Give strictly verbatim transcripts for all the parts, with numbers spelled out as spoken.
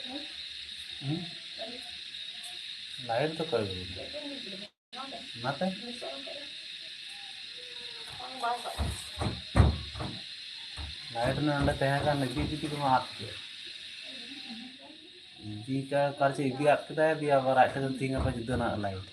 ᱦᱩᱸ? ᱞᱟᱭᱤᱴ ᱫᱚ ᱚᱠᱚᱭ ᱟᱹᱜᱩ ᱠᱮᱫᱟ? ᱚᱱᱟᱛᱮ? ᱞᱟᱭᱤᱴ ᱱᱚᱰᱮ ᱛᱟᱦᱮᱸ ᱠᱟᱱ, ᱤᱫᱤ ᱤᱫᱤ ᱛᱮᱜᱮ ᱢᱟ ᱟᱫ ᱠᱮᱫ᱾ ᱤᱫᱤ ᱠᱟ-, ᱚᱠᱟ ᱨᱮᱪᱚ ᱤᱫᱤ ᱟᱫ ᱠᱮᱫᱟᱭ, ᱫᱤᱭᱮ ᱟᱵᱟᱨ ᱟᱡ ᱴᱷᱮᱱ ᱛᱤᱦᱤᱧ ᱜᱟᱯᱟ ᱡᱩᱫᱟᱹ ᱱᱟᱜ ᱞᱟᱭᱤᱴ᱾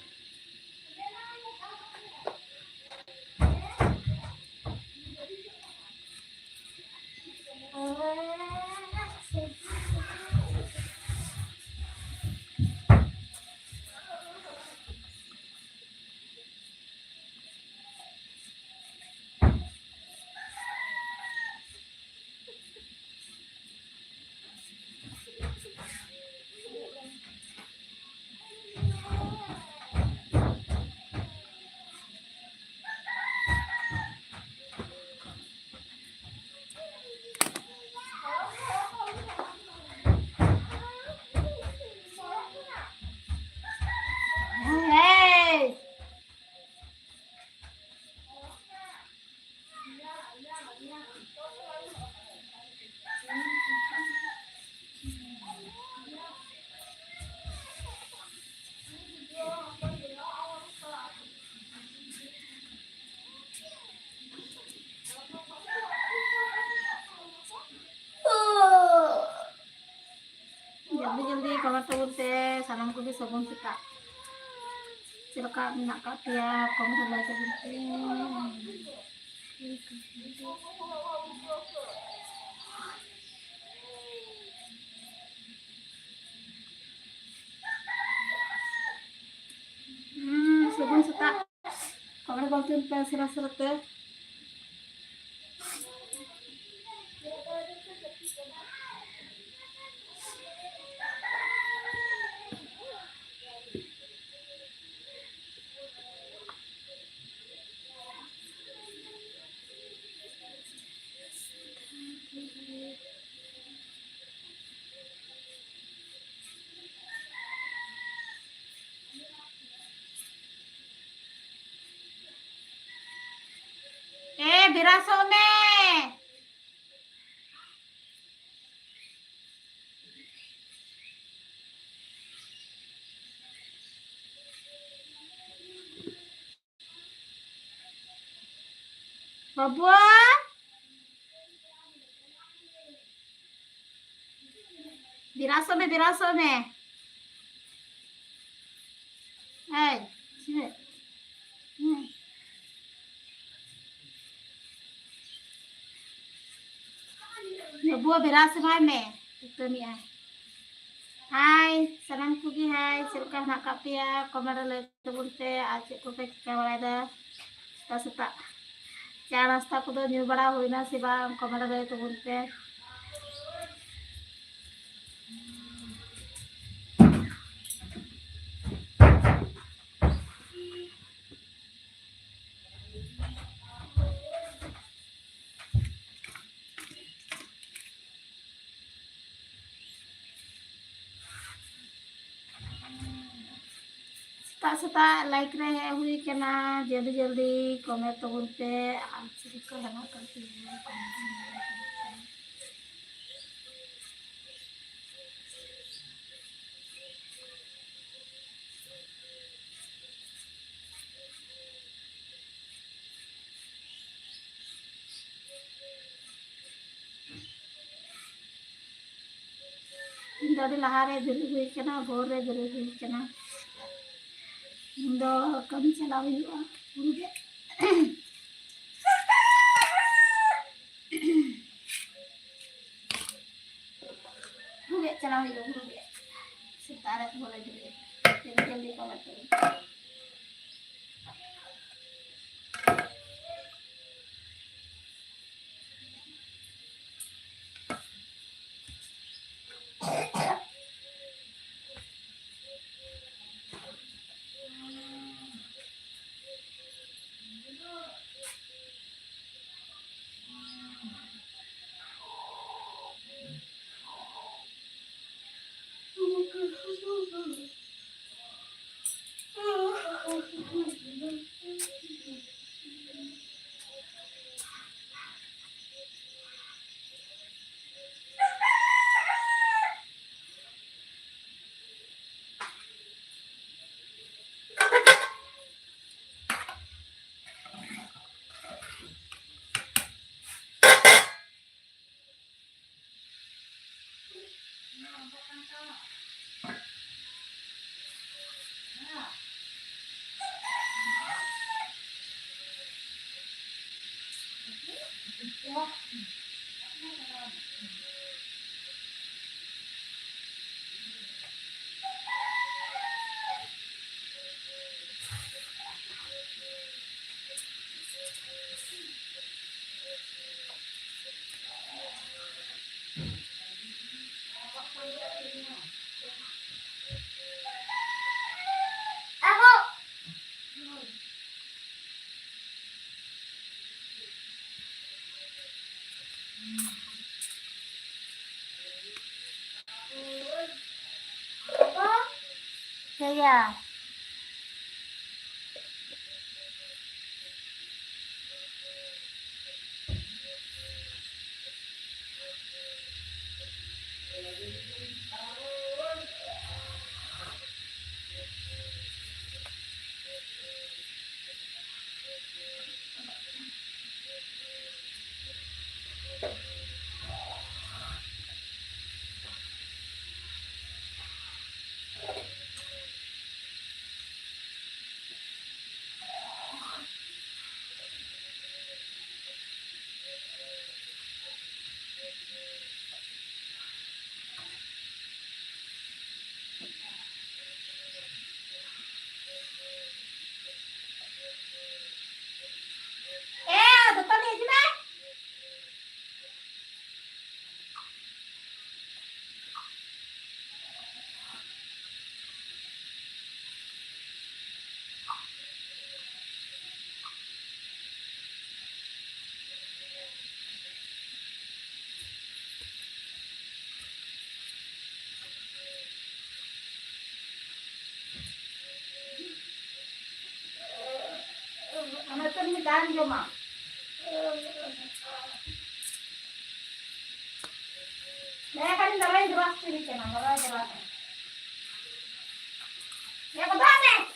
ᱡᱚᱞᱫᱤ ᱡᱚᱞᱫᱤ ᱠᱚᱢᱮᱱᱴ ᱛᱟᱵᱚᱱ ᱯᱮ, ᱥᱟᱱᱟᱢ ᱠᱚᱜᱮ ᱥᱟᱹᱜᱩᱱ ᱥᱮᱛᱟᱜ᱾ ᱪᱮᱫ ᱞᱮᱠᱟ ᱢᱮᱱᱟᱜ ᱟᱠᱟᱫ ᱯᱮᱭᱟ? ᱠᱚᱢᱮᱱᱴ ᱨᱮ ᱞᱟᱹᱭ ᱛᱟᱵᱚᱱ ᱯᱮ᱾ ᱦᱩᱸ, ᱥᱟᱹᱜᱩᱱ ᱥᱮᱛᱟᱜ᱾ ᱠᱚᱢᱮᱱᱴ ᱵᱟᱝ ᱛᱟᱦᱮᱱ ᱯᱮ ᱥᱮᱬᱟ ᱥᱮᱬᱟ ᱛᱮ᱾ ᱮ, ᱵᱮᱨᱟᱥᱚᱜ ᱢᱮ᱾ ᱵᱟᱹᱵᱩ, ᱵᱮᱨᱟᱥᱚᱜ ᱢᱮ, ᱵᱮᱨᱟᱥᱚᱜ ᱢᱮ᱾ ᱮᱭ, ᱪᱮᱫ? ᱦᱮᱸ᱾ ᱵᱟᱹᱵᱩ, ᱵᱮᱨᱟᱥ ᱮᱢᱟᱭ ᱢᱮ, ᱫᱟᱹᱛᱟᱹᱱᱤᱜ ᱟᱭ᱾ ᱦᱟᱭ, ᱥᱟᱱᱟᱢ ᱠᱚᱜᱮ ᱦᱟᱭ, ᱪᱮᱫ ᱞᱮᱠᱟ ᱦᱮᱱᱟᱜ ᱟᱠᱟᱫ ᱯᱮᱭᱟ? ᱠᱚᱢᱮᱱᱴ ᱨᱮ ᱞᱟᱹᱭ ᱛᱟᱵᱚᱱ ᱯᱮ, ᱟᱨ ᱪᱮᱫ ᱠᱚᱯᱮ ᱪᱤᱠᱟᱹ ᱵᱟᱲᱟᱭᱮᱫᱟ? ᱥᱮᱛᱟᱜ ᱥᱮᱛᱟᱜ ᱪᱟ ᱱᱟᱥᱛᱟ ᱠᱚᱫᱚ ᱧᱩ ᱵᱟᱲᱟ ᱦᱩᱭᱱᱟ ᱥᱮ ᱵᱟᱝ? ᱠᱚᱢᱮᱱᱴ ᱨᱮ ᱞᱟᱹᱭ ᱛᱟᱵᱚᱱ ᱯᱮ᱾ ᱥᱮᱛᱟᱜ ᱥᱮᱛᱟᱜ ᱞᱟᱭᱤᱵᱷ ᱨᱮ ᱦᱮᱡ ᱦᱩᱭ ᱠᱟᱱᱟ, ᱡᱚᱞᱫᱤ ᱡᱚᱞᱫᱤ ᱠᱚᱢᱮᱱᱴ ᱛᱟᱵᱚᱱ ᱯᱮ, ᱟᱨ ᱪᱮᱫ ᱠᱚ ᱦᱮᱱᱟᱜ ᱛᱟᱯᱮᱭᱟ ᱠᱚᱢᱮᱱᱴ ᱛᱟᱵᱚᱱ ᱯᱮ᱾ ᱤᱧ ᱫᱚ ᱟᱹᱰᱤ ᱞᱟᱦᱟ ᱨᱮ ᱵᱮᱨᱮᱫ ᱦᱩᱭ ᱠᱟᱱᱟ, ᱵᱷᱳᱨ ᱨᱮ ᱵᱮᱨᱮᱫ ᱦᱩᱭ ᱠᱟᱱᱟ᱾ ᱤᱧ ᱫᱚ ᱠᱟᱹᱢᱤ ᱪᱟᱞᱟᱣ ᱦᱩᱭᱩᱜᱼᱟ, ᱦᱩᱲᱩ ᱜᱮᱫ᱾ ᱦᱩᱲᱩ ᱜᱮᱫ ᱪᱟᱞᱟᱣ ᱦᱩᱭᱩᱜᱼᱟ, ᱦᱩᱲᱩ ᱜᱮᱫ᱾ ᱥᱮᱛᱟᱜ ᱨᱮ ᱵᱷᱳᱨ ᱨᱮ ᱵᱮᱨᱮᱫ᱾ ᱡᱚᱞᱫᱤ ᱡᱚᱞᱫᱤ ᱠᱚᱢᱮᱱᱴ ᱛᱟᱵᱚᱱ ᱯᱮ᱾ ᱦᱮᱸᱭᱟ᱾ ᱮ, ᱫᱚᱛᱟᱱᱤ ᱦᱤᱡᱩᱜ ᱢᱮ᱾ ᱚᱱᱟ ᱛᱚ ᱢᱤᱫ ᱫᱟᱜ ᱡᱚᱢᱟ᱾ ᱦᱮᱸ, ᱠᱷᱟᱹᱞᱤ ᱞᱚᱞᱚᱭ ᱡᱚᱢᱟ ᱥᱤᱵᱤᱞ ᱠᱟᱱᱟ, ᱞᱚᱞᱚᱭ ᱡᱚᱢᱟ ᱠᱟᱱᱟ᱾ ᱦᱮᱸ, ᱵᱟᱵᱟ, ᱦᱟᱯᱮ᱾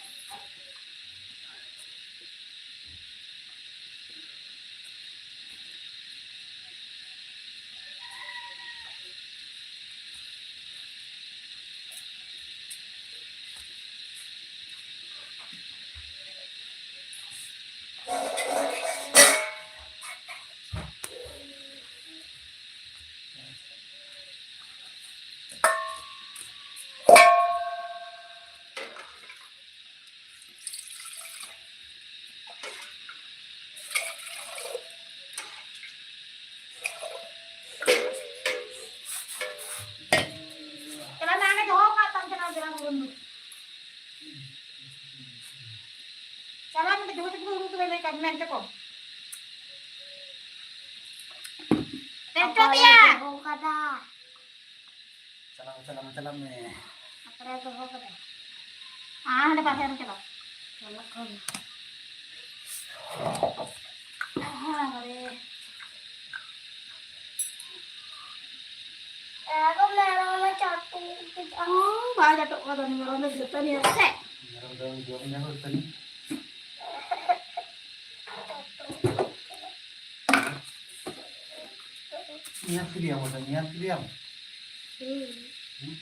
ᱢᱮᱱ ᱛᱮᱠᱚ᱾ ᱯᱮᱱᱴ ᱯᱮᱭᱟ᱾ ᱫᱚᱦᱚ ᱠᱟᱫᱟ᱾ ᱪᱟᱞᱟᱜ ᱢᱮ, ᱪᱟᱞᱟᱜ ᱢᱮ, ᱪᱟᱞᱟᱜ ᱢᱮ᱾ ᱚᱠᱟᱨᱮ ᱫᱚᱦᱚ ᱠᱟᱫᱟ? ᱟᱨ ᱦᱟᱸᱰᱮ ᱵᱟᱦᱨᱮ ᱨᱮ ᱪᱟᱞᱟᱜ᱾ ᱪᱟᱞᱟᱜ ᱠᱟᱱ᱾ ᱦᱟᱸᱰᱮ᱾ ᱟᱫᱚ ᱢᱮᱨᱚᱢᱮ ᱪᱟᱴᱚᱜ ᱠᱮᱫᱟ᱾ ᱚ, ᱵᱟᱭ ᱪᱟᱴᱚᱜ ᱠᱟᱱᱟ, ᱩᱱᱤ ᱢᱮᱨᱚᱢ ᱫᱚ ᱫᱟᱹᱛᱟᱹᱱᱤ ᱟᱥᱮ? ᱢᱮᱨᱚᱢ ᱫᱚ ᱡᱚᱢ ᱧᱟᱢ ᱫᱟᱹᱛᱟᱹᱱᱤ᱾ ᱧᱮᱞ ᱠᱮᱫᱮᱭᱟᱢ ᱚᱸᱰᱮ, ᱧᱮᱞ ᱠᱮᱫᱮᱭᱟᱢ? ᱦᱩᱸ᱾ ᱦᱩᱸ?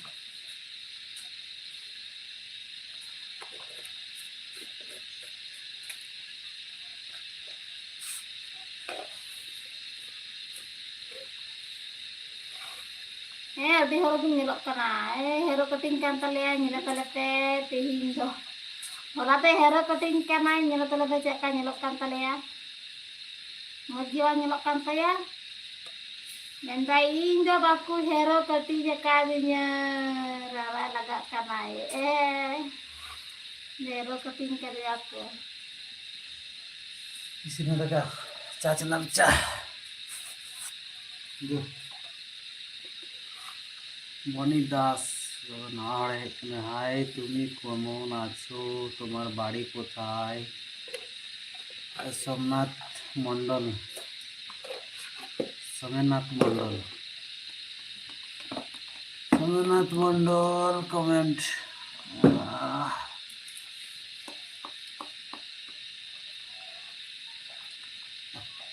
ᱦᱮᱸ, ᱟᱹᱰᱤ ᱦᱚᱲ ᱜᱮᱢ ᱧᱮᱞᱚᱜ ᱠᱟᱱᱟ᱾ ᱮ, ᱦᱮᱨᱳ ᱠᱟᱹᱴᱤᱝ ᱠᱟᱱ ᱛᱟᱞᱮᱭᱟ, ᱧᱮᱞᱮ ᱛᱟᱞᱮ ᱯᱮ ᱛᱮᱦᱮᱧ ᱫᱚ᱾ ᱦᱚᱞᱟ ᱫᱚᱭ ᱦᱮᱨᱳ ᱠᱟᱹᱴᱤᱝ ᱠᱟᱱᱟᱭ, ᱧᱮᱞᱮ ᱛᱟᱞᱮ ᱯᱮ ᱪᱮᱫ ᱞᱮᱠᱟ ᱧᱮᱞᱚᱜ ᱠᱟᱱ ᱛᱟᱞᱮᱭᱟ᱾ ᱢᱚᱡᱽ ᱜᱮ ᱵᱟᱝ ᱧᱮᱞᱚᱜ ᱠᱟᱱ ᱛᱟᱭᱟ᱾ ᱢᱮᱱᱫᱟᱭ, "ᱤᱧ ᱫᱚ ᱵᱟᱠᱚ ᱦᱮᱨᱳ ᱠᱟᱹᱴᱤᱝ ᱟᱠᱟᱫᱤᱧᱟ, ᱨᱟᱲᱟ ᱞᱟᱜᱟᱜ ᱠᱟᱱᱟᱭ ᱮ, ᱦᱮᱨᱳ ᱠᱟᱹᱴᱤᱝ ᱠᱟᱫᱮᱭᱟ ᱠᱚ᱾" ᱤᱥᱤᱱ ᱫᱟᱠᱟ, ᱪᱟ ᱪᱟᱞᱟᱜ ᱪᱟ᱾ ᱫᱩ᱾ ᱵᱚᱱᱤ ᱫᱟᱥ, ᱱᱟᱣᱟ ᱦᱚᱲᱮ ᱦᱮᱡ ᱠᱟᱱᱟ᱾ হাই, তুমি কেমন আছো? তোমার বাড়ি কোথায়? সোমনাথ মণ্ডল, সোমেনাথ মণ্ডল, সোমেনাথ মণ্ডল comment।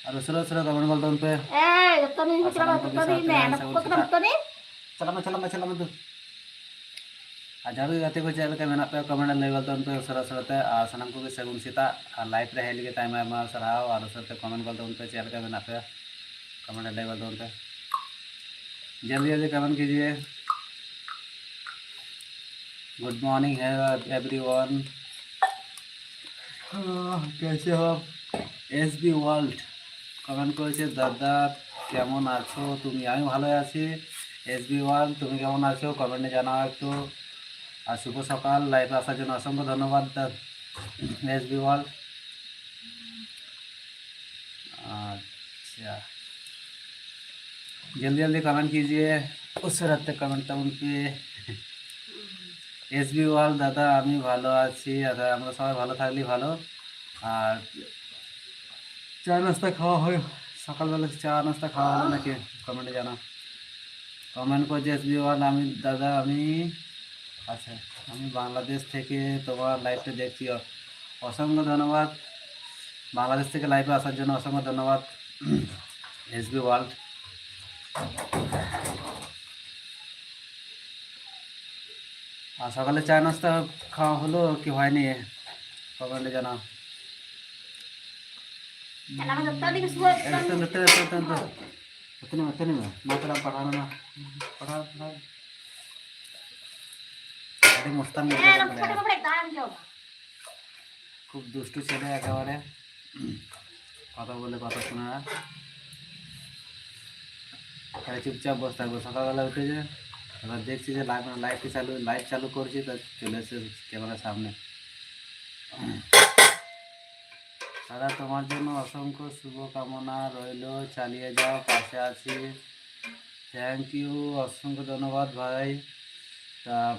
ᱟᱨ ᱩᱥᱟᱹᱨᱟ ᱩᱥᱟᱹᱨᱟ comment ᱜᱚᱞ ᱛᱟᱵᱚᱱ ᱯᱮ᱾ ᱮᱭ, ᱫᱟᱹᱛᱟᱹᱱᱤ ᱟᱨ ᱦᱩᱭ ᱠᱟᱱᱟ, ᱥᱟᱱᱟᱢ ᱠᱚᱜᱮ ᱫᱟᱹᱛᱟᱹᱱᱤ ᱥᱟᱶᱛᱮ ᱢᱮ, ᱥᱟᱹᱜᱩᱱ ᱚᱠᱚᱭ ᱠᱟᱱᱟ ᱥᱮᱛᱟᱜ᱾ ᱫᱟᱹᱛᱟᱹᱱᱤ? ᱪᱟᱞᱟᱜ ᱢᱮ, ᱪᱟᱞᱟᱜ ᱢᱮ, ᱪᱟᱞᱟᱜ ᱢᱮ ᱛᱚ᱾ ᱟᱨ ᱡᱟᱦᱟᱸ ᱨᱮᱜᱮ ᱜᱟᱛᱮ ᱠᱚ ᱪᱮᱫ ᱞᱮᱠᱟ ᱢᱮᱱᱟᱜ ᱯᱮᱭᱟ, comment ᱨᱮ ᱞᱟᱹᱭ ᱜᱚᱞ ᱛᱟᱵᱚᱱ ᱯᱮ ᱩᱥᱟᱹᱨᱟ ᱩᱥᱟᱹᱨᱟ ᱛᱮ᱾ ᱟᱨ ᱥᱟᱱᱟᱢ ᱠᱚᱜᱮ ᱥᱟᱹᱜᱩᱱ ᱥᱮᱛᱟᱜ᱾ ᱟᱨ live ᱨᱮ ᱦᱮᱡ ᱞᱟᱹᱜᱤᱫ ᱛᱮ ᱟᱭᱢᱟ ᱟᱭᱢᱟ ᱥᱟᱨᱦᱟᱣ᱾ ᱟᱨ ᱩᱥᱟᱹᱨᱟ ᱛᱮ comment ᱜᱚᱞ ᱛᱟᱵᱚᱱ ᱯᱮ, ᱪᱮᱫ ᱞᱮᱠᱟ ᱢᱮᱱᱟᱜ ᱯᱮᱭᱟ, comment ᱨᱮ ᱞᱟᱹᱭ ᱜᱚᱞ ᱛᱟᱵᱚᱱ ᱯᱮ᱾ ᱡᱚᱞᱫᱤ ᱡᱚᱞᱫᱤ comment ᱠᱤᱡᱤᱭᱮ᱾ Good morning, hello everyone. আহ, কেসে হো? এসবি ওয়ার্ল্ড কমেন্ট করেছে, "দাদা কেমন আছো তুমি?" আমি ভালো আছি। এসবি ওয়ার্ল্ড, তুমি কেমন আছো? কমেন্টে জানাও একটু। আর শুভ সকাল, লাইভে আসার জন্য অসংখ্য ধন্যবাদ, দা-, এসবি ওয়ার্ল্ড। আচ্ছা, জলদি জলদি কমেন্ট কিজিয়ে, উসরাতে কমেন্ট তেমন কি। এসবি ওয়ার্ল্ড দাদা, আমি ভালো আছি। দাদা, আমরা সবাই ভালো থাকলেই ভালো। আর চা নাস্তা খাওয়া হয়, সকালবেলা চা নাস্তা খাওয়া হলো নাকি? কমেন্টে জানা। কমেন্ট করছে এসবি ওয়ার্ল্ড, আমি দাদা, আমি আচ্ছা, আমি বাংলাদেশ থেকে তোমার লাইভটা দেখছি। অ- অসংখ্য ধন্যবাদ। বাংলাদেশ থেকে লাইভে আসার জন্য অসংখ্য ধন্যবাদ। SB world. আর সকালে চা নাস্তা খাওয়া হলো কি হয়নি? কমেন্টে জানাও। Esta, esta, esta, esta, esta. Esta no, esta no. Más para parar, no. Parar, parar. আরে মোস্তান মরে গেল। খুব দুষ্টু ছেলে একেবারে। কথা বলে কথা শোনা না। খালি চুপচাপ বসে থাকবো। সকালবেলা উঠে যে এবার দেখছি যে লাইভ, লাইভ চালু, লাইভ চালু করছি, তো চলে এসে ক্যামেরার সামনে। দাদা, তোমার জন্য অসংখ্য শুভকামনা রইল, চালিয়ে যাও, পাশে আছি। থ্যাংক ইউ, অসংখ্য ধন্যবাদ ভাই। তা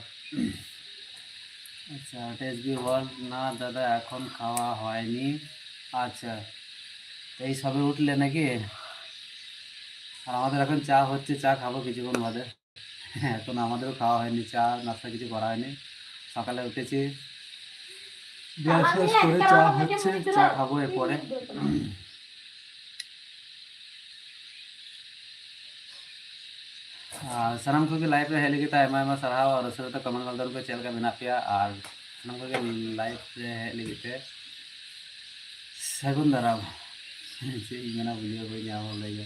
আচ্ছা, এটা এসবি ওয়ার্ল্ড। না দাদা, এখন খাওয়া হয়নি। আচ্ছা, তো এই সবে উঠলে নাকি? আর আমাদের এখন চা হচ্ছে, চা খাবো কিছুক্ষণ বাদে। এখন আমাদেরও খাওয়া হয়নি, চা নাস্তা কিছু করা হয়নি। সকালে উঠেছি, ব্রাশ ফ্রাশ করে চা হচ্ছে, চা খাবো এরপরে। ᱟᱨ ᱥᱟᱱᱟᱢ ᱠᱚᱜᱮ ᱞᱟᱭᱤᱵᱷ ᱨᱮ ᱦᱮᱡ ᱞᱟᱹᱜᱤᱫ ᱛᱮ ᱟᱭᱢᱟ ᱟᱭᱢᱟ ᱥᱟᱨᱦᱟᱣ, ᱟᱨ ᱩᱥᱟᱹᱨᱟ ᱛᱮ ᱠᱚᱢᱮᱱᱴ ᱜᱚᱞ ᱛᱟᱵᱚᱱ ᱯᱮ ᱪᱮᱫ ᱞᱮᱠᱟ ᱢᱮᱱᱟᱜ ᱯᱮᱭᱟ, ᱟᱨ ᱥᱟᱱᱟᱢ ᱠᱚᱜᱮ ᱞᱟᱭᱤᱵᱷ ᱨᱮ ᱦᱮᱡ ᱞᱟᱹᱜᱤᱫ ᱛᱮ ᱥᱟᱹᱜᱩᱱ ᱫᱟᱨᱟᱢ᱾ ᱪᱮᱫ ᱤᱧ ᱢᱮᱱᱟ, ᱵᱩᱡᱷᱟᱹᱣ ᱵᱟᱹᱧ ᱧᱟᱢ ᱞᱟᱹᱭᱟ᱾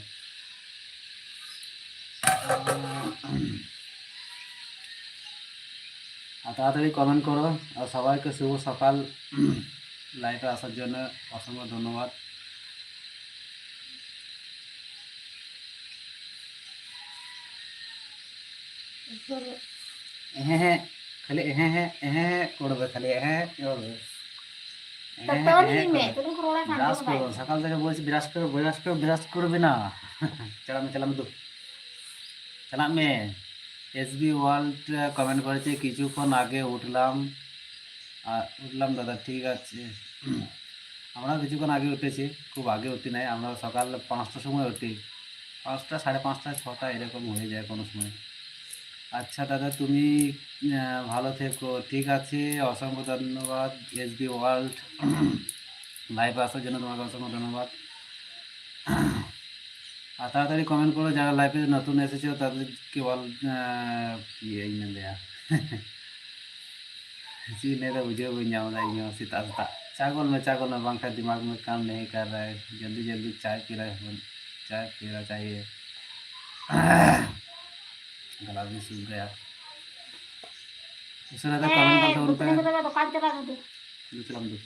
আর তাড়াতাড়ি কমেন্ট করো। আর সবাইকে শুভ সকাল। লাইভে আসার জন্য অসংখ্য ধন্যবাদ। হ্যাঁ হ্যাঁ, খালি হ্যাঁ হ্যাঁ হ্যাঁ হ্যাঁ করবে, খালি হ্যাঁ হ্যাঁ করবে। হ্যাঁ হ্যাঁ হ্যাঁ করবে। ব্রাশ করো, সকাল থেকে বলছি ব্রাশ করো, ব্রাশ করো, ব্রাশ করবে না। চালামে, চালামে তো, চালামে। এসবি ওয়ার্ল্ড কমেন্ট করেছে, "কিছুক্ষণ আগে উঠলাম।" আর উঠলাম দাদা, ঠিক আছে। আমরা কিছুক্ষণ আগে উঠেছি, খুব আগে উঠি নাই, আমরা সকাল পাঁচটার সময় উঠি, পাঁচটা, সাড়ে পাঁচটা, ছটা এরকম হয়ে যায় কোনো সময়। আচ্ছা দাদা, তুমি আহ, ভালো থেকো। ঠিক আছে, অসংখ্য ধন্যবাদ। এসবি ওয়ার্ল্ড লাইভে আসার জন্য তোমাকে অসংখ্য ধন্যবাদ। আর তাড়াতাড়ি কমেন্ট করো, যারা লাইভে নতুন এসেছো তাদেরকে বল। আহ, কি এই না দেয়া। ᱪᱮᱫ ᱞᱟᱹᱭᱫᱟ ᱵᱩᱡᱷᱟᱹᱣ ᱵᱟᱹᱧ ᱧᱟᱢ ᱮᱫᱟ ᱤᱧ ᱦᱚᱸ᱾ ᱥᱮᱛᱟᱜ ᱥᱮᱛᱟᱜ ᱪᱟ ᱜᱚᱞ ᱢᱮ, ᱪᱟ ᱜᱚᱞ ᱢᱮ, ᱵᱟᱝᱠᱷᱟᱱ ᱫᱤᱢᱟᱜᱽ ᱢᱮ ᱠᱟᱢ ᱱᱟᱦᱤ ᱠᱟᱨ ᱨᱟᱦᱟ ᱦᱟᱭ᱾ ᱡᱚᱞᱫᱤ ᱡᱚᱞᱫᱤ ᱪᱟᱭ ᱯᱤ ᱨᱟᱦᱟ ᱦᱟᱭ, ᱪᱟᱭ ᱯᱤ ᱨᱟᱦᱟ ᱪᱟᱦᱤᱭᱮ᱾ गला भी सूख गया। ᱩᱥᱟᱹᱨᱟ ᱛᱮ ᱠᱚᱢᱮᱱᱴ ᱠᱟᱛᱮ ᱵᱚᱞ ᱯᱮ᱾ ᱫᱚᱠᱟᱱ ᱪᱟᱞᱟᱜ ᱢᱮ᱾ ᱫᱩ ᱪᱟᱞᱟᱜ ᱢᱮ, ᱫᱩ᱾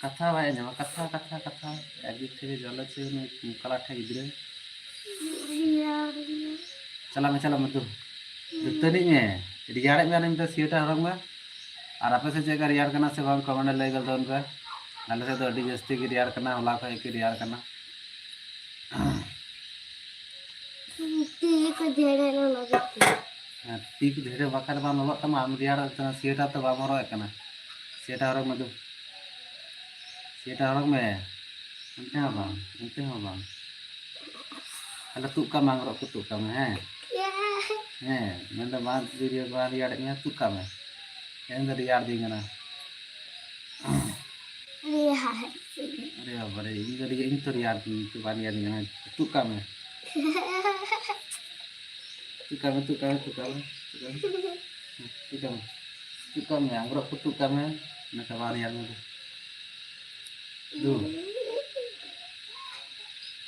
ᱠᱟᱛᱷᱟ ᱵᱟᱭ ᱟᱸᱡᱚᱢᱟ, ᱠᱟᱛᱷᱟ, ᱠᱟᱛᱷᱟ, ᱠᱟᱛᱷᱟ᱾ ᱮᱠᱫᱤᱠ ᱛᱷᱮᱠᱮ ᱡᱚᱞ ᱟᱪᱷᱮ ᱩᱱᱤ ᱠᱟᱞᱟ ᱴᱷᱮᱱ ᱜᱤᱫᱽᱨᱟᱹ᱾ ᱪᱟᱞᱟᱜ ᱢᱮ, ᱪᱟᱞᱟᱜ ᱢᱮ, ᱫᱩ᱾ ᱫᱟᱹᱛᱟᱹᱱᱤᱜ ᱢᱮ᱾ ᱨᱮᱭᱟᱲᱮᱫ ᱢᱮᱭᱟ ᱱᱤᱛ ᱫᱚ, ᱥᱳᱭᱮᱴᱟᱨ ᱦᱚᱨᱚᱜ ᱢᱮ᱾ ᱟᱨ ᱟᱯᱮ ᱥᱮᱫ ᱪᱮᱫ ᱞᱮᱠᱟ ᱨᱮᱭᱟᱲ ᱠᱟᱱᱟ ᱥᱮ ᱵᱟᱝ, ᱠᱚᱢᱮᱱᱴ ᱨᱮ ᱞᱟᱹᱭ ᱜᱚᱫ ᱛᱟᱵᱚᱱ ᱯᱮ᱾ ᱟᱞᱮ ᱥᱮᱫ ᱫᱚ ᱟᱹᱰᱤ ᱡᱟᱹᱥᱛᱤ ᱜᱮ ᱨᱮᱭᱟᱲ ᱠᱟᱱᱟ, ᱦᱚᱞᱟ ᱠᱷᱚᱱ ᱜᱮ ᱨᱮᱭᱟᱲ ᱠᱟᱱᱟ᱾ ᱛᱤ ᱠᱚ ᱡᱷᱮᱲᱮ ᱞᱚᱞᱚ ᱜᱮ᱾ ᱦᱮᱸ, ᱛᱤ ᱠᱚ ᱡᱷᱮᱲᱮ ᱵᱟᱠᱷᱟᱱ ᱵᱟᱝ ᱞᱚᱞᱚᱜ ᱛᱟᱢᱟ, ᱟᱢ ᱨᱮᱭᱟᱲ ᱠᱟᱱᱟ, ᱥᱳᱭᱮᱴᱟᱨ ᱛᱚ ᱵᱟᱢ ᱦᱚᱨᱚᱜ ᱮᱫ ᱠᱟᱱᱟ᱾ ᱥᱳᱭᱮᱴᱟᱨ ᱦᱚᱨᱚᱜ ᱢᱮ ᱫᱩ᱾ ᱥᱳᱭᱮᱴᱟᱨ ᱦᱚᱨᱚᱜ ᱢᱮ᱾ ᱚᱱᱛᱮ ᱦᱚᱸ ᱵᱟᱝ, ᱚᱱᱛᱮ ᱦᱚᱸ ᱵᱟᱝ᱾ ᱛᱟᱦᱞᱮ ᱛᱩᱫ ᱠᱟᱜ ᱢᱮ, ᱟᱝᱨᱚᱵ ᱠᱚ ᱛᱩᱫ ᱠᱟᱜ ᱢᱮ, ᱦᱮᱸ? ᱦᱮᱸ, ᱢᱮᱱᱫᱟ ᱵᱟᱝ ᱨᱮᱭᱟᱲ, ᱵᱟᱝ ᱨᱮᱭᱟᱲᱮᱫ ᱢᱮᱭᱟ, ᱛᱩᱫ ᱠᱟᱜ ᱢᱮ᱾ ᱢᱮᱱᱫᱟ ᱨᱮᱭᱟᱲ ᱫᱤᱧ ᱠᱟᱱᱟ᱾ ᱨᱮᱭᱟᱲ᱾ ᱟᱨᱮ ᱵᱟᱵᱟ ᱨᱮ, ᱤᱧ ᱫᱚ ᱨᱮᱭᱟᱲ, ᱤᱧ ᱛᱚ ᱨᱮᱭᱟᱲ ᱫᱤᱧ, ᱤᱧ ᱛᱚ ᱵᱟᱝ ᱨᱮᱭᱟᱲ ᱫᱤᱧ ᱠᱟᱱᱟ᱾ ᱛᱩᱫ ᱠᱟᱜ ᱢᱮ᱾ ᱛᱩᱫ ᱠᱟᱜ ᱢᱮ, ᱛᱩᱫ ᱠᱟᱜ ᱢᱮ, ᱛᱩᱫ ᱠᱟᱜ ᱢᱮ, ᱛᱩᱫ ᱠᱟᱜ ᱢᱮ᱾ ᱛᱩᱫ ᱠᱟᱜ ᱢᱮ᱾ ᱛᱩᱫ ᱠᱟᱜ ᱢᱮ, ᱟᱝᱨᱚᱵ ᱠᱚ ᱛᱩᱫ ᱠᱟᱜ ᱢᱮ᱾ ᱚᱱᱟ ᱪᱟᱵᱟ ᱨᱮᱭᱟᱲ ᱢᱮ᱾ ᱫᱩ᱾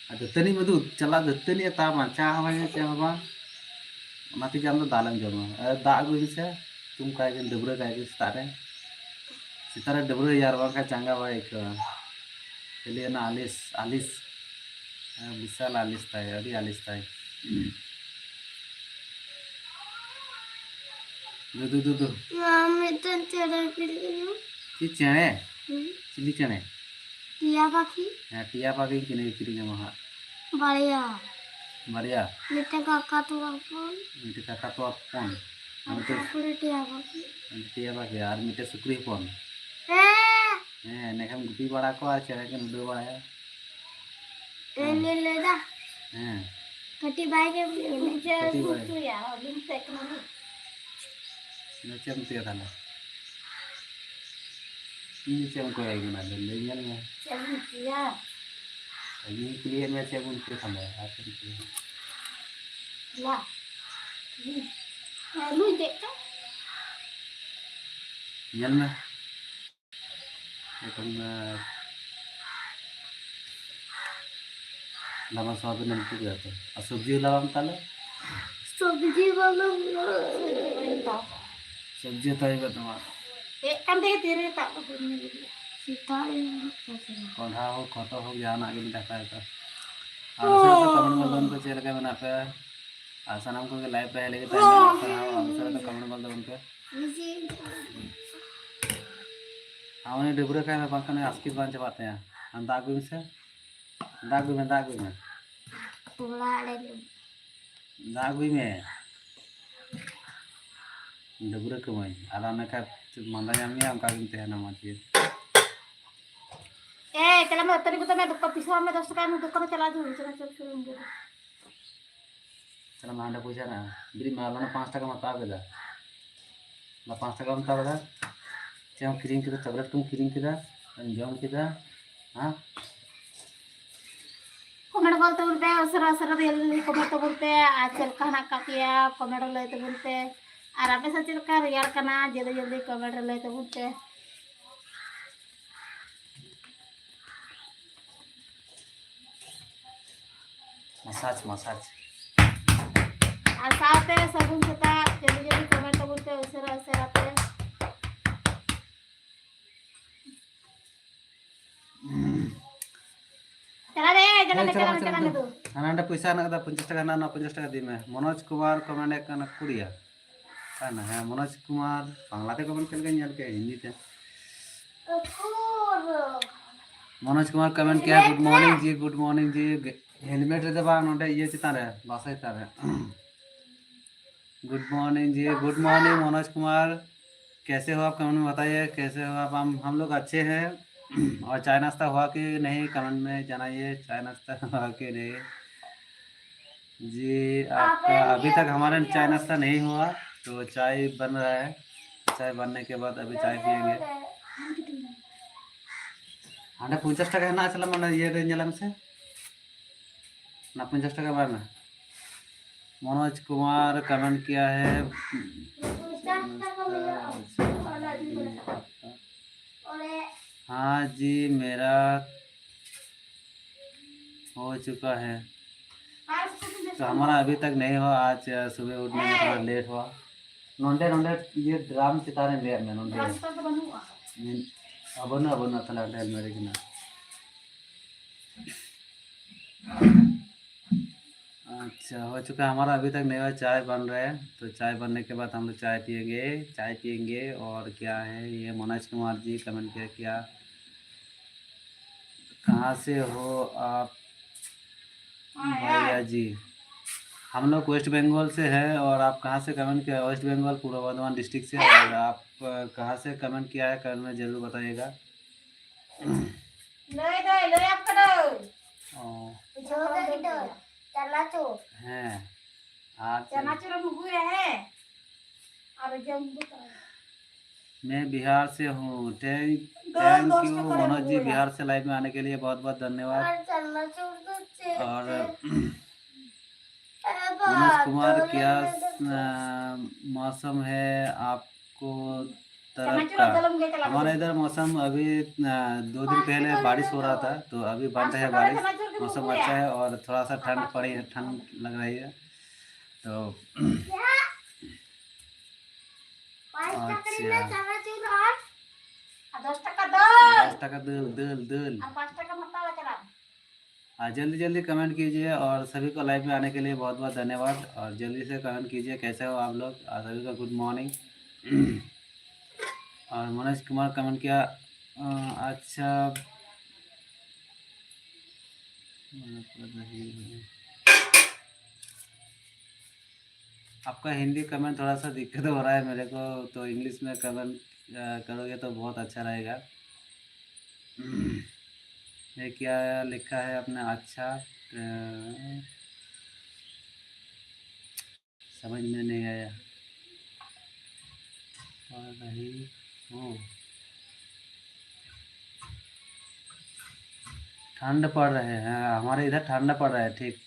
ᱟᱨ ᱫᱟᱹᱛᱟᱹᱱᱤ ᱢᱮ ᱫᱩ, ᱪᱟᱞᱟᱜ ᱫᱟᱹᱛᱟᱹᱱᱤ ᱛᱟ ᱵᱟᱝ, ᱪᱟ ᱦᱚᱸ ᱵᱟᱝ, ᱪᱮᱫ ᱦᱚᱸ ᱵᱟᱝ᱾ ᱚᱱᱟ ᱛᱮᱜᱮ ᱟᱢ ᱫᱚ ᱫᱟᱞᱮᱢ ᱡᱚᱢᱟ᱾ ᱮ, ᱫᱟᱜ ᱟᱹᱜᱩᱭ ᱢᱮᱥᱮ, ᱛᱩᱢ ᱠᱟᱭ ᱜᱮ, ᱰᱟᱹᱵᱽᱨᱟᱹ ᱠᱟᱭ ᱜᱮ ᱥᱮᱛᱟᱜ ᱨᱮ᱾ ᱥᱮᱛᱟᱜ ᱨᱮ ᱰᱟᱹᱵᱽᱨᱟᱹᱭᱮᱭᱟ, ᱟᱨ ᱵᱟᱝᱠᱷᱟᱱ ᱪᱟᱸᱜᱟ ᱵᱟᱭ ᱟᱹᱭᱠᱟᱹᱣᱟ᱾ ᱠᱷᱟᱹᱞᱤ ᱚᱱᱟ ᱟᱹᱞᱤᱥ, ᱟᱹᱞᱤᱥ᱾ ᱦᱮᱸ, ᱵᱤᱥᱟᱞ ᱟᱹᱞᱤᱥ ᱛᱟᱭ, ᱟᱹᱰᱤ ᱟᱹᱞᱤᱥ ᱛᱟᱭ᱾ ᱫᱩ, ᱫᱩ, ᱫᱩ, ᱫᱩ᱾ ᱢᱟ, ᱢᱤᱫᱴᱮᱱ ᱪᱮᱬᱮ ᱯᱤᱞᱤ ᱠᱟᱱᱟ᱾ ᱪᱮᱫ ᱪᱮᱬᱮ? ᱦᱩᱸ᱾ ᱪᱤᱞᱤ ᱪᱮᱬᱮ? ᱴᱤᱭᱟ ᱯᱟᱠᱷᱤ᱾ ᱦᱮᱸ, ᱴᱤᱭᱟ ᱯᱟᱠᱷᱤ ᱠᱤᱱᱤᱧ ᱠᱤᱨᱤᱧ ᱟᱢᱟ ᱦᱟᱸᱜ᱾ ᱵᱟᱨᱭᱟ᱾ ᱵᱟᱨᱭᱟ? ᱢᱤᱫᱴᱮᱱ ᱠᱟᱠᱟ ᱛᱚᱣᱟ ᱦᱚᱯᱚᱱ᱾ ᱢᱤᱫᱴᱮᱱ ᱠᱟᱠᱟ ᱛᱚᱣᱟ ᱦᱚᱯᱚᱱ᱾ ᱟᱨ ᱟᱨ ᱢᱤᱫᱴᱮᱱ ᱛᱟᱨᱯᱚᱨᱮ ᱴᱤᱭᱟ ᱯᱟᱠᱷᱤ᱾ ᱢᱤᱫᱴᱮᱱ ᱴᱤᱭᱟ ᱯᱟᱠᱷᱤ ᱟᱨ ᱢᱤᱫᱴᱮᱱ ᱥᱩᱠᱨᱤ ᱦᱚᱯᱚᱱ᱾ ᱦᱮᱸ᱾ ᱦᱮᱸ, ᱮᱸᱰᱮᱠᱷᱟᱱ ᱜᱩᱯᱤ ᱵᱟᱲᱟ ᱠᱚ ᱟᱨ ᱪᱮᱬᱮ ᱠᱤᱱ ᱩᱰᱟᱹᱣ ᱵᱟᱲᱟᱭᱟ᱾ ᱦᱮᱸ᱾ ᱤᱧ ᱞᱟᱹᱭ ᱫᱟ᱾ ᱦᱮᱸ᱾ ᱠᱟᱹᱴᱤᱡ ᱵᱟᱭ ᱧᱟᱢ ᱞᱮᱫᱟ᱾ ᱠᱟᱹᱴᱤᱡ ᱵᱟᱭ᱾ ᱫᱚ ᱪᱮᱫ ᱮᱢ ᱩᱛᱩᱭᱟ ᱛᱟᱦᱞᱮ? ᱤᱧ ᱪᱮᱫ ᱮᱢ ᱠᱚᱭᱚᱜ ᱠᱟᱱᱟ? ᱞᱟᱹᱭ ᱧᱮᱞ ᱢᱮ᱾ ᱪᱮᱫ ᱮᱢ ᱩᱛᱩᱭᱟ? ᱤᱧ ᱠᱩᱞᱤᱭᱮᱫ ᱢᱮᱭᱟ ᱪᱮᱫ ᱵᱚᱱ ᱩᱛᱩᱭᱟ ᱛᱟᱦᱞᱮ? ᱟᱨ ᱪᱮᱫ ᱮᱢ ᱩᱛᱩᱭᱟ? ᱞᱟ᱾ ᱟᱹᱞᱩ ᱪᱮᱫ ᱠᱟ? ᱧᱮᱞ ᱢᱮ᱾ ᱮᱠᱷᱚᱱ, ᱟᱸ, ᱰᱟᱢᱟ ᱥᱚᱣᱟᱵᱤᱱ ᱮᱢ ᱩᱛᱩ ᱠᱮᱫᱟ ᱛᱚ? ᱟᱨ ᱥᱚᱵᱽᱡᱤ ᱦᱚᱸ ᱞᱟᱜᱟᱣ ᱛᱟᱦᱞᱮ? ᱥᱚᱵᱽᱡᱤ ᱵᱟᱞᱟ᱾ ᱥᱚᱵᱽᱡᱤ ᱦᱟᱛᱟᱣ ᱦᱩᱭᱩᱜᱼᱟ ᱛᱚᱢᱟ᱾ ᱦᱮᱡ ᱠᱟᱱ ᱛᱮᱜᱮ ᱛᱤᱨᱮ ᱛᱟᱵ ᱠᱟᱛᱮ ᱤᱧ ᱟᱹᱜᱩ ᱠᱮᱫᱟ᱾ ᱥᱮᱛᱟᱜ ᱨᱮ ᱤᱧ ᱦᱮᱡ ᱠᱟᱱ ᱛᱟᱦᱮᱱᱟ᱾ ᱠᱚᱸᱰᱷᱟ ᱦᱳᱠ, ᱦᱚᱛᱚᱫ ᱦᱳᱠ, ᱡᱟᱦᱟᱱᱟᱜ ᱜᱮ ᱢᱤᱫ ᱫᱟᱠᱟ ᱦᱟᱛᱟᱣ᱾ ᱟᱨ ᱩᱥᱟᱹᱨᱟ ᱛᱮ ᱠᱚᱢᱮᱱᱴ ᱜᱚᱞ ᱛᱟᱵᱚᱱ ᱯᱮ, ᱪᱮᱫ ᱞᱮᱠᱟ ᱢᱮᱱᱟᱜ ᱯᱮᱭᱟ? ᱟᱨ ᱥᱟᱱᱟᱢ ᱠᱚᱜᱮ ᱞᱟᱭᱤᱵᱷ ᱨᱮ ᱦᱮᱡ ᱞᱟᱹᱜᱤᱫ ᱛᱮ ᱟᱭᱢᱟ ᱟᱭᱢᱟ ᱥᱟᱨᱦᱟᱣ᱾ ᱟᱨ ᱩᱥᱟᱹᱨᱟ ᱛᱮ ᱠᱚᱢᱮᱱᱴ ᱜᱚᱞ ᱛᱟᱵᱚᱱ ᱯᱮ᱾ ᱟᱢ ᱩᱱᱤ ᱰᱟᱹᱵᱽᱨᱟᱹ ᱠᱟᱭ ᱢᱮ, ᱵᱟᱝᱠᱷᱟᱱ ᱩᱱᱤ ᱟᱥᱠᱮᱛ ᱵᱟᱝ ᱪᱟᱵᱟᱜ ᱛᱟᱭᱟ᱾ ᱟᱢ ᱫᱟᱜ ᱟᱹᱜᱩᱭ ᱢᱮᱥᱮ᱾ ᱫᱟᱜ ᱟᱹᱜᱩᱭ ᱢᱮ, ᱫᱟᱜ ᱟᱹᱜᱩᱭ ᱢᱮ᱾ ᱚᱲᱟᱜ ᱨᱮ ᱫᱟᱜ ᱟᱹᱜᱩᱭ ᱢᱮ᱾ ᱰᱟᱹᱵᱽᱨᱟᱹ ᱠᱟᱹᱢᱟᱹᱧ᱾ ᱟᱨ ᱚᱱᱮ ᱠᱷᱟᱡ ᱢᱟᱸᱫᱟ ᱧᱟᱢ ᱢᱮᱭᱟ, ᱚᱱᱠᱟ ᱜᱮᱢ ᱛᱟᱦᱮᱱᱟ ᱢᱚᱡᱽ ᱜᱮ᱾ ᱮ, ᱪᱟᱞᱟᱜ ᱢᱮ, ᱛᱟᱹᱨᱤ ᱠᱚᱛᱮ ᱢᱮ, ᱫᱚᱠᱟᱱ ᱯᱚᱭᱥᱟ ᱮᱢ ᱢᱮ, ᱫᱚᱥ ᱴᱟᱠᱟ ᱮᱢ ᱢᱮ, ᱫᱚᱠᱟᱱ ᱨᱮ ᱪᱟᱞᱟᱜ ᱫᱩᱲᱩᱵ, ᱪᱟᱞᱟᱜ, ᱪᱟᱞᱟᱜ, ᱪᱟᱞᱟᱜ, ᱪᱟᱞᱟᱜ᱾ ᱪᱟᱞᱟᱜ ᱢᱮ, ᱦᱟᱸᱰᱮ ᱯᱚᱭᱥᱟ ᱦᱮᱱᱟᱜᱼᱟ᱾ ᱵᱤᱨᱤᱫ ᱢᱮ, ᱟᱨ ᱚᱱᱟ ᱯᱟᱸᱪ ᱴᱟᱠᱟᱢ ᱦᱟᱛᱟᱣ ᱠᱮᱫᱟ᱾ ᱚᱱᱟ ᱯᱟᱸᱪ ᱴᱟᱠᱟᱢ ᱦᱟᱛᱟᱣ ᱠᱮᱫᱟ᱾ ᱪᱮᱫ ᱮᱢ ᱠᱤᱨᱤᱧ ᱠᱮᱫᱟ? ᱪᱚᱠᱞᱮᱴ ᱠᱚᱢ ᱠᱤᱨᱤᱧ ᱠᱮᱫᱟ, ᱮᱢ ᱡᱚᱢ ᱠᱮᱫᱟ, ᱦᱮᱸ? ᱠᱚᱢᱮᱱᱴ ᱜᱚᱞ ᱛᱟᱵᱚᱱ ᱯᱮ, ᱩᱥᱟᱹᱨᱟ ᱩᱥᱟᱹᱨᱟ ᱛᱮ ᱡᱚᱞᱫᱤ ᱠᱚᱢᱮᱱᱴ ᱛᱟᱵᱚᱱ ᱯᱮ᱾ ᱟᱨ ᱪᱮᱫ ᱞᱮᱠᱟ ᱦᱮᱱᱟᱜ ᱟᱠᱟᱫ ᱯᱮᱭᱟ, ᱠᱚᱢᱮᱱᱴ ᱨᱮ ᱞᱟᱹᱭ ᱛᱟᱵᱚᱱ ᱯᱮ᱾ ᱟᱨ ᱟᱯᱮ ᱥᱮᱫ ᱪᱮᱫ ᱞᱮᱠᱟ ᱨᱮᱭᱟᱲ ᱠᱟᱱᱟ, ᱡᱚᱞᱫᱤ ᱡᱚᱞᱫᱤ ᱠᱚᱢᱮᱱᱴ ᱨᱮ ᱞᱟᱹᱭ ᱛᱟᱵᱚᱱ ᱯᱮ᱾ ᱢᱟᱥᱟᱡᱽ, ᱢᱟᱥᱟᱡᱽ᱾ ᱟᱨ ᱥᱟᱶᱛᱮ ᱥᱟᱹᱜᱩᱱ ᱥᱮᱛᱟᱜ, ᱡᱚᱞᱫᱤ ᱡᱚᱞᱫᱤ ᱠᱚᱢᱮᱱᱴ ᱛᱟᱵᱚᱱ ᱯᱮ, ᱩᱥᱟᱹᱨᱟ ᱩᱥᱟᱹᱨᱟ ᱛᱮ᱾ ᱪᱟᱞᱟᱜ ᱢᱮ, ᱪᱟᱞᱟᱜ ᱦᱮᱸ, ᱢᱮ, ᱪᱟᱞᱟᱜ ᱪᱟᱞᱟᱜ ᱢᱮ, ᱢᱮ, ᱪᱟᱞᱟᱜ ᱪᱟᱞᱟᱜ ᱢᱮ ᱢᱮ᱾ ᱫᱩ᱾ ᱦᱟᱱᱟ ᱱᱟᱰᱮ ᱯᱚᱭᱥᱟ ᱦᱮᱱᱟᱜ ᱠᱟᱫᱟ, ᱯᱚᱧᱪᱟᱥ ᱴᱟᱠᱟ ᱦᱮᱱᱟᱜᱼᱟ, ᱱᱚᱣᱟ ᱯᱚᱧᱪᱟᱥ ᱴᱟᱠᱟ ᱤᱫᱤ ᱢᱮ᱾ ᱢᱚᱱᱳᱡᱽ ᱠᱩᱢᱟᱨ ᱠᱚᱢᱮᱱᱴ ᱮᱫ ᱠᱟᱱᱟ, ᱠᱩᱲᱤᱭᱟ᱾ ᱚᱠᱟᱭ ᱱᱟ? ᱦᱮᱸ, ᱢᱚᱱᱳᱡᱽ ᱠᱩᱢᱟᱨ, ᱵᱟᱝᱞᱟ ᱛᱮ ᱠᱚᱢᱮᱱᱴ ᱪᱮᱫ ᱞᱮᱠᱟᱧ ᱧᱮᱞ ᱠᱮᱫᱼᱟ, ᱦᱤᱱᱫᱤ ᱛᱮ᱾ ᱩᱠᱩᱨ᱾ ᱢᱚᱱᱳᱡᱽ ᱠᱩᱢᱟᱨ ᱠᱚᱢᱮᱱᱴ ᱠᱮᱭᱟ, "Good morning ᱡᱤ, good morning ᱡᱤ।" ᱜᱮ-, ᱦᱮᱞᱢᱮᱴ ᱨᱮᱫᱚ ᱵᱟᱝ, ᱱᱚᱰᱮ ᱤᱭᱟᱹ ᱪᱮᱛᱟᱱ ᱨᱮ, ᱵᱟᱥᱟ ᱪᱮᱛᱟᱱ ᱨᱮ᱾ "Good morning ᱡᱤ, good morning ᱢᱚᱱᱳᱡᱽ ᱠᱩᱢᱟᱨ, कैसे हो आप? कमेंट में बताइए, कैसे हो आप?" हम, हम लोग अच्छे हैं। और चाय नाश्ता हुआ कि नहीं, कमेंट में जनाइए, चाय नाश्ता हुआ कि नहीं। जी, आपका अभी तक हमारे चाय नाश्ता नहीं हुआ, तो चाय बन रहा है। चाय बनने के बाद अभी चाय पियेंगे। ᱦᱟᱸᱰᱮ ᱯᱚᱧᱪᱟᱥ ᱴᱟᱠᱟ ᱦᱮᱱᱟᱜᱼᱟ, ᱪᱟᱞᱟᱜ ᱢᱮ, ᱚᱱᱟ ᱤᱭᱟᱹ ᱨᱮ ᱧᱮᱞ ᱢᱮᱥᱮ᱾ ᱚᱱᱟ ᱯᱚᱧᱪᱟᱥ ᱴᱟᱠᱟ ᱮᱢᱟᱭ ᱢᱮ᱾ मनोज कुमार कमेंट किया है, "नमस्कार।" हाँ जी, मेरा हो चुका है। तो हमारा अभी तक नहीं हुआ, आज, अ, सुबह उठने में थोड़ा लेट हुआ। ᱱᱚᱸᱰᱮ, ᱱᱚᱸᱰᱮ ᱤᱭᱟᱹ ᱰᱨᱟᱢ ᱪᱮᱛᱟᱱ ᱨᱮ ᱞᱟᱹᱭᱟᱫ ᱢᱮ, ᱱᱚᱸᱰᱮ᱾ ᱢᱮᱱ-, ᱟ, ᱵᱟᱹᱱᱩᱜᱼᱟ, ᱵᱟᱹᱱᱩᱜᱼᱟ, ᱛᱟᱦᱞᱮ ᱚᱸᱰᱮ ᱟᱞᱢᱟᱨᱤ ᱨᱮ ᱦᱮᱱᱟᱜᱼᱟ᱾ अच्छा, हो चुका है हमारा, अभी तक नहीं हुआ, चाय बन रहा है, तो चाय बनने के बाद हम लोग चाय पियेंगे, चाय पियेंगे। और क्या है, ये मनोज कुमार जी कमेंट किया, क्या, कहाँ से हो आप भैया जी? हम लोग वेस्ट बंगाल से हैं। और आप कहाँ से कमेंट किया? वेस्ट बंगाल, पूर्व बर्धमान डिस्ट्रिक्ट से। और आप, अ, कहाँ से कमेंट किया है, कमेंट में जरूर बताइएगा। ᱞᱟᱹᱭ ᱫᱟᱭ, ᱞᱟᱹᱭ ᱟᱯ ᱠᱟᱹᱱᱟᱹᱧ᱾ ᱚ᱾ ᱵᱩᱡᱷᱟᱹᱣ ᱠᱮᱫ ᱜᱮᱭᱟ᱾ ᱪᱟᱱᱟᱪᱩᱨ᱾ ᱦᱮᱸ᱾ ᱟᱨ ᱪᱟᱱᱟᱪᱩᱨ ᱮᱢ ᱟᱹᱜᱩᱭᱟ, ᱦᱮᱸ? ᱟᱨ ᱡᱚᱢ ᱫᱚ ᱛᱟᱭ᱾ मैं बिहार से हूँ। Thank, ᱫᱚᱥ, thank ᱫᱚᱥ you ᱴᱟᱠᱟ ᱨᱮ मनोज जी, ᱟᱹᱜᱩᱭᱟ᱾ बिहार से लाइव में आने के लिए बहुत बहुत धन्यवाद। ᱟᱨ ᱪᱟᱱᱟᱪᱩᱨ ᱫᱚ ᱪᱮᱫ? और ᱪᱮᱫ? मनोज कुमार, क्या, अ, मौसम है आपको तरफ का? हमारे इधर मौसम अभी, अ, दो दिन पहले बारिश हो रहा था, तो अभी बंद है बारिश। मौसम अच्छा है और थोड़ा सा ठंड पड़ी है, ठंड लग रही है। तो अच्छा। ᱫᱚᱥ ᱴᱟᱠᱟ ᱫᱟᱹᱞ᱾ ᱫᱚᱥ ᱴᱟᱠᱟ ᱫᱟᱹᱞ, ᱫᱟᱹᱞ, ᱫᱟᱹᱞ᱾ ᱟᱨ ᱯᱟᱸᱪ ᱴᱟᱠᱟ ᱢᱟᱛᱟᱣᱟ ᱪᱟᱞᱟᱜ᱾ ᱟᱨ ᱡᱚᱞᱫᱤ ᱡᱚᱞᱫᱤ ᱠᱚᱢᱮᱱᱴ ᱠᱤᱡᱤᱭᱮ ᱟᱨ ᱥᱟᱵᱷᱤ ᱠᱚ ᱞᱟᱭᱤᱵᱷ ᱢᱮ ᱟᱱᱮ ᱠᱮ ᱞᱤᱭᱮ ᱵᱚᱦᱩᱛ ᱵᱚᱦᱩᱛ ᱫᱷᱚᱱᱭᱚᱵᱟᱫ᱾ ᱟᱨ ᱡᱚᱞᱫᱤ ᱥᱮ ᱠᱚᱢᱮᱱᱴ ᱠᱤᱡᱤᱭᱮ ᱠᱮᱥᱮ ᱦᱳ ᱟᱯ ᱞᱳᱜ᱾ ᱟᱨ ᱥᱟᱵᱷᱤ ᱠᱚ ᱜᱩᱰ ᱢᱚᱨᱱᱤᱝ᱾ ᱟᱨ ᱢᱚᱱᱳᱡᱽ ᱠᱩᱢᱟᱨ ᱠᱚᱢᱮᱱᱴ ᱠᱤᱭᱟ, ᱟᱪᱪᱷᱟ, आपका हिंदी कमेंट थोड़ा सा दिक्कत हो रहा है मेरे को, तो इंग्लिश में कमेंट करोगे तो बहुत अच्छा रहेगा। ये क्या लिखा है आपने? अच्छा, अ, समझ में नहीं आया। पढ़ रही हूँ। ठंड पड़ रहे हैं, हमारे इधर ठंड पड़ रहा है। ठीक,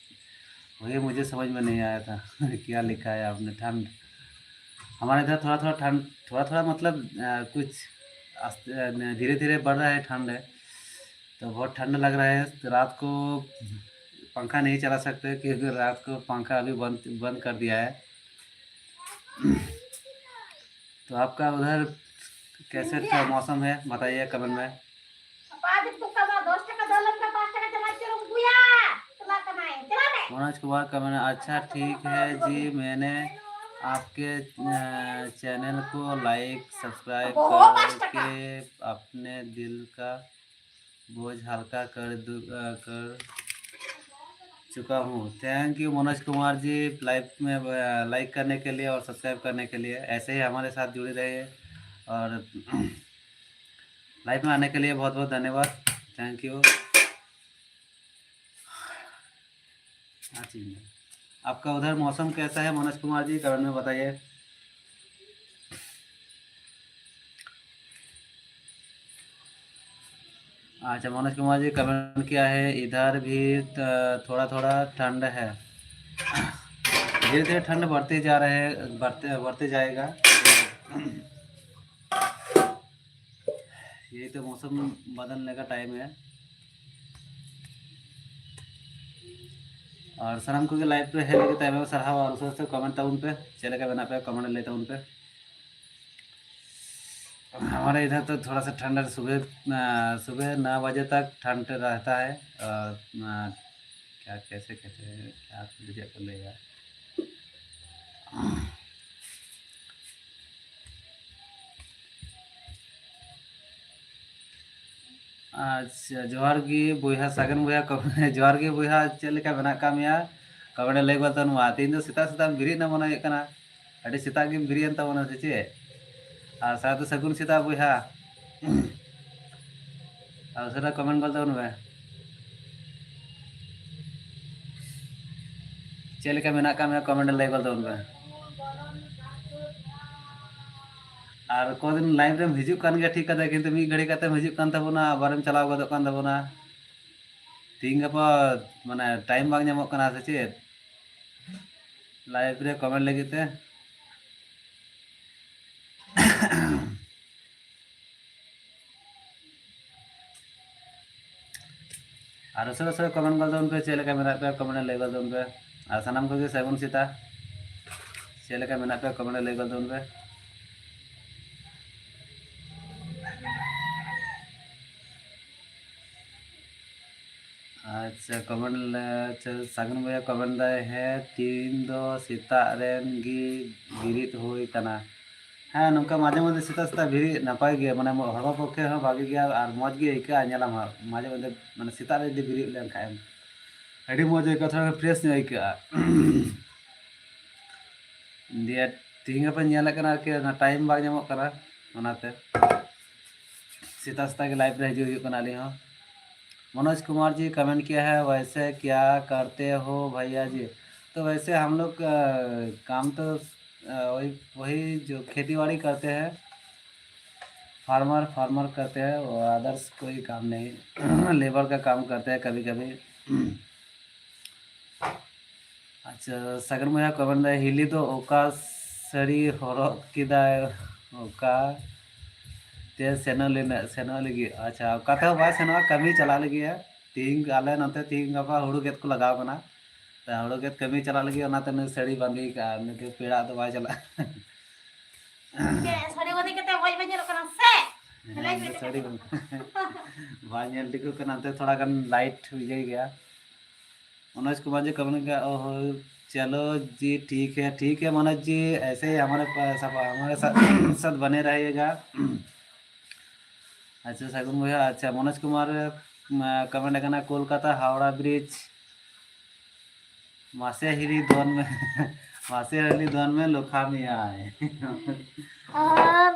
वही मुझे समझ में नहीं आया था। क्या लिखा है आपने? ठंड। हमारे इधर थोड़ा थोड़ा ठंड, थोड़ा थोड़ा मतलब, अ, कुछ आस्ते, अ, धीरे धीरे बढ़ रहा है ठंड। तो बहुत ठंड लग रहा है। तो रात को पंखा नहीं चला सकते, क्योंकि रात को पंखा अभी बंद, बंद कर दिया है। तो आपका उधर कैसे का मौसम है, बताइए कमेंट में। मनोज कुमार कमेंट, अच्छा ठीक है जी, मैंने आपके चैनल को लाइक सब्सक्राइब करके अपने दिल का बोझ हल्का कर दू, अ, कर चुका हूँ। Thank you Manoj Kumar ji, live में लाइक करने के लिए और सब्सक्राइब करने के लिए। ऐसे ही हमारे साथ जुड़े रहिए और लाइव में आने के लिए बहुत बहुत धन्यवाद। Thank you. हाँ जी, आपका उधर मौसम कैसा है मनोज कुमार जी, कमेंट में बताइए। अच्छा, मनोज कुमार जी कमेंट किया है, इधर भी त-, थोड़ा थोड़ा ठंड है। धीरे धीरे ठंड बढ़ते जा रहे, बढ़ते बढ़ते जाएगा। यही तो मौसम बदलने का टाइम है। और ᱥᱟᱱᱟᱢ ᱠᱚᱜᱮ ᱞᱟᱭᱤᱵᱷ ᱨᱮ ᱦᱮᱡ ᱞᱟᱹᱜᱤᱫ ᱛᱮ ᱟᱭᱢᱟ ᱥᱟᱨᱦᱟᱣ ᱟᱨ ᱩᱥᱟᱹᱨᱟ ᱥᱟᱹᱛ ᱠᱚᱢᱮᱱᱴ ᱛᱟᱵᱚᱱ ᱯᱮ, ᱪᱮᱫ ᱞᱮᱠᱟ ᱢᱮᱱᱟᱜ ᱯᱮᱭᱟ ᱠᱚᱢᱮᱱᱴ ᱞᱟᱹᱭ ᱛᱟᱵᱚᱱ ᱯᱮ᱾ हमारे इधर तो थोड़ा सा ठंड है, सुबह, अ, सुबह नौ बजे तक ठंड रहता है। और, अ, क्या, कैसे कहते हैं, क्या बोलते हैं यार। ᱟᱪᱪᱷᱟ, ᱡᱚᱦᱟᱨ ᱜᱮ ᱵᱚᱭᱦᱟ, ᱥᱟᱜᱮᱱ ᱵᱚᱭᱦᱟ, ᱠᱚ-, ᱡᱚᱦᱟᱨ ᱜᱮ ᱵᱚᱭᱦᱟ, ᱪᱮᱫ ᱞᱮᱠᱟ ᱢᱮᱱᱟᱜ ᱟᱠᱟᱫ ᱢᱮᱭᱟ? ᱠᱚᱢᱮᱱᱴ ᱨᱮ ᱞᱟᱹᱭ ᱜᱚᱫ ᱛᱟᱵᱚᱱ ᱢᱟ᱾ ᱛᱮᱦᱮᱧ ᱫᱚ ᱥᱮᱛᱟᱜ ᱥᱮᱛᱟᱜ ᱮᱢ ᱵᱮᱨᱮᱫ ᱮᱱᱟ ᱢᱚᱱᱮ ᱦᱩᱭᱩᱜ ᱠᱟᱱᱟ, ᱟᱹᱰᱤ ᱥᱮᱛᱟᱜ ᱜᱮᱢ ᱵᱮᱨᱮᱫ ᱮᱱ ᱛᱟᱵᱚᱱᱟ ᱥᱮ ᱪᱮᱫ? ᱟᱨ ᱥᱟᱶᱛᱮ ᱥᱟᱹᱜᱩᱱ ᱥᱮᱛᱟᱜ ᱵᱚᱭᱦᱟ᱾ ᱟᱨ ᱩᱥᱟᱹᱨᱟ ᱠᱚᱢᱮᱱᱴ ᱜᱚᱫ ᱛᱟᱵᱚᱱ ᱢᱮ᱾ ᱪᱮᱫ ᱞᱮᱠᱟ ᱢᱮᱱᱟᱜ ᱟᱠᱟᱫ ᱢᱮᱭᱟ, ᱠᱚᱢᱮᱱᱴ ᱨᱮ ᱞᱟᱹᱭ ᱜᱚᱫ ᱛᱟᱵᱚᱱ ᱢᱮ᱾ ᱟᱨ ᱠᱚᱫᱤᱱ ᱞᱟᱭᱤᱵᱷ ᱨᱮᱢ ᱦᱤᱡᱩᱜ ᱠᱟᱱ ᱜᱮᱭᱟ ᱴᱷᱤᱠ ᱠᱟᱛᱷᱟ, ᱠᱤᱱᱛᱩ ᱢᱤᱫ ᱜᱷᱟᱹᱲᱤ ᱠᱟᱛᱮᱢ ᱦᱤᱡᱩᱜ ᱠᱟᱱ ᱛᱟᱵᱚᱱᱟ, ᱟᱵᱟᱨᱮᱢ ᱪᱟᱞᱟᱣ ᱜᱚᱫᱚᱜ ᱠᱟᱱ ᱛᱟᱵᱚᱱᱟ᱾ ᱛᱤᱦᱤᱧ ᱜᱟᱯᱟ ᱢᱟᱱᱮ ᱴᱟᱭᱤᱢ ᱵᱟᱝ ᱧᱟᱢᱚᱜ ᱠᱟᱱᱟ ᱥᱮ ᱪᱮᱫ ᱞᱟᱭᱤᱵᱷ ᱨᱮ ᱠᱚᱢᱮᱱᱴ ᱞᱟᱹᱜᱤᱫ ᱛᱮ? ᱟᱨ ᱩᱥᱟᱹᱨᱟ ᱩᱥᱟᱹᱨᱟ ᱠᱚᱢᱮᱱᱴ ᱜᱚᱫ ᱛᱟᱵᱚᱱ ᱯᱮ, ᱪᱮᱫ ᱞᱮᱠᱟ ᱢᱮᱱᱟᱜ ᱯᱮᱭᱟ, ᱠᱚᱢᱮᱱᱴ ᱨᱮ ᱞᱟᱹᱭ ᱜᱚᱫ ᱛᱟᱵᱚᱱ ᱯᱮ᱾ ᱟᱨ ᱥᱟᱱᱟᱢ ᱠᱚᱜᱮ ᱥᱟᱹᱜᱩᱱ ᱥᱮᱛᱟᱜ᱾ ᱪᱮᱫ ᱞᱮᱠᱟ ᱢᱮᱱᱟᱜ ᱯᱮᱭᱟ, ᱠᱚᱢᱮᱱᱴ ᱨᱮ ᱞᱟᱹᱭ ᱜᱚᱫ ᱛᱟᱵᱚᱱ ᱯᱮ᱾ ᱟᱪᱪᱷᱟ, ᱠᱚᱢᱮᱱᱴ ᱞᱮ-, ᱟᱪᱪᱷᱟ, ᱥᱟᱹᱜᱩᱱ ᱵᱚᱭᱦᱟ ᱠᱚᱢᱮᱱᱴ ᱫᱟᱭ, "ᱦᱮᱸ, ᱛᱤᱦᱤᱧ ᱫᱚ ᱥᱮᱛᱟᱜ ᱨᱮᱱ ᱜᱮ ᱵᱮᱨᱮᱫ ᱦᱩᱭ ᱠᱟᱱᱟ᱾" ᱦᱮᱸ, ᱱᱚᱝᱠᱟ ᱢᱟᱡᱷᱮ ᱢᱚᱫᱽᱫᱷᱮ ᱥᱮᱛᱟᱜ ᱥᱮᱛᱟᱜ ᱵᱮᱨᱮᱫ ᱱᱟᱯᱟᱭ ᱜᱮᱭᱟ, ᱢᱟᱱᱮ ᱦᱚᱲᱢᱚ ᱯᱚᱠᱠᱷᱮ ᱦᱚᱸ ᱵᱷᱟᱜᱮ ᱜᱮᱭᱟ ᱟᱨ ᱢᱚᱡᱽ ᱜᱮ ᱟᱹᱭᱠᱟᱹᱜᱼᱟ᱾ ᱧᱮᱞᱟᱢ ᱦᱟᱸᱜ, ᱢᱟᱡᱷᱮ ᱢᱚᱫᱽᱫᱷᱮ, ᱢᱟᱱᱮ, ᱥᱮᱛᱟᱜ ᱨᱮ ᱡᱩᱫᱤ ᱵᱮᱨᱮᱫ ᱞᱮᱱᱠᱷᱟᱱ ᱮᱢ, ᱟᱹᱰᱤ ᱢᱚᱡᱽ ᱟᱹᱭᱠᱟᱹᱜᱼᱟ, ᱛᱷᱚᱲᱟ ᱯᱷᱨᱮᱥ ᱧᱚᱜ ᱟᱹᱭᱠᱟᱹᱜᱼᱟ᱾ ᱫᱤᱭᱮ ᱛᱤᱦᱤᱧ ᱜᱟᱯᱟ ᱧᱮᱞᱮᱫ ᱠᱟᱱᱟ ᱟᱨᱠᱤ, ᱚᱱᱟ ᱴᱟᱭᱤᱢ ᱵᱟᱝ ᱧᱟᱢᱚᱜ ᱠᱟᱱᱟ, ᱚᱱᱟᱛᱮ ᱥᱮᱛᱟᱜ ᱥᱮᱛᱟᱜ ᱜᱮ ᱞᱟᱭᱤᱵᱷ ᱨᱮ ᱦᱤᱡᱩᱜ ᱦᱩᱭᱩᱜ ᱠᱟᱱᱟ ᱟᱹᱞᱤᱧ ᱦᱚᱸ᱾ मनोज कुमार जी कमेंट किया है, "वैसे क्या करते हो भैया जी?" तो वैसे हम लोग, अ, काम तो, अ, वही, वही जो खेती बाड़ी करते हैं, फार्मर, फार्मर करते हैं, और अदर्स कोई काम नहीं। लेबर का काम करते हैं कभी कभी। ᱟᱪᱪᱷᱟ, ᱥᱟᱜᱮᱱ ᱵᱚᱭᱦᱟ ᱠᱚᱢᱮᱱᱴ ᱫᱟᱭ, "ᱦᱤᱞᱤ ᱫᱚ ᱚᱠᱟ ᱥᱟᱹᱲᱤ ᱦᱚᱨᱚᱜ ᱠᱮᱫᱟᱭ, ᱚᱠᱟ ᱛᱮ ᱥᱮᱱᱚᱜ ᱞᱮᱱᱟ, ᱥᱮᱱᱚᱜ ᱞᱟᱹᱜᱤᱫ?" ᱟᱪᱪᱷᱟ, ᱚᱠᱟ ᱛᱮᱦᱚᱸ ᱵᱟᱭ ᱥᱮᱱᱚᱜᱼᱟ, ᱠᱟᱹᱢᱤ ᱪᱟᱞᱟᱜ ᱞᱟᱹᱜᱤᱫ᱾ ᱛᱤᱦᱤᱧ ᱟᱞᱮ ᱱᱚᱛᱮ ᱛᱤᱦᱤᱧ ᱜᱟᱯᱟ ᱦᱩᱲᱩ ᱜᱮᱫ ᱠᱚ ᱞᱟᱜᱟᱣ ᱠᱟᱱᱟ, ᱛᱚ ᱦᱩᱲᱩ ᱜᱮᱫ ᱠᱟᱹᱢᱤ ᱪᱟᱞᱟᱜ ᱞᱟᱹᱜᱤᱫ, ᱚᱱᱟᱛᱮ ᱱᱩᱭ ᱥᱟᱹᱲᱤ ᱵᱟᱸᱫᱮ ᱠᱟᱜᱼᱟ, ᱱᱩᱭ ᱫᱚ ᱯᱮᱲᱟ ᱫᱚ ᱵᱟᱭ ᱪᱟᱞᱟᱜᱼᱟ᱾ ᱪᱮᱫ ᱥᱟᱹᱲᱤ ᱵᱟᱸᱫᱮ ᱠᱟᱛᱮ ᱢᱚᱡᱽ ᱵᱟᱝ ᱧᱮᱞᱚᱜ ᱠᱟᱱᱟ ᱥᱮ? ᱦᱮᱸ, ᱥᱟᱹᱲᱤ ᱵᱟᱸᱫᱮ᱾ ᱵᱟᱝ ᱧᱮᱞ ᱴᱷᱤᱠᱚᱜ ᱠᱟᱱᱟ, ᱚᱱᱛᱮ ᱛᱷᱚᱲᱟ ᱜᱟᱱ ᱞᱟᱭᱤᱴ ᱤᱭᱟᱹ ᱜᱮᱭᱟ᱾ मनोज कुमार जी कमेंट किया, "ओहो, चलो जी, ठीक है, ठीक है मनोज जी, ऐसे ही हमारे पास, हमारे साथ, साथ बने रहिएगा।" ᱟᱪᱪᱷᱟ, ᱥᱟᱹᱜᱩᱱ ᱵᱚᱭᱦᱟ᱾ ᱟᱪᱪᱷᱟ, ᱢᱚᱱᱳᱡᱽ ᱠᱩᱢᱟᱨ ᱠᱚᱢᱮᱱᱴ ᱠᱟᱱᱟ, ᱠᱳᱞᱠᱟᱛᱟ ᱦᱟᱣᱲᱟ ᱵᱨᱤᱡᱽ, ᱢᱟᱥᱮ ᱦᱤᱞᱤ ᱫᱚᱱ ᱢᱮ᱾ ᱢᱟᱥᱮ ᱦᱤᱞᱤ ᱫᱚᱱ ᱢᱮ, ᱞᱚᱠᱷᱟ ᱢᱮᱭᱟᱭ᱾ ᱚ,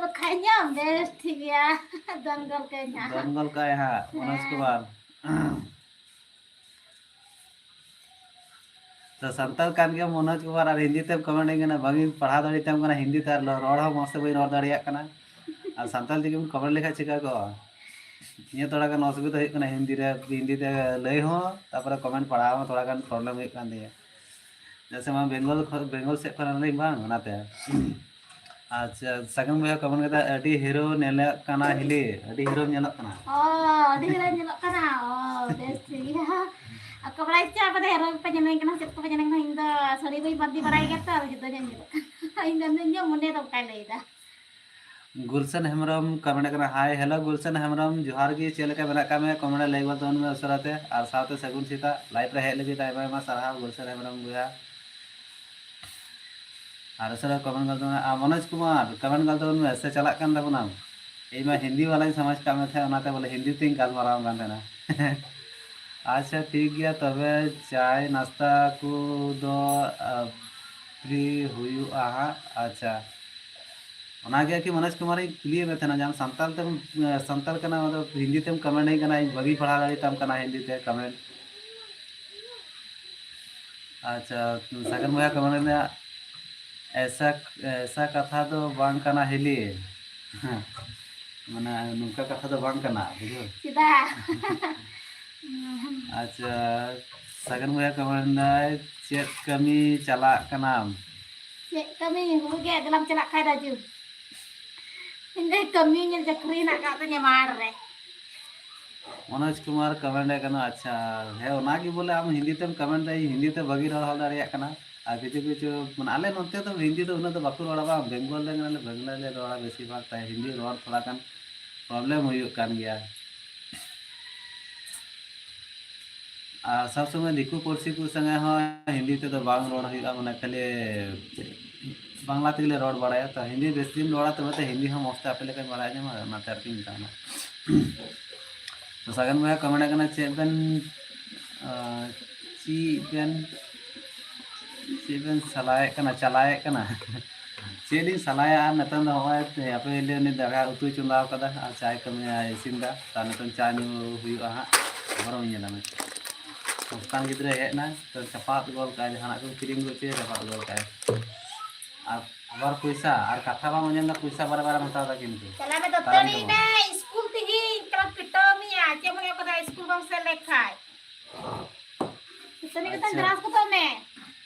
ᱵᱟᱠᱷᱟᱡ ᱧᱟᱢ ᱵᱮᱥ ᱴᱷᱤᱠ ᱜᱮᱭᱟ᱾ ᱫᱚᱱ ᱜᱚᱞ ᱠᱟᱹᱧ ᱦᱟᱸᱜ᱾ ᱫᱚᱱ ᱜᱚᱞ ᱠᱟᱭ ᱦᱟᱸᱜ ᱢᱚᱱᱳᱡᱽ ᱦᱮᱸ᱾ ᱠᱩᱢᱟᱨ᱾ ᱛᱚ, ᱥᱟᱱᱛᱟᱲ ᱠᱟᱱ ᱜᱮᱭᱟᱢ ᱢᱚᱱᱳᱡᱽ ᱠᱩᱢᱟᱨ, ᱟᱨ ᱦᱤᱱᱫᱤ ᱛᱮᱢ ᱠᱚᱢᱮᱱᱴ ᱟᱹᱧ ᱠᱟᱱᱟ, ᱵᱟᱝ ᱤᱧ ᱯᱟᱲᱦᱟᱣ ᱫᱟᱲᱮᱭᱟᱛᱟᱢ ᱠᱟᱱᱟ, ᱦᱤᱱᱫᱤ ᱛᱮ ᱟᱨ ᱨᱚᱲ ᱦᱚᱸ ᱢᱚᱡᱽ ᱛᱮ ᱵᱟᱹᱧ ᱨᱚᱲ ᱫᱟᱲᱮᱭᱟᱜ ᱠᱟᱱᱟ᱾ ᱟᱨ ᱥᱟᱱᱛᱟᱲ ᱛᱮᱜᱮᱢ ᱠᱚᱢᱮᱱᱴ ᱞᱮᱠᱷᱟᱡ ᱪᱤᱠᱟ ᱠᱚᱜᱼᱟ? ᱤᱧᱟᱹᱜ ᱛᱷᱚᱲᱟ ᱜᱟᱱ ᱚᱥᱩᱵᱤᱫᱟ ᱦᱩᱭᱩᱜ ᱠᱟᱱᱟ ᱦᱤᱱᱫᱤ ᱨᱮ, ᱦᱤᱱᱫᱤ ᱛᱮ ᱞᱟᱹᱭ ᱦᱚᱸ, ᱛᱟᱨᱯᱚᱨᱮ ᱠᱚᱢᱮᱱᱴ ᱯᱟᱲᱦᱟᱣ ᱦᱚᱸ ᱛᱷᱚᱲᱟ ᱜᱟᱱ ᱯᱨᱚᱵᱞᱮᱢ ᱦᱩᱭᱩᱜ ᱠᱟᱱ ᱛᱤᱧᱟᱹ᱾ ᱪᱮᱫᱟᱜ ᱥᱮ ᱢᱟ ᱵᱮᱝᱜᱚᱞ ᱠᱷᱚᱱ, ᱵᱮᱝᱜᱚᱞ ᱥᱮᱫ ᱠᱷᱚᱱ ᱠᱟᱱᱟᱞᱤᱧ ᱵᱟᱝ, ᱚᱱᱟᱛᱮ᱾ ᱟᱪᱪᱷᱟ, ᱥᱟᱹᱜᱩᱱ ᱵᱚᱭᱦᱟ ᱠᱚᱢᱮᱱᱴ ᱠᱮᱫᱟ, "ᱟᱹᱰᱤ ᱦᱤᱨᱳ ᱧᱮᱞᱚᱜ ᱠᱟᱱᱟ ᱦᱤᱞᱤ, ᱟᱹᱰᱤ ᱦᱤᱨᱳ ᱧᱮᱞᱚᱜ ᱠᱟᱱᱟ?" ᱚ, ᱟᱹᱰᱤ ᱦᱤᱨᱳ ᱧᱮᱞᱚᱜ ᱠᱟᱱᱟ᱾ ᱚ, ᱵᱮᱥ ᱴᱷᱤᱠ ᱜᱮᱭᱟ᱾ ᱟᱨ ᱠᱚ ᱵᱟᱲᱟᱭ ᱪᱮᱫ ᱟᱯᱮ ᱫᱚ ᱦᱤᱨᱳ ᱜᱮᱯᱮ ᱧᱮᱞᱮᱧ ᱠᱟᱱᱟ, ᱪᱮᱫ ᱠᱚᱯᱮ ᱧᱮᱞᱮᱧ ᱠᱟᱱᱟ? ᱤᱧ ᱫᱚ ᱥᱟᱹᱲᱤ ᱵᱟᱹᱧ ᱵᱟᱸᱫᱮ ᱵᱟᱲᱟᱭ ᱜᱮᱭᱟ ᱛᱚ, ᱟᱫᱚ ᱡᱩᱫᱟᱹ ᱧᱚᱜ ᱧᱮᱞᱚᱜ ᱠᱟᱱᱟ᱾ ᱤᱧ ᱫᱚ ᱤᱧᱟᱹᱜ ᱢᱚᱱᱮ ᱫᱚ ᱚᱱᱠᱟᱭ ᱞᱟᱹᱭᱫᱟ᱾ ᱜᱩᱞᱥᱟᱱ ᱦᱮᱢᱵᱨᱚᱢ ᱠᱚᱢᱮᱱᱴ ᱠᱟᱱᱟ, "ᱦᱟᱭ, ᱦᱮᱞᱳ ᱜᱩᱞᱥᱟᱱ ᱦᱮᱢᱵᱨᱚᱢ, ᱡᱚᱦᱟᱨ ᱜᱮ, ᱪᱮᱫ ᱞᱮᱠᱟ ᱢᱮᱱᱟᱜ ᱠᱟᱜ ᱢᱮᱭᱟ? ᱠᱚᱢᱮᱱᱴ ᱨᱮ ᱞᱟᱹᱭ ᱜᱚᱫ ᱛᱟᱵᱚᱱ ᱢᱮ ᱩᱥᱟᱹᱨᱟ ᱛᱮ, ᱟᱨ ᱥᱟᱶᱛᱮ ᱥᱟᱹᱜᱩᱱ ᱥᱮᱛᱟᱜ᱾ ᱞᱟᱭᱤᱵᱷ ᱨᱮ ᱦᱮᱡ ᱞᱟᱹᱜᱤᱫ ᱟᱭᱢᱟ ᱟᱭᱢᱟ ᱥᱟᱨᱦᱟᱣ ᱜᱩᱞᱥᱟᱱ ᱦᱮᱢᱵᱨᱚᱢ ᱵᱚᱭᱦᱟ᱾" ᱟᱨ ᱩᱥᱟᱹᱨᱟ ᱠᱚᱢᱮᱱᱴ ᱜᱚᱫ ᱛᱟᱵᱚᱱ ᱢᱮ᱾ ᱟᱨ ᱢᱚᱱᱳᱡᱽ ᱠᱩᱢᱟᱨ, ᱠᱚᱢᱮᱱᱴ ᱜᱚᱫ ᱛᱟᱵᱚᱱ ᱢᱮ, ᱥᱮ ᱪᱟᱞᱟᱜ ᱠᱟᱱ ᱛᱟᱵᱚᱱᱟᱢ? ᱤᱧ ᱢᱟ ᱦᱤᱱᱫᱤ ᱵᱟᱞᱟᱧ ᱥᱚᱢᱟᱡᱽ ᱠᱟᱜ ᱢᱮ ᱛᱟᱦᱮᱸᱫ, ᱚᱱᱟᱛᱮ ᱵᱚᱞᱮ ᱦᱤᱱᱫᱤ ᱛᱤᱧ ᱜᱟᱞᱢᱟᱨᱟᱣ ᱠᱟᱱ ᱛᱟᱦᱮᱱᱟ᱾ ᱟᱪᱪᱷᱟ, ᱴᱷᱤᱠ ᱜᱮᱭᱟ, ᱛᱚᱵᱮ ᱪᱟᱭ ᱱᱟᱥᱛᱟ ᱠᱚ ᱫᱚ, ᱟ, ᱯᱷᱨᱤ ᱦᱩᱭᱩᱜᱼᱟ ᱦᱟᱸᱜ᱾ ᱟᱪᱪᱷᱟ, ᱚᱱᱟᱜᱮ ᱟᱨᱠᱤ ᱢᱚᱱᱳᱡᱽ ᱠᱩᱢᱟᱨ ᱤᱧ ᱠᱩᱞᱤᱭᱮᱫ ᱢᱮ ᱛᱟᱦᱮᱱᱟ, ᱡᱮ ᱟᱢ ᱥᱟᱱᱛᱟᱲ ᱛᱮᱢ, ᱮ, ᱥᱟᱱᱛᱟᱲ ᱠᱟᱱᱟ, ᱟᱫᱚ ᱦᱤᱱᱫᱤ ᱛᱮᱢ ᱠᱚᱢᱮᱱᱴ ᱟᱹᱧ ᱠᱟᱱᱟ, ᱤᱧ ᱵᱟᱹᱧ ᱯᱟᱲᱦᱟᱣ ᱫᱟᱲᱮᱭᱟᱛᱟᱢ ᱠᱟᱱᱟ ᱦᱤᱱᱫᱤ ᱛᱮ ᱠᱚᱢᱮᱱᱴ᱾ ᱟᱪᱪᱷᱟ, ᱥᱟᱜᱮᱱ ᱵᱚᱭᱦᱟ ᱠᱚᱢᱮᱱᱴ ᱢᱮ, "ᱮᱥᱟ, ᱮᱥᱟ ᱠᱟᱛᱷᱟ ᱫᱚ ᱵᱟᱝ ᱠᱟᱱᱟ ᱦᱤᱞᱤ᱾" ᱢᱟᱱᱮ, ᱱᱚᱝᱠᱟ ᱠᱟᱛᱷᱟ ᱫᱚ ᱵᱟᱝ ᱠᱟᱱᱟ, ᱵᱩᱡᱷᱟᱹᱣ? ᱪᱮᱫᱟᱜ? ᱟᱪᱪᱷᱟ, ᱥᱟᱜᱮᱱ ᱵᱚᱭᱦᱟ ᱠᱚᱢᱮᱱᱴ ᱫᱟᱭ, "ᱪᱮᱫ ᱠᱟᱹᱢᱤ ᱪᱟᱞᱟᱜ ᱠᱟᱱᱟᱢ?" ᱪᱮᱫ ᱠᱟᱹᱢᱤ? ᱦᱩᱲᱩ ᱜᱮ ᱫᱮᱞᱟᱢ ᱪᱟᱞᱟᱜ ᱠᱷᱟᱡ ᱫᱚ ᱦᱤᱡᱩᱜ᱾ ᱤᱧ ᱫᱚ ᱠᱟᱹᱢᱤ ᱧᱮᱞ ᱪᱟᱹᱠᱨᱤ ᱦᱮᱱᱟᱜ ᱟᱠᱟᱫ ᱛᱤᱧᱟᱹ ᱢᱟᱴᱷ ᱨᱮ᱾ ᱢᱚᱱᱳᱡᱽ ᱠᱩᱢᱟᱨ ᱠᱚᱢᱮᱱᱴ ᱮ ᱠᱟᱱᱟ, ᱟᱪᱪᱷᱟ, ᱦᱮᱸ, ᱚᱱᱟᱜᱮ ᱵᱚᱞᱮ ᱟᱢ ᱦᱤᱱᱫᱤ ᱛᱮᱢ ᱠᱚᱢᱮᱱᱴ ᱫᱟ, ᱤᱧ ᱦᱤᱱᱫᱤ ᱛᱮ ᱵᱷᱟᱹᱜᱤ ᱨᱚᱲ ᱦᱚᱸ ᱫᱟᱲᱮᱭᱟᱜ ᱠᱟᱱᱟ᱾ ᱟᱨ ᱠᱤᱪᱷᱩ ᱠᱤᱪᱷᱩ, ᱢᱟᱱᱮ, ᱟᱞᱮ ᱱᱚᱛᱮ ᱫᱚ ᱦᱤᱱᱫᱤ ᱫᱚ ᱩᱱᱟᱹᱜ ᱫᱚ ᱵᱟᱠᱚ ᱨᱚᱲᱟ ᱵᱟᱝ, ᱵᱮᱝᱜᱚᱞ ᱨᱮ ᱢᱮᱱᱟᱞᱮ ᱵᱟᱝᱞᱟ ᱞᱮ ᱨᱚᱲᱟ ᱵᱮᱥᱤᱨ ᱵᱷᱟᱜᱽ, ᱛᱟᱭ ᱦᱤᱱᱫᱤ ᱨᱚᱲ ᱛᱷᱚᱲᱟ ᱜᱟᱱ ᱯᱨᱚᱵᱞᱮᱢ ᱦᱩᱭᱩᱜ ᱠᱟᱱ ᱜᱮᱭᱟ᱾ ᱟᱨ ᱥᱚᱵ ᱥᱚᱢᱚᱭ ᱫᱤᱠᱩ ᱯᱟᱹᱨᱥᱤ ᱠᱚ ᱥᱚᱸᱜᱮ ᱦᱚᱸ ᱦᱤᱱᱫᱤ ᱛᱮᱫᱚ ᱵᱟᱝ ᱨᱚᱲ ᱦᱩᱭᱩᱜᱼᱟ, ᱢᱟᱱᱮ ᱠᱷᱟᱹᱞᱤ ᱵᱟᱝᱞᱟ ᱛᱮᱜᱮ ᱞᱮ ᱨᱚᱲ ᱵᱟᱲᱟᱭᱟ᱾ ᱛᱚ ᱦᱤᱱᱫᱤ ᱵᱮᱥᱤᱢ ᱨᱚᱲᱟ ᱛᱚᱵᱮ ᱛᱚ ᱦᱤᱱᱫᱤ ᱦᱚᱸ ᱢᱚᱡᱽ ᱛᱮ ᱟᱯᱮ ᱞᱮᱠᱟᱧ ᱵᱟᱲᱟᱭ ᱧᱟᱢᱟ, ᱚᱱᱟᱛᱮ ᱟᱨᱠᱤᱧ ᱢᱮᱛᱟᱢᱟ᱾ ᱛᱚ ᱥᱟᱜᱮᱱ ᱵᱚᱭᱦᱟ ᱠᱚᱢᱮᱱᱴ ᱠᱟᱱᱟ, ᱪᱮᱫ ᱵᱮᱱ, ᱟᱸ, ᱪᱮᱫ ᱵᱮᱱ, ᱪᱮᱫ ᱵᱮᱱ ᱥᱟᱞᱟᱭᱮᱫ ᱠᱟᱱᱟ, ᱪᱟᱞᱟᱭᱮᱫ ᱠᱟᱱᱟ? ᱪᱮᱫ ᱞᱤᱧ ᱥᱟᱞᱟᱭᱟ ᱟᱨ ᱱᱤᱛᱚᱝ ᱫᱚ ᱦᱚᱸᱜᱼᱚᱭ ᱦᱟᱯᱮ ᱞᱟᱹᱭ ᱩᱱᱤ ᱫᱟᱠᱟ ᱩᱛᱩᱭ ᱪᱚᱸᱫᱟ ᱟᱠᱟᱫᱟ ᱟᱨ ᱪᱟᱭ ᱠᱟᱹᱢᱤ ᱤᱥᱤᱱ ᱫᱟ᱾ ᱛᱟᱨ ᱱᱤᱛᱚᱝ ᱪᱟ ᱧᱩ ᱦᱩᱭᱩᱜᱼᱟ ᱦᱟᱸᱜ, ᱟᱵᱟᱨ ᱵᱚᱱ ᱧᱮᱞᱟ ᱢᱮ᱾ ᱥᱚᱝᱥᱛᱷᱟᱱ ᱜᱤᱫᱽᱨᱟᱹ ᱦᱮᱡ ᱮᱱᱟ, ᱛᱚ ᱪᱟᱯᱟᱫ ᱜᱚᱞ ᱠᱟᱜᱼᱟᱭ, ᱡᱟᱦᱟᱱᱟᱜ ᱠᱚ ᱠᱤᱨᱤᱧ ᱟᱹᱜᱩ ᱦᱚᱪᱚᱭᱟ, ᱪᱟᱯᱟᱫ ᱜᱚᱞ ᱠᱟᱜᱼᱟᱭ᱾ ᱟᱨ ᱟᱵᱟᱨ ᱯᱚᱭᱥᱟ, ᱟᱨ ᱠᱟᱛᱷᱟ ᱵᱟᱢ ᱟᱸᱡᱚᱢ ᱫᱟ, ᱯᱚᱭᱥᱟ ᱵᱟᱨᱮ ᱵᱟᱨᱮᱢ ᱦᱟᱛᱟᱣ ᱫᱟ ᱠᱤᱱᱛᱩ᱾ ᱪᱟᱞᱟᱜ ᱢᱮ ᱛᱟᱲᱟᱢ ᱫᱚ ᱫᱟᱹᱛᱟᱹᱱᱤ ᱵᱟᱝ᱾ ᱢᱮ, ᱤᱥᱠᱩᱞ ᱛᱤᱦᱤᱧ ᱠᱟᱞᱟᱥ ᱯᱤᱴᱟᱹᱣ ᱢᱮᱭᱟ, ᱪᱮᱫ ᱮᱢ ᱞᱟᱹᱭ ᱠᱟᱫᱟ ᱤᱥᱠᱩᱞ ᱵᱟᱢ ᱥᱮᱱ ᱞᱮᱱ ᱠᱷᱟᱡ? ᱫᱟᱹᱛᱟᱹᱱᱤ ᱠᱟᱛᱮ ᱟᱪᱪᱷᱟ᱾ ᱵᱨᱟᱥ ᱠᱚᱛᱚᱜ ᱢᱮ᱾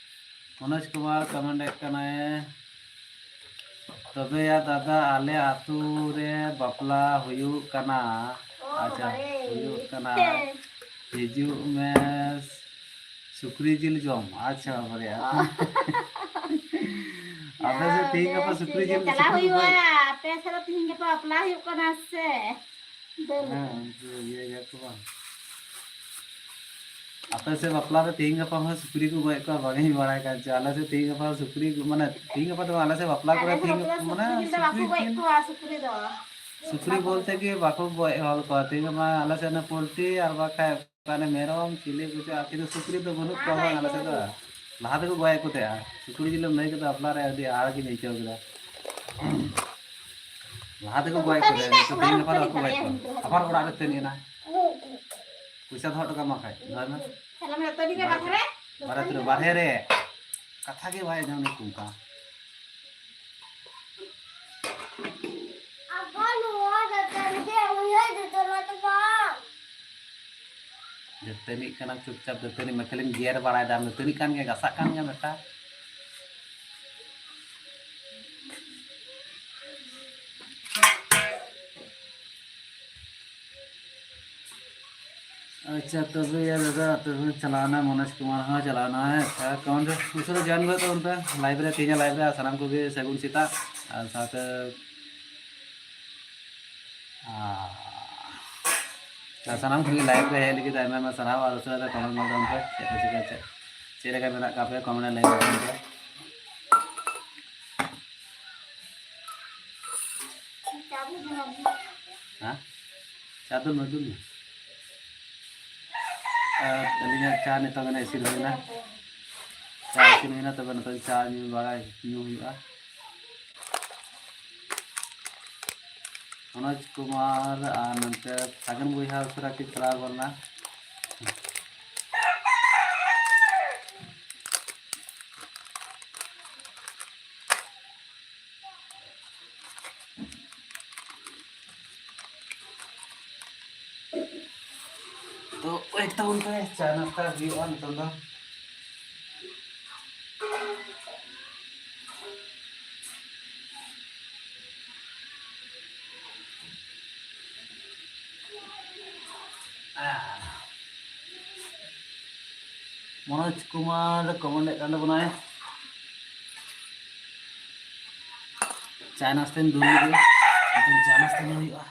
ᱢᱚᱱᱳᱡᱽ ᱠᱩᱢᱟᱨ ᱠᱚᱢᱮᱱᱴ ᱮᱫ ᱠᱟᱱᱟᱭ, ᱛᱚᱵᱮᱭᱟ ᱫᱟᱫᱟ, ᱟᱞᱮ ᱟᱹᱛᱩ ᱨᱮ ᱵᱟᱯᱞᱟ ᱦᱩᱭᱩᱜ ᱠᱟᱱᱟ᱾ ᱚ, ᱟᱪᱪᱷᱟ, ᱵᱟᱵᱟᱨᱮ᱾ ᱦᱩᱭᱩᱜ ᱠᱟᱱᱟ᱾ ᱦᱤᱡᱩᱜ ᱢᱮ, ᱥᱩᱠᱨᱤ ᱡᱤᱞ ᱡᱚᱢ᱾ ᱟᱪᱪᱷᱟ, ᱵᱟᱵᱟᱨᱮ᱾ ᱚ᱾ ᱟᱯᱮ ᱥᱮᱫ ᱛᱤᱦᱤᱧ ᱜᱟᱯᱟ ᱵᱮᱥ, ᱥᱩᱠᱨᱤ ᱴᱷᱤᱠ ᱜᱮᱭᱟ, ᱡᱤᱞ, ᱪᱟᱞᱟᱣ ᱥᱩᱠᱨᱤ ᱠᱚ ᱦᱩᱭᱩᱜᱼᱟ᱾ ᱜᱚᱡ? ᱟᱯᱮ ᱥᱮᱫ ᱫᱚ ᱛᱤᱦᱤᱧ ᱜᱟᱯᱟ ᱵᱟᱯᱞᱟ ᱦᱩᱭᱩᱜ ᱠᱟᱱᱟ ᱥᱮ? ᱫᱟᱹᱞ ᱦᱮᱸ, ᱩᱛᱩ᱾ ᱩᱱᱠᱩ ᱤᱭᱟᱹ ᱜᱮᱭᱟ ᱠᱚ ᱵᱟᱝ? ᱟᱯᱮ ᱥᱮᱫ ᱵᱟᱯᱞᱟ ᱨᱮ ᱛᱤᱦᱤᱧ ᱜᱟᱯᱟ ᱦᱚᱸ ᱥᱩᱠᱨᱤ ᱠᱚ ᱜᱚᱡ ᱠᱚᱣᱟ, ᱵᱟᱝ ᱤᱧ ᱵᱟᱲᱟᱭ ᱠᱟᱱ ᱪᱚ᱾ ᱟᱞᱮ ᱥᱮᱫ ᱛᱤᱦᱤᱧ ᱜᱟᱯᱟ ᱥᱩᱠᱨᱤ ᱠᱚ, ᱢᱟᱱᱮ, ᱛᱤᱦᱤᱧ ᱜᱟᱯᱟ ᱫᱚ ᱵᱟᱝ, ᱟᱞᱮ ᱥᱮᱫ ᱵᱟᱯᱞᱟ ᱟᱞᱮ ᱠᱚᱨᱮ ᱥᱮᱫ ᱛᱤᱦᱤᱧ ᱵᱟᱯᱞᱟ ᱜᱟᱯᱟ, ᱥᱩᱠᱨᱤ ᱢᱟᱱᱮ, ᱡᱤᱞ ᱫᱚ ᱵᱟᱠᱚ ᱥᱩᱠᱨᱤ ᱜᱚᱡ ᱡᱤᱞ, ᱠᱚᱣᱟ, ᱥᱩᱠᱨᱤ ᱫᱚ᱾ ᱥᱩᱠᱨᱤ ᱵᱟᱠᱚ ᱵᱚᱞᱛᱮ ᱜᱚᱡ ᱜᱮ ᱠᱚᱣᱟ᱾ ᱵᱟᱠᱚ ᱜᱚᱡ ᱦᱚᱲ ᱠᱚᱣᱟ᱾ ᱛᱤᱦᱤᱧ ᱜᱟᱯᱟ ᱟᱞᱮ ᱥᱮᱫ ᱚᱱᱟ ᱯᱳᱞᱴᱨᱤ ᱟᱨ ᱵᱟᱠᱷᱟᱡ ᱢᱟᱱᱮ ᱢᱮᱨᱚᱢ, ᱪᱤᱞᱤ ᱠᱚᱪᱚ, ᱟᱨ ᱠᱤᱱᱛᱩ ᱥᱩᱠᱨᱤ ᱫᱚ ᱵᱟᱹᱱᱩᱜ ᱠᱚᱣᱟ ᱵᱟᱝ ᱟᱞᱮ ᱥᱮᱫ ᱫᱚ᱾ ᱞᱟᱦᱟ ᱛᱮᱠᱚ ᱜᱚᱡ ᱠᱚ ᱛᱟᱦᱮᱸᱜᱼᱟ᱾ ᱥᱩᱠᱨᱤ ᱡᱤᱞ ᱮᱢ ᱞᱟᱹᱭ ᱠᱮᱫᱟ, ᱵᱟᱯᱞᱟ ᱨᱮ ᱟᱹᱰᱤ ᱦᱟᱦᱟᱲᱟ ᱜᱤᱧ ᱟᱹᱭᱠᱟᱹᱣ ᱠᱮᱫᱟ᱾ ᱞᱟᱦᱟ ᱛᱮᱠᱚ ᱜᱚᱡ ᱠᱚ ᱛᱟᱦᱮᱸᱜ, ᱱᱤᱛᱚᱜ ᱛᱮᱦᱮᱧ ᱜᱟᱯᱟ ᱫᱚ ᱵᱟᱠᱚ ᱜᱚᱡ ᱠᱚᱣᱟ᱾ ᱟᱵᱟᱨ ᱚᱲᱟᱜ ᱨᱮ ᱛᱟᱹᱱᱤᱡ ᱮᱱᱟ᱾ ᱯᱚᱭᱥᱟ ᱫᱚᱦᱚ ᱦᱚᱴᱚ ᱠᱟᱜ ᱢᱟ ᱠᱷᱟᱡ, ᱫᱚᱦᱚᱭ ᱢᱮ᱾ ᱵᱟᱨᱦᱮ ᱨᱮ, ᱵᱟᱨᱦᱮ ᱨᱮ᱾ ᱠᱟᱛᱷᱟ ᱜᱮ ᱵᱟᱭ ᱟᱸᱡᱚᱢ ᱞᱮᱫ ᱚᱱᱠᱟ᱾ ᱟᱵᱚ ᱱᱚᱣᱟ ᱫᱟᱹᱛᱟᱹᱱᱤ ᱫᱚ ᱩᱭᱦᱟᱹᱨ ᱫᱟᱹᱛᱟᱹᱱᱤ ᱫᱚ ᱵᱟᱝ᱾ ᱫᱟᱹᱛᱟᱹᱱᱤᱜ ᱠᱟᱱᱟ ᱪᱩᱯᱪᱟᱯ, ᱫᱟᱹᱛᱟᱹᱱᱤ ᱢᱮ, ᱠᱷᱟᱹᱞᱤᱢ ᱜᱮᱨ ᱵᱟᱲᱟᱭᱮᱫᱟ, ᱫᱟᱹᱛᱟᱹᱱᱤᱜ ᱠᱟᱱ ᱜᱮᱭᱟ, ᱜᱟᱥᱟᱜ ᱠᱟᱱ ᱜᱮᱭᱟ ᱵᱮᱴᱟ᱾ ᱟᱪᱪᱷᱟ, ᱛᱚᱵᱮ ᱭᱟ ᱫᱟᱫᱟ, ᱛᱚᱵᱮ ᱪᱟᱞᱟᱣᱱᱟ, ᱢᱚᱱᱳᱡᱽ ᱠᱩᱢᱟᱨ ᱦᱚᱸ ᱪᱟᱞᱟᱣᱱᱟ, ᱦᱮᱸ, ᱟᱪᱪᱷᱟ, ᱠᱚᱢᱮᱱᱴ ᱨᱮ ᱩᱥᱟᱹᱨᱟ ᱡᱚᱭᱮᱱ ᱜᱚᱫ ᱛᱟᱵᱚᱱ ᱯᱮ, ᱞᱟᱭᱤᱵᱷ ᱨᱮ, ᱛᱮᱦᱮᱧᱟᱜ ᱞᱟᱭᱤᱵᱷ ᱨᱮ, ᱟᱨ ᱥᱟᱱᱟᱢ ᱠᱚᱜᱮ ᱥᱟᱹᱜᱩᱱ ᱥᱮᱛᱟᱜ, ᱟᱨ ᱥᱟᱶᱛᱮ, ᱟᱨ ᱥᱟᱱᱟᱢ ᱠᱚᱜᱮ ᱞᱟᱭᱤᱵᱷ ᱨᱮ ᱦᱮᱡ ᱞᱟᱹᱜᱤᱫ ᱟᱭᱢᱟ ᱟᱭᱢᱟ ᱥᱟᱨᱦᱟᱣ, ᱟᱨ ᱩᱥᱟᱹᱨᱟ ᱛᱮ ᱠᱚᱢᱮᱱᱴ ᱜᱚᱫ ᱛᱟᱵᱚᱱ ᱯᱮ, ᱪᱮᱫ ᱠᱚ ᱪᱤᱠᱟᱹ, ᱪᱮᱫ, ᱪᱮᱫ ᱞᱮᱠᱟ ᱢᱮᱱᱟᱜ ᱠᱟᱜ ᱯᱮᱭᱟ, ᱠᱚᱢᱮᱱᱴ ᱨᱮ ᱞᱟᱹᱭ ᱜᱚᱫ ᱛᱟᱵᱚᱱ ᱯᱮ᱾ ᱦᱮᱸ? ᱪᱟ ᱫᱩᱞ ᱢᱮ, ᱫᱩᱞ ᱢᱮ᱾ ᱟᱨ ᱟᱹᱞᱤᱧᱟᱜ ᱪᱟ ᱱᱤᱛᱚᱝ ᱜᱮ ᱤᱥᱤᱱ ᱦᱩᱭᱱᱟ᱾ ᱪᱟ ᱤᱥᱤᱱ ᱦᱩᱭᱱᱟ, ᱛᱚᱵᱮ ᱱᱤᱛᱚᱝ ᱪᱟ ᱧᱩ ᱵᱟᱲᱟᱭ, ᱧᱩ ᱦᱩᱭᱩᱜᱼᱟ᱾ ᱢᱚᱱᱳᱡᱽ ᱠᱩᱢᱟᱨ ᱟᱨ ᱱᱚᱱᱛᱮ ᱥᱟᱜᱮᱱ ᱵᱚᱭᱦᱟ ᱩᱥᱟᱹᱨᱟ ᱠᱤᱱ ᱪᱟᱞᱟᱣ ᱜᱚᱫ ᱮᱱᱟ᱾ ᱛᱚ, ᱮᱠ ᱛᱟᱵᱚᱱ ᱯᱮ, ᱪᱟ ᱱᱟᱥᱛᱟ ᱦᱩᱭᱩᱜᱼᱟ ᱱᱤᱛᱚᱝ ᱫᱚ᱾ ᱢᱚᱱᱳᱡᱽ ᱠᱩᱢᱟᱨ ᱠᱚᱢᱮᱱᱴ ᱮᱫ ᱠᱟᱱ ᱛᱟᱵᱚᱱᱟᱭ, ᱪᱟ ᱱᱟᱥᱛᱟᱧ ᱫᱩᱞ ᱞᱮᱜᱮ, ᱱᱤᱛᱚᱝ ᱪᱟ ᱱᱟᱥᱛᱟ ᱧᱩ ᱦᱩᱭᱩᱜᱼᱟ᱾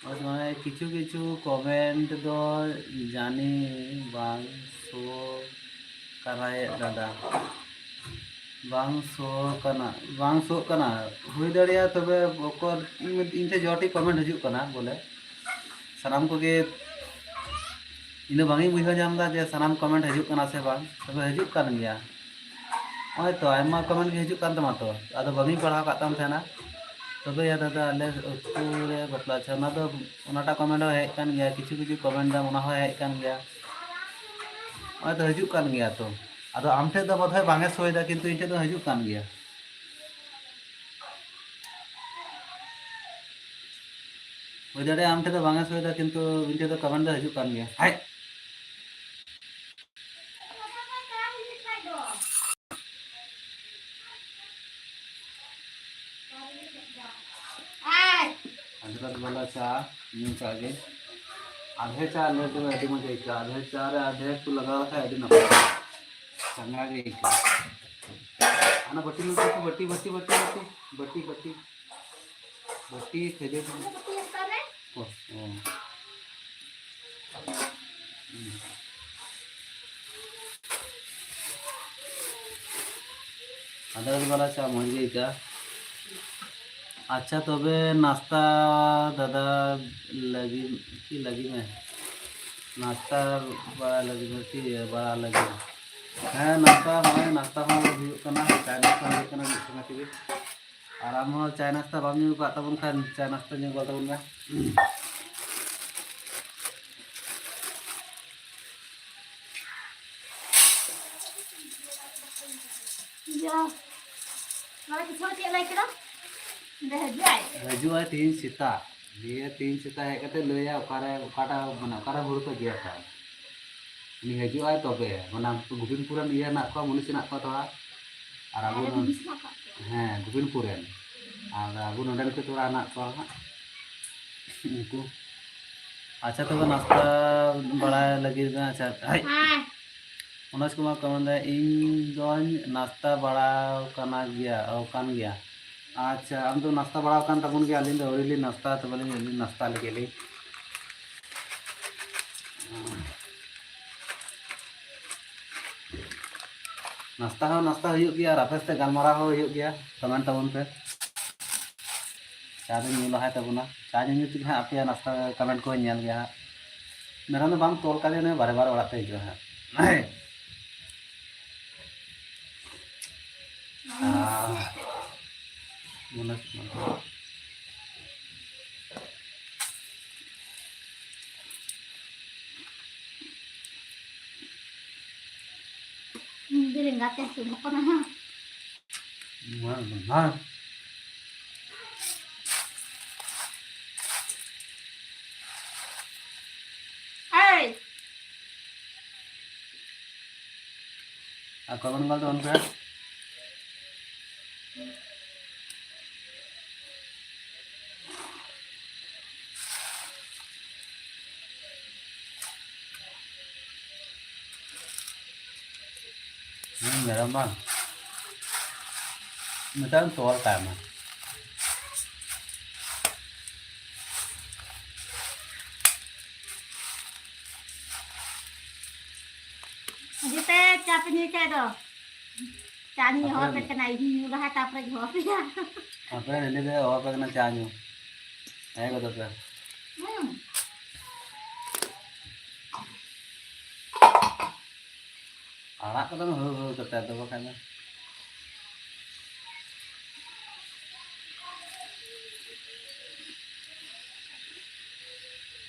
ᱢᱚᱡᱽ ᱢᱟᱱᱮ ᱠᱤᱪᱷᱩ ᱠᱤᱪᱷᱩ ᱠᱚᱢᱮᱱᱴ ᱫᱚ ᱡᱟᱹᱱᱤ ᱵᱟᱝ ᱥᱳ ᱠᱟᱱᱟᱭᱮᱫ ᱫᱟᱫᱟ, ᱵᱟᱝ ᱥᱳ ᱠᱟᱱᱟ, ᱵᱟᱝ ᱥᱳᱜ ᱠᱟᱱᱟ᱾ ᱦᱩᱭ ᱫᱟᱲᱮᱭᱟᱜᱼᱟ, ᱛᱚᱵᱮ ᱚᱠᱚᱭ ᱤᱧ ᱴᱷᱮᱱ ᱡᱚᱴᱤ ᱠᱚᱢᱮᱱᱴ ᱦᱤᱡᱩᱜ ᱠᱟᱱᱟ ᱵᱚᱞᱮ, ᱥᱟᱱᱟᱢ ᱠᱚᱜᱮ ᱤᱧ ᱫᱚ ᱵᱟᱝ ᱤᱧ ᱵᱩᱡᱷᱟᱹᱣ ᱧᱟᱢ ᱮᱫᱟ ᱡᱮ ᱥᱟᱱᱟᱢ ᱠᱚᱢᱮᱱᱴ ᱦᱤᱡᱩᱜ ᱠᱟᱱᱟ ᱥᱮ ᱵᱟᱝ, ᱛᱚᱵᱮ ᱦᱤᱡᱩᱜ ᱠᱟᱱ ᱜᱮᱭᱟ᱾ ᱱᱚᱜᱼᱚᱭ ᱛᱚ, ᱟᱭᱢᱟ ᱠᱚᱢᱮᱱᱴ ᱜᱮ ᱦᱤᱡᱩᱜ ᱠᱟᱱ ᱛᱟᱢᱟ ᱛᱚ, ᱟᱫᱚ ᱵᱟᱝ ᱤᱧ ᱯᱟᱲᱦᱟᱣ ᱠᱟᱜ ᱛᱟᱢ ᱛᱟᱦᱮᱱᱟ᱾ ᱛᱚᱵᱮ ᱭᱟ ᱫᱟᱫᱟ, ᱟᱞᱮ ᱟᱹᱛᱩ ᱨᱮ ᱵᱟᱯᱞᱟ, ᱟᱪᱪᱷᱟ, ᱚᱱᱟ ᱫᱚ, ᱚᱱᱟᱴᱟᱜ ᱠᱚᱢᱮᱱᱴ ᱦᱚᱸ ᱦᱮᱡ ᱠᱟᱱ ᱜᱮᱭᱟ, ᱠᱤᱪᱷᱩ ᱠᱤᱪᱷᱩ ᱠᱚᱢᱮᱱᱴ ᱫᱟᱢ, ᱚᱱᱟ ᱦᱚᱸ ᱦᱮᱡ ᱠᱟᱱ ᱜᱮᱭᱟ᱾ ᱱᱚᱜᱼᱚᱭ ᱛᱚ, ᱦᱤᱡᱩᱜ ᱠᱟᱱ ᱜᱮᱭᱟ ᱛᱚ᱾ ᱟᱫᱚ ᱟᱢ ᱴᱷᱮᱡ ᱫᱚ ᱵᱚᱫᱷᱚᱭ ᱵᱟᱝ ᱮ ᱥᱳᱭ ᱫᱟ, ᱠᱤᱱᱛᱩ ᱤᱧ ᱴᱷᱮᱡ ᱫᱚ ᱦᱤᱡᱩᱜ ᱠᱟᱱ ᱜᱮᱭᱟ᱾ ᱦᱩᱭ ᱫᱟᱲᱮᱭᱟᱜᱼᱟ ᱟᱢ ᱴᱷᱮᱡ ᱫᱚ ᱵᱟᱝ ᱮ ᱥᱳᱭ ᱫᱟ, ᱠᱤᱱᱛᱩ ᱤᱧ ᱴᱷᱮᱡ ᱫᱚ ᱠᱚᱢᱮᱱᱴ ᱫᱚ ᱦᱤᱡᱩᱜ ᱠᱟᱱ ᱜᱮᱭᱟ᱾ ᱦᱟᱭ᱾ ᱟᱫᱨᱚᱠ ᱵᱟᱞᱟ ᱪᱟ ᱧᱩ ᱠᱟᱜ ᱜᱮ᱾ ᱟᱫᱷᱮ ᱪᱟ ᱞᱮ ᱛᱚᱵᱮ ᱟᱹᱰᱤ ᱢᱚᱡᱽ ᱟᱹᱭᱠᱟᱹᱜᱼᱟ᱾ ᱟᱫᱷᱮ ᱪᱟ ᱨᱮ ᱟᱫᱷᱮ ᱠᱚ ᱞᱟᱜᱟᱣ ᱞᱮᱠᱷᱟᱱ ᱟᱹᱰᱤ ᱱᱟᱯᱟᱭ, ᱪᱟᱸᱜᱟ ᱜᱮ ᱟᱹᱭᱠᱟᱹᱜᱼᱟ᱾ ᱦᱟᱱᱟ ᱵᱟᱹᱴᱤ ᱱᱚᱛᱮ ᱠᱚ, ᱵᱟᱹᱴᱤ, ᱵᱟᱹᱴᱤ, ᱵᱟᱹᱴᱤ, ᱵᱟᱹᱴᱤ, ᱵᱟᱹᱴᱤ, ᱵᱟᱹᱴᱤ᱾ ᱵᱟᱹᱴᱤ, ᱠᱷᱟᱹᱡᱟᱹᱲᱤ᱾ ᱚ, ᱚ᱾ ᱦᱩᱸ᱾ ᱟᱫᱟ ᱨᱚᱥ ᱵᱟᱞᱟ ᱪᱟ ᱢᱚᱡᱽ ᱜᱮ ᱟᱹᱭᱠᱟᱹᱜᱼᱟ᱾ ᱟᱪᱪᱷᱟ, ᱛᱚᱵᱮ ᱱᱟᱥᱛᱟ ᱫᱟᱫᱟ ᱞᱟᱹᱜᱤᱫ ᱠᱤ ᱞᱟᱹᱜᱤᱫ ᱢᱮ, ᱱᱟᱥᱛᱟ ᱵᱟᱲᱟ ᱞᱟᱹᱜᱤᱫ ᱢᱮ ᱠᱤ ᱵᱟᱲᱟ ᱞᱟᱹᱜᱤᱫ ᱢᱮ᱾ ᱦᱮᱸ, ᱱᱟᱥᱛᱟ ᱦᱚᱸ ᱱᱟᱥᱛᱟ ᱦᱚᱸ ᱦᱩᱭᱩᱜ ᱠᱟᱱᱟ, ᱪᱟ ᱱᱟᱥᱛᱟ ᱦᱩᱭᱩᱜ ᱠᱟᱱᱟ ᱢᱤᱫ ᱥᱚᱸᱜᱮ ᱛᱮᱜᱮ᱾ ᱟᱨ ᱟᱢ ᱦᱚᱸ ᱪᱟ ᱱᱟᱥᱛᱟ ᱵᱟᱢ ᱧᱩ ᱟᱠᱟᱫ ᱛᱟᱵᱚᱱ ᱠᱷᱟᱱ ᱪᱟ ᱱᱟᱥᱛᱟ ᱧᱩ ᱜᱚᱫ ᱛᱟᱵᱚᱱ ᱢᱮ᱾ ᱤᱭᱟᱹ, ᱱᱚᱰᱮ ᱠᱤᱪᱷᱩ ᱪᱮᱫ ᱞᱟᱹᱭ ᱠᱮᱫᱟ? ᱚᱸᱰᱮ ᱦᱤᱡᱩᱜ ᱟᱭ? ᱦᱤᱡᱩᱜ ᱟᱭ ᱛᱤᱦᱤᱧ ᱥᱮᱛᱟᱜ᱾ ᱫᱤᱭᱮ ᱛᱤᱦᱤᱧ ᱥᱮᱛᱟᱜ ᱦᱮᱡ ᱠᱟᱛᱮ ᱞᱟᱹᱭᱟ ᱚᱠᱟᱨᱮ, ᱚᱠᱟᱴᱟᱜ, ᱢᱟᱱᱮ ᱚᱠᱟᱨᱮ ᱦᱩᱲᱩ ᱯᱮ ᱜᱮᱫ ᱠᱟᱜᱼᱟ᱾ ᱩᱱᱤ ᱦᱤᱡᱩᱜ ᱟᱭ ᱛᱚᱵᱮ, ᱚᱱᱟ ᱜᱳᱵᱤᱱᱯᱩᱨ ᱨᱮᱱ ᱤᱭᱟᱹ ᱦᱮᱱᱟᱜ ᱠᱚᱣᱟ, ᱢᱩᱱᱤᱥ ᱦᱮᱱᱟᱜ ᱠᱚᱣᱟ ᱛᱷᱚᱲᱟ᱾ ᱟᱨ ᱟᱵᱚ ᱟᱨ ᱱᱚ-, ᱢᱩᱱᱤᱥ ᱦᱮᱱᱟᱜ ᱠᱟᱜ ᱠᱚᱣᱟ᱾ ᱦᱮᱸ, ᱜᱳᱵᱤᱱᱯᱩᱨ ᱨᱮᱱ᱾ ᱟᱨ ᱟᱵᱚ ᱱᱚᱰᱮᱱ ᱠᱚ ᱛᱷᱚᱲᱟ ᱦᱮᱱᱟᱜ ᱠᱚᱣᱟ ᱦᱟᱸᱜ ᱩᱱᱠᱩ᱾ ᱟᱪᱪᱷᱟ, ᱛᱚᱵᱮ ᱱᱟᱥᱛᱟ ᱵᱟᱲᱟᱭ ᱞᱟᱹᱜᱤᱫ ᱢᱮ᱾ ᱟᱪᱪᱷᱟ, ᱦᱟᱭ᱾ ᱦᱮᱸ᱾ ᱢᱚᱱᱳᱡᱽ ᱠᱩᱢᱟᱨ ᱠᱚ ᱢᱮᱱᱫᱟ, "ᱤᱧ ᱫᱚᱧ ᱱᱟᱥᱛᱟ ᱵᱟᱲᱟ ᱟᱠᱟᱱᱟ ᱜᱮᱭᱟ, ᱟᱠᱟᱱ ᱜᱮᱭᱟ᱾" ᱟᱪᱪᱷᱟ, ᱟᱢ ᱫᱚ ᱱᱟᱥᱛᱟ ᱵᱟᱲᱟ ᱟᱠᱟᱱ ᱛᱟᱵᱚᱱ ᱜᱮᱭᱟ, ᱟᱹᱞᱤᱧ ᱫᱚ ᱟᱹᱣᱨᱤ ᱞᱤᱧ ᱱᱟᱥᱛᱟ, ᱛᱚᱵᱮ ᱞᱤᱧ, ᱞᱤᱧ ᱱᱟᱥᱛᱟ ᱞᱮᱜᱮ ᱞᱤᱧ᱾ ᱱᱟᱥᱛᱟ ᱦᱚᱸ ᱱᱟᱥᱛᱟ ᱦᱩᱭᱩᱜ ᱜᱮᱭᱟ ᱟᱨ ᱟᱯᱮ ᱥᱟᱛᱮ ᱜᱟᱞᱢᱟᱨᱟᱣ ᱦᱚᱸ ᱦᱩᱭᱩᱜ ᱜᱮᱭᱟ᱾ ᱠᱚᱢᱮᱱᱴ ᱛᱟᱵᱚᱱ ᱯᱮ᱾ ᱪᱟ ᱫᱚ ᱧᱩ ᱞᱟᱦᱟᱭ ᱛᱟᱵᱚᱱᱟ᱾ ᱪᱟ ᱧᱩ ᱧᱩ ᱛᱮᱜᱮ ᱦᱟᱸᱜ ᱟᱯᱮᱭᱟᱜ ᱱᱟᱥᱛᱟ ᱠᱚᱢᱮᱱᱴ ᱠᱚᱦᱚᱸ ᱧᱮᱞ ᱜᱮᱭᱟ ᱦᱟᱸᱜ᱾ ᱢᱮᱨᱚᱢ ᱫᱚ ᱵᱟᱢ ᱛᱚᱞ ᱠᱟᱫᱮᱭᱟ, ᱩᱱᱤ ᱵᱟᱨᱮ ᱵᱟᱨᱮ ᱚᱲᱟᱜ ᱛᱮ ᱦᱤᱡᱩᱜᱼᱟ ᱦᱟᱸᱜ᱾ ᱟᱦ, ᱢᱚᱱᱮ ᱤᱧ ᱫᱚ ᱞᱮᱸᱜᱟ ᱛᱮ ᱦᱟᱹᱥᱩ ᱠᱟᱱᱟ ᱦᱟᱸᱜ᱾ ᱵᱟᱝ, ᱵᱟᱝ᱾ ᱮᱭ! ᱟᱨ ᱠᱚᱢᱮᱱᱴ ᱜᱚᱞ ᱛᱟᱵᱚᱱ ᱯᱮ᱾ ᱦᱩᱸ, ᱢᱮᱨᱚᱢ ᱵᱟᱝ᱾ ᱢᱤᱫᱴᱟᱝ ᱛᱚᱞ ᱠᱟᱭ ᱢᱮ᱾ ᱡᱮᱛᱮ ᱪᱟ ᱯᱮ ᱧᱩᱭ ᱠᱷᱟᱡ ᱫᱚ᱾ ᱪᱟ ᱧᱩ ᱦᱚᱦᱚ ᱟᱯᱮ ᱯᱮ ᱠᱟᱱᱟ, ᱤᱧ ᱧᱩ ᱞᱟᱦᱟ, ᱛᱟᱯᱚᱨᱮ ᱦᱚᱦᱚ ᱯᱮᱭᱟ᱾ ᱟᱯᱮ ᱨᱮᱱ ᱦᱤᱞᱤ ᱫᱚ ᱦᱚᱦᱚ ᱯᱮ ᱠᱟᱱᱟ ᱪᱟ ᱧᱩ᱾ ᱦᱮᱡ ᱜᱚᱫᱚᱜ ᱯᱮ᱾ ᱦᱩᱸ᱾ ᱟᱲᱟᱜ ᱠᱚᱫᱚ ᱦᱩᱲᱩ ᱦᱩᱲᱩ ᱠᱟᱛᱮ ᱫᱚ ᱵᱟᱠᱷᱟᱱ ᱫᱚ᱾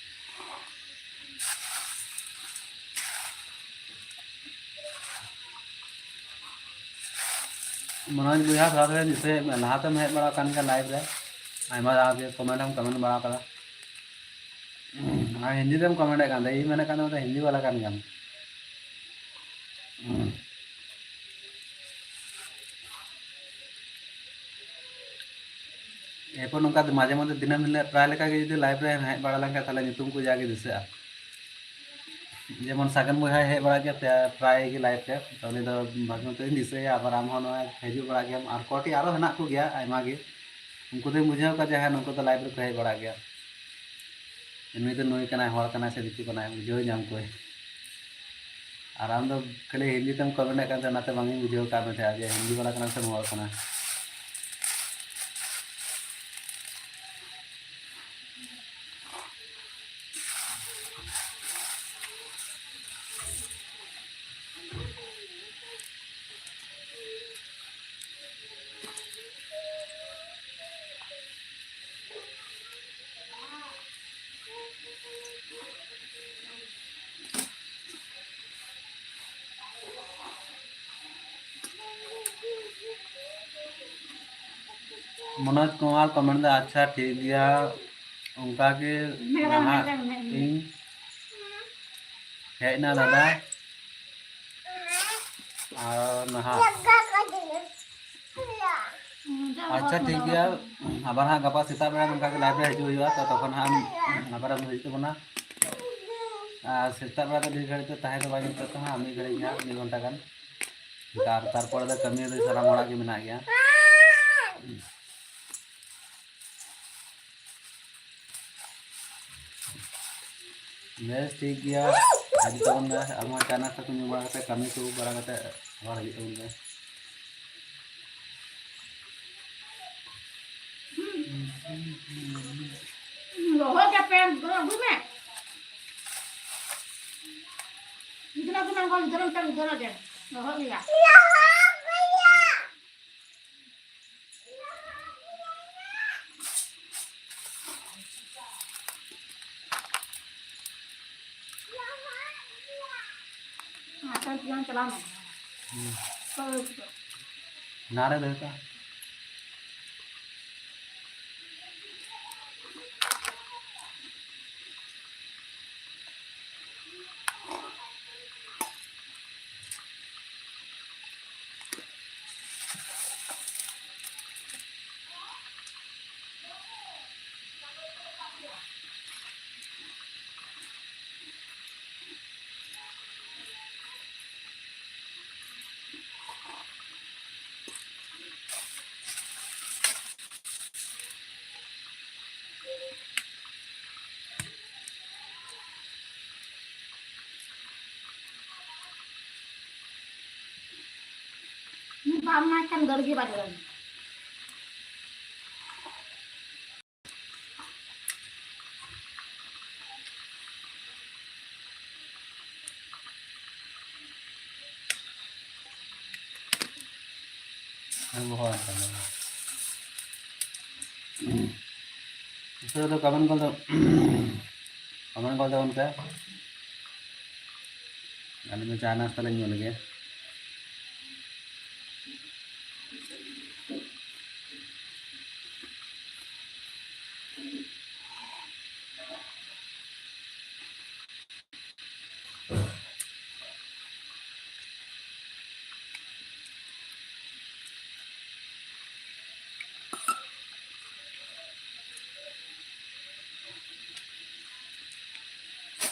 ᱢᱚᱱᱳᱡᱽ ᱵᱚᱭᱦᱟ, ᱛᱷᱚᱲᱟ ᱛᱷᱚᱲᱟ ᱫᱤᱥᱟᱹᱭᱮᱫ ᱢᱮ, ᱞᱟᱦᱟᱛᱮᱢ ᱦᱮᱡ ᱵᱟᱲᱟ ᱟᱠᱟᱱ ᱜᱮᱭᱟ live ᱨᱮ, ᱟᱭᱢᱟ ᱫᱷᱟᱣ ᱜᱮ comment ᱦᱚᱸᱢ comment ᱵᱟᱲᱟ ᱟᱠᱟᱫᱟ᱾ ᱟᱨ ᱦᱤᱱᱫᱤ ᱛᱮᱢ comment ᱮᱫ ᱠᱟᱱ ᱛᱟᱦᱮᱸ, ᱤᱧ ᱢᱮᱱᱮᱫ ᱠᱟᱱ ᱛᱟᱦᱮᱸ ᱦᱤᱱᱫᱤ ᱵᱟᱞᱟ ᱠᱟᱱ ᱜᱮᱭᱟᱢ᱾ ᱮᱨᱯᱚᱨ ᱱᱚᱝᱠᱟ ᱢᱟᱡᱷᱮ ᱢᱚᱫᱽᱫᱷᱮ ᱫᱤᱱᱟᱹᱢ ᱦᱤᱞᱳᱜ ᱯᱨᱟᱭ ᱞᱮᱠᱟ ᱜᱮ ᱡᱩᱫᱤ live ᱨᱮᱢ ᱦᱮᱡ ᱵᱟᱲᱟ ᱞᱮᱱᱠᱷᱟᱱ, ᱛᱟᱦᱚᱞᱮ ᱧᱩᱛᱩᱢ ᱠᱚ ᱡᱟᱜᱮ ᱫᱤᱥᱟᱹᱜᱼᱟ᱾ ᱡᱮᱢᱚᱱ ᱥᱟᱜᱮᱱ ᱵᱚᱭᱦᱟᱭ ᱦᱮᱡ ᱵᱟᱲᱟᱜ ᱜᱮᱭᱟ ᱯᱨᱟᱭ, ᱯᱨᱟᱭ ᱜᱮ live ᱨᱮ, ᱛᱚ ᱩᱱᱤ ᱫᱚ ᱵᱷᱟᱜᱮ ᱢᱚᱛᱚᱧ ᱫᱤᱥᱟᱹᱭᱟ, ᱟᱵᱟᱨ ᱟᱢ ᱦᱚᱸ ᱱᱚᱜᱼᱚᱭ ᱦᱤᱡᱩᱜ ᱵᱟᱲᱟᱜ ᱜᱮᱭᱟᱢ, ᱟᱨ ᱠᱚᱴᱤ ᱟᱨᱚ ᱦᱮᱱᱟᱜ ᱠᱚᱜᱮᱭᱟ ᱟᱭᱢᱟ ᱜᱮ, ᱩᱱᱠᱩ ᱫᱚᱧ ᱵᱩᱡᱷᱟᱹᱣ ᱠᱚᱣᱟ ᱡᱮ ᱦᱮᱸ, ᱱᱩᱠᱩ ᱫᱚ live ᱨᱮᱠᱚ ᱦᱮᱡ ᱵᱟᱲᱟᱜ ᱜᱮᱭᱟ, ᱱᱩᱭ ᱫᱚ ᱱᱩᱭ ᱠᱟᱱᱟᱭ, ᱦᱚᱲ ᱠᱟᱱᱟᱭ ᱥᱮ ᱫᱤᱠᱩ ᱠᱟᱱᱟᱭ, ᱵᱩᱡᱷᱟᱹᱣ ᱧᱟᱢ ᱠᱚᱣᱟᱹᱧ᱾ ᱟᱨ ᱟᱢ ᱫᱚ ᱠᱷᱟᱹᱞᱤ ᱦᱤᱱᱫᱤ ᱛᱮᱢ comment ᱮᱫ ᱠᱟᱱ ᱛᱟᱦᱮᱸ, ᱚᱱᱟᱛᱮ ᱵᱟᱝ ᱤᱧ ᱵᱩᱡᱷᱟᱹᱣ ᱠᱟᱜ ᱢᱮ ᱛᱟᱦᱮᱸᱫ ᱡᱮ ᱦᱤᱱᱫᱤ ᱵᱟᱞᱟ ᱠᱟᱱᱟᱢ ᱥᱮ ᱦᱚᱲ ᱠᱟᱱᱟ᱾ ᱢᱚᱱᱳᱡᱽ ᱠᱩᱢᱟᱨ comment ᱫᱟ, ᱟᱪᱪᱷᱟ ᱴᱷᱤᱠ ᱜᱮᱭᱟ, ᱚᱱᱠᱟ ᱜᱮ ᱱᱟᱦᱟᱜ ᱤᱧ ᱦᱮᱡ ᱮᱱᱟ ᱫᱟᱫᱟ᱾ ᱟᱨ ᱱᱟᱦᱟᱜ ᱟᱪᱪᱷᱟ, ᱴᱷᱤᱠ ᱜᱮᱭᱟ, ᱟᱵᱟᱨ ᱦᱟᱸᱜ ᱜᱟᱯᱟ ᱥᱮᱛᱟᱜ ᱵᱮᱲᱟ ᱱᱚᱝᱠᱟ ᱜᱮ live ᱨᱮ ᱦᱤᱡᱩᱜ ᱦᱩᱭᱩᱜᱼᱟ, ᱛᱚ ᱛᱚᱠᱷᱚᱱ ᱦᱟᱸᱜ ᱟᱵᱟᱨ ᱮᱢ ᱦᱤᱡᱩᱜ ᱛᱟᱵᱚᱱᱟ᱾ ᱟᱨ ᱥᱮᱛᱟᱜ ᱵᱮᱲᱟ ᱫᱚ ᱰᱷᱮᱨ ᱜᱷᱟᱹᱲᱤᱡ ᱫᱚ ᱛᱟᱦᱮᱸ ᱫᱚ ᱵᱟᱭ ᱡᱩᱛᱩᱜ ᱠᱟᱱᱟ, ᱢᱤᱫ ᱜᱷᱟᱹᱲᱤᱡ ᱜᱮ ᱦᱟᱸᱜ, ᱢᱤᱫ ᱜᱷᱚᱱᱴᱟ ᱜᱟᱱ᱾ ᱟᱨ ᱛᱟᱨᱯᱚᱨᱮ ᱫᱚ ᱠᱟᱹᱢᱤ ᱫᱚ ᱥᱟᱱᱟᱢ ᱦᱚᱲᱟᱜ ᱜᱮ ᱢᱮᱱᱟᱜ ᱜᱮᱭᱟ᱾ ᱵᱮᱥ, ᱴᱷᱤᱠ ᱜᱮᱭᱟ, ᱦᱤᱡᱩᱜ ᱛᱟᱵᱚᱱ ᱢᱮ᱾ ᱟᱢ ᱦᱚᱸ ᱪᱟ ᱱᱟᱥᱛᱟ ᱠᱚ ᱧᱩ ᱵᱟᱲᱟ ᱠᱟᱛᱮ, ᱠᱟᱹᱢᱤ ᱠᱚ ᱵᱟᱲᱟ ᱠᱟᱛᱮ ᱟᱵᱟᱨ ᱦᱤᱡᱩᱜ ᱛᱟᱵᱚᱱ ᱢᱮ᱾ ᱯᱮ ᱫᱚ ᱟᱹᱜᱩᱭ ᱢᱮ᱾ ᱜᱤᱫᱽᱨᱟᱹ ᱫᱚ ᱱᱚᱝᱠᱟ ᱜᱤᱫᱽᱨᱟᱹ ᱢᱤᱫᱴᱟᱝ ᱜᱤᱫᱽᱨᱟᱹ ᱜᱮ ᱫᱚᱦᱚ ᱜᱮᱭᱟ᱾ ᱟᱪᱪᱷᱟ, ᱪᱟᱞᱟᱣ ᱢᱮ᱾ ᱦᱩᱸ᱾ ᱛᱚ, ᱱᱟᱲᱮ ᱫᱚ ᱦᱩᱭᱩᱜᱼᱟ᱾ ᱵᱟᱢ ᱮᱢᱟᱭ ᱠᱷᱟᱱ ᱫᱟᱹᱲ ᱜᱮ ᱵᱟᱭ ᱫᱟᱹᱲᱟ᱾ ᱟᱨ ᱵᱚᱦᱚᱜ ᱦᱟᱹᱥᱩ ᱠᱟᱱᱟ᱾ ᱱᱤᱛᱚᱜ ᱫᱚ ᱠᱟᱢᱟᱱ ᱠᱚᱞ ᱫᱚ, ᱠᱟᱢᱟᱱ ᱠᱚᱞ ᱛᱟᱵᱚᱱ ᱯᱮ᱾ ᱟᱞᱮ ᱫᱚ ᱪᱟ ᱱᱟᱥᱛᱟ ᱞᱮ ᱧᱩ ᱞᱮᱜᱮ᱾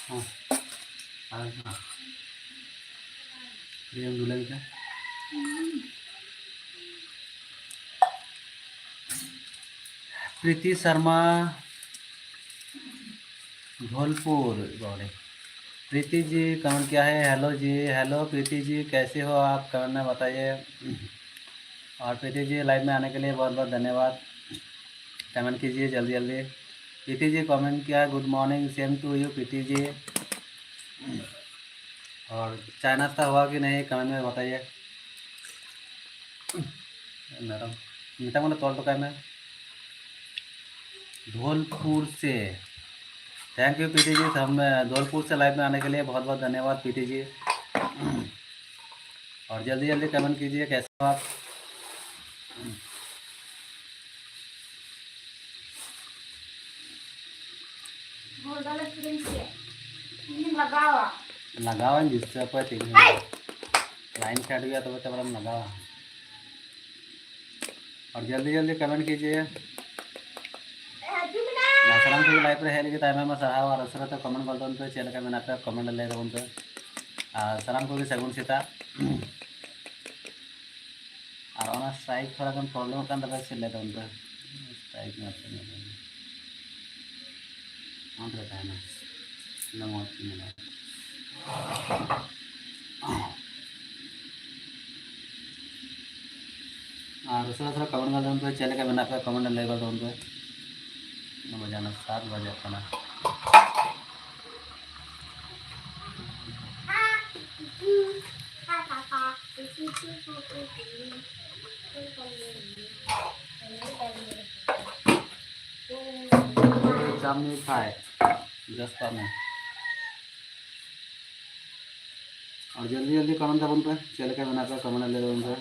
ᱦᱚᱸ᱾ ᱟᱨ ᱦᱚᱸ᱾ ᱤᱭᱟᱹᱢ ᱫᱩᱞᱟᱹᱣ ᱠᱮᱫᱟ? प्रीति शर्मा, धौलपुर, बावड़े। प्रीति जी कमेंट किया है, "हेलो जी।" हेलो प्रीति जी, कैसे हो आप? कमेंट में बताइए। और प्रीति जी, लाइव में आने के लिए बहुत बहुत धन्यवाद। कमेंट कीजिए जल्दी जल्दी। पीटी जी कमेंट किया, good morning, same to you PT ji. और चाय नाश्ता हुआ कि नहीं, कमेंट में बताइए। मैडम, मीठा मैंने तोड़ तो मैं धौलपुर से। थैंक यू पीटी जी, हम धौलपुर से लाइव में आने के लिए बहुत बहुत धन्यवाद पीटी जी। और जल्दी जल्दी कमेंट कीजिए, कैसे हो आप? लगावा जिससे पर तीन लाइन काट गया तो बच्चा बड़ा लगावा। और जल्दी जल्दी कमेंट कीजिए। ᱥᱟᱱᱟᱢ ᱠᱚᱜᱮ ᱞᱟᱭᱤᱵᱷ ᱨᱮ ᱦᱮᱡ ᱞᱟᱹᱜᱤᱫ ᱟᱭᱢᱟ ᱟᱭᱢᱟ ᱥᱟᱨᱦᱟᱣ᱾ ᱟᱨ ᱩᱥᱟᱹᱨᱟ ᱛᱮ ᱠᱚᱢᱮᱱᱴ ᱜᱚᱫ ᱛᱟᱵᱚᱱ ᱯᱮ, ᱪᱮᱫ ᱞᱮᱠᱟ ᱢᱮᱱᱟᱜ ᱯᱮᱭᱟ ᱠᱚᱢᱮᱱᱴ ᱞᱟᱹᱭ ᱛᱟᱵᱚᱱ ᱯᱮ᱾ ᱟᱨ ᱥᱟᱱᱟᱢ ᱠᱚᱜᱮ ᱥᱟᱹᱜᱩᱱ ᱥᱮᱛᱟᱜ᱾ ᱟᱨ ᱚᱱᱟ ᱥᱴᱨᱟᱭᱤᱠ ᱛᱷᱚᱲᱟ ᱜᱟᱱ ᱯᱨᱚᱵᱞᱮᱢᱚᱜ ᱠᱟᱱ ᱛᱟᱯᱮᱭᱟ, ᱪᱮᱫ ᱞᱟᱹᱭ ᱛᱟᱵᱚᱱ ᱯᱮ? ᱥᱴᱨᱟᱭᱤᱠ ᱢᱮᱱᱟᱜ ᱛᱟᱵᱚᱱᱟ᱾ ᱚᱱᱛᱮ ᱨᱮ ᱛᱟᱦᱮᱱᱟ᱾ ᱤᱱᱟᱹ ᱢᱚᱡᱽ ᱧᱮᱞᱚᱜᱼᱟ᱾ ᱟᱨ ᱩᱥᱟᱹᱨᱟ ᱩᱥᱟᱹᱨᱟ ᱠᱚᱢᱮᱱᱴ ᱜᱚᱫ ᱛᱟᱵᱚᱱ ᱯᱮ, ᱪᱮᱫ ᱞᱮᱠᱟ ᱢᱮᱱᱟᱜ ᱯᱮᱭᱟ ᱠᱚᱢᱮᱱᱴ ᱨᱮ ᱞᱟᱹᱭ ᱜᱚᱫ ᱛᱟᱵᱚᱱ ᱯᱮ᱾ ᱤᱱᱟᱹ ᱵᱟᱡᱟᱣ ᱮᱱᱟ, ᱥᱟᱛ ᱵᱟᱡᱟᱜ ᱠᱟᱱᱟ᱾ ᱪᱟᱢᱱᱤ ᱠᱷᱟᱭ ᱡᱟᱥᱯᱟ ᱢᱮ᱾ ᱟᱨ ᱡᱚᱞᱫᱤ ᱡᱚᱞᱫᱤ ᱠᱚᱢᱮᱱᱴ ᱛᱟᱵᱚᱱ ᱯᱮ, ᱪᱮᱫ ᱞᱮᱠᱟ ᱢᱮᱱᱟᱜ ᱯᱮᱭᱟ ᱠᱚᱢᱮᱱᱴ ᱞᱟᱹᱭ ᱛᱟᱵᱚᱱ ᱯᱮ᱾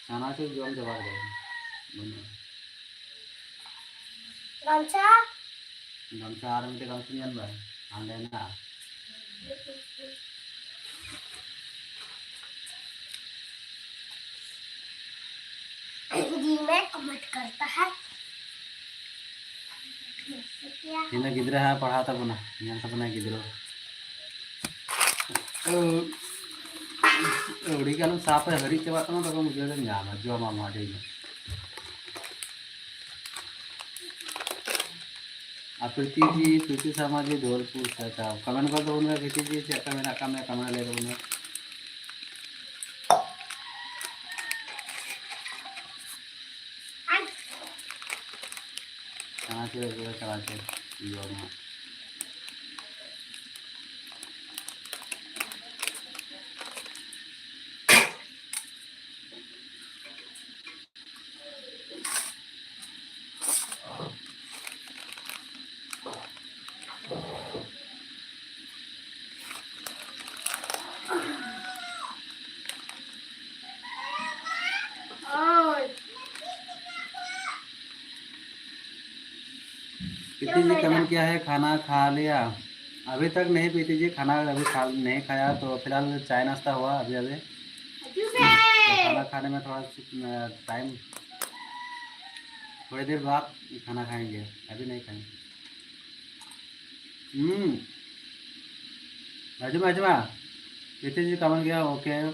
ᱪᱟᱱᱟᱪᱩᱨ ᱡᱚᱢ ᱪᱟᱵᱟ ᱠᱮᱫᱟ᱾ ᱵᱟᱹᱱᱩᱜᱼᱟ᱾ ᱜᱟᱢᱪᱷᱟ? ᱜᱟᱢᱪᱷᱟ ᱟᱨ ᱢᱤᱫᱴᱮᱡ ᱜᱟᱢᱪᱷᱟ ᱧᱮᱞ ᱢᱮ, ᱦᱟᱸᱰᱮ ᱢᱮᱱᱟᱜᱼᱟ᱾ जी मैं कमेंट करता है। ᱤᱧ ᱫᱚ ᱜᱤᱫᱽᱨᱟᱹ ᱦᱟᱸᱜ ᱯᱟᱲᱦᱟᱣ ᱛᱟᱵᱚᱱᱟ, ᱧᱮᱞ ᱛᱟᱵᱚᱱᱟᱭ ᱜᱤᱫᱽᱨᱟᱹ᱾ ᱟᱹᱣ-, ᱟᱹᱣᱲᱤ ᱜᱮ ᱟᱞᱚᱢ ᱥᱟᱵᱟ, ᱦᱟᱹᱨᱤᱡ ᱪᱟᱵᱟᱜ ᱛᱟᱢᱟ, ᱛᱚᱠᱷᱚᱱ ᱵᱩᱡᱷᱟᱹᱣ ᱫᱚᱢ ᱧᱟᱢᱟ, ᱡᱚᱢᱟᱢ ᱟᱹᱰᱤ ᱧᱚᱜ᱾ ᱟᱨ ᱯᱨᱤᱛᱤ ᱡᱤ, ᱯᱨᱤᱛᱤ ᱥᱟᱨᱢᱟ ᱡᱤ, ᱫᱷᱳᱞᱯᱩᱨ ᱥᱮ ᱪᱟᱣ᱾ ᱠᱚᱢᱮᱱᱴ ᱜᱚᱫ ᱛᱟᱵᱚᱱ ᱢᱮ, ᱯᱨᱤᱛᱤ ᱡᱤ, ᱪᱮᱫ ᱞᱮᱠᱟ ᱢᱮᱱᱟᱜ ᱠᱟᱜ ᱢᱮᱭᱟ, ᱠᱚᱢᱮᱱᱴ ᱞᱟᱹᱭ ᱛᱟᱵᱚᱱ ᱢᱮ᱾ ᱪᱮᱫ ᱞᱮᱠᱟ ᱪᱟᱞᱟᱜ ᱪᱮᱫ ᱡᱚᱢᱟ᱾ प्रीति जी कमेंट किया है, "खाना खा लिया?" अभी तक नहीं प्रीति जी, खाना अभी खा, नहीं खाया, तो फिलहाल चाय नाश्ता हुआ अभी अभी। तो खाना खाने में थोड़ा टाइम, थोड़ी देर बाद खाना खाएंगे, अभी नहीं खाएंगे। हम्म, राजू में, राजू में, प्रीति जी कमेंट किया, ओके।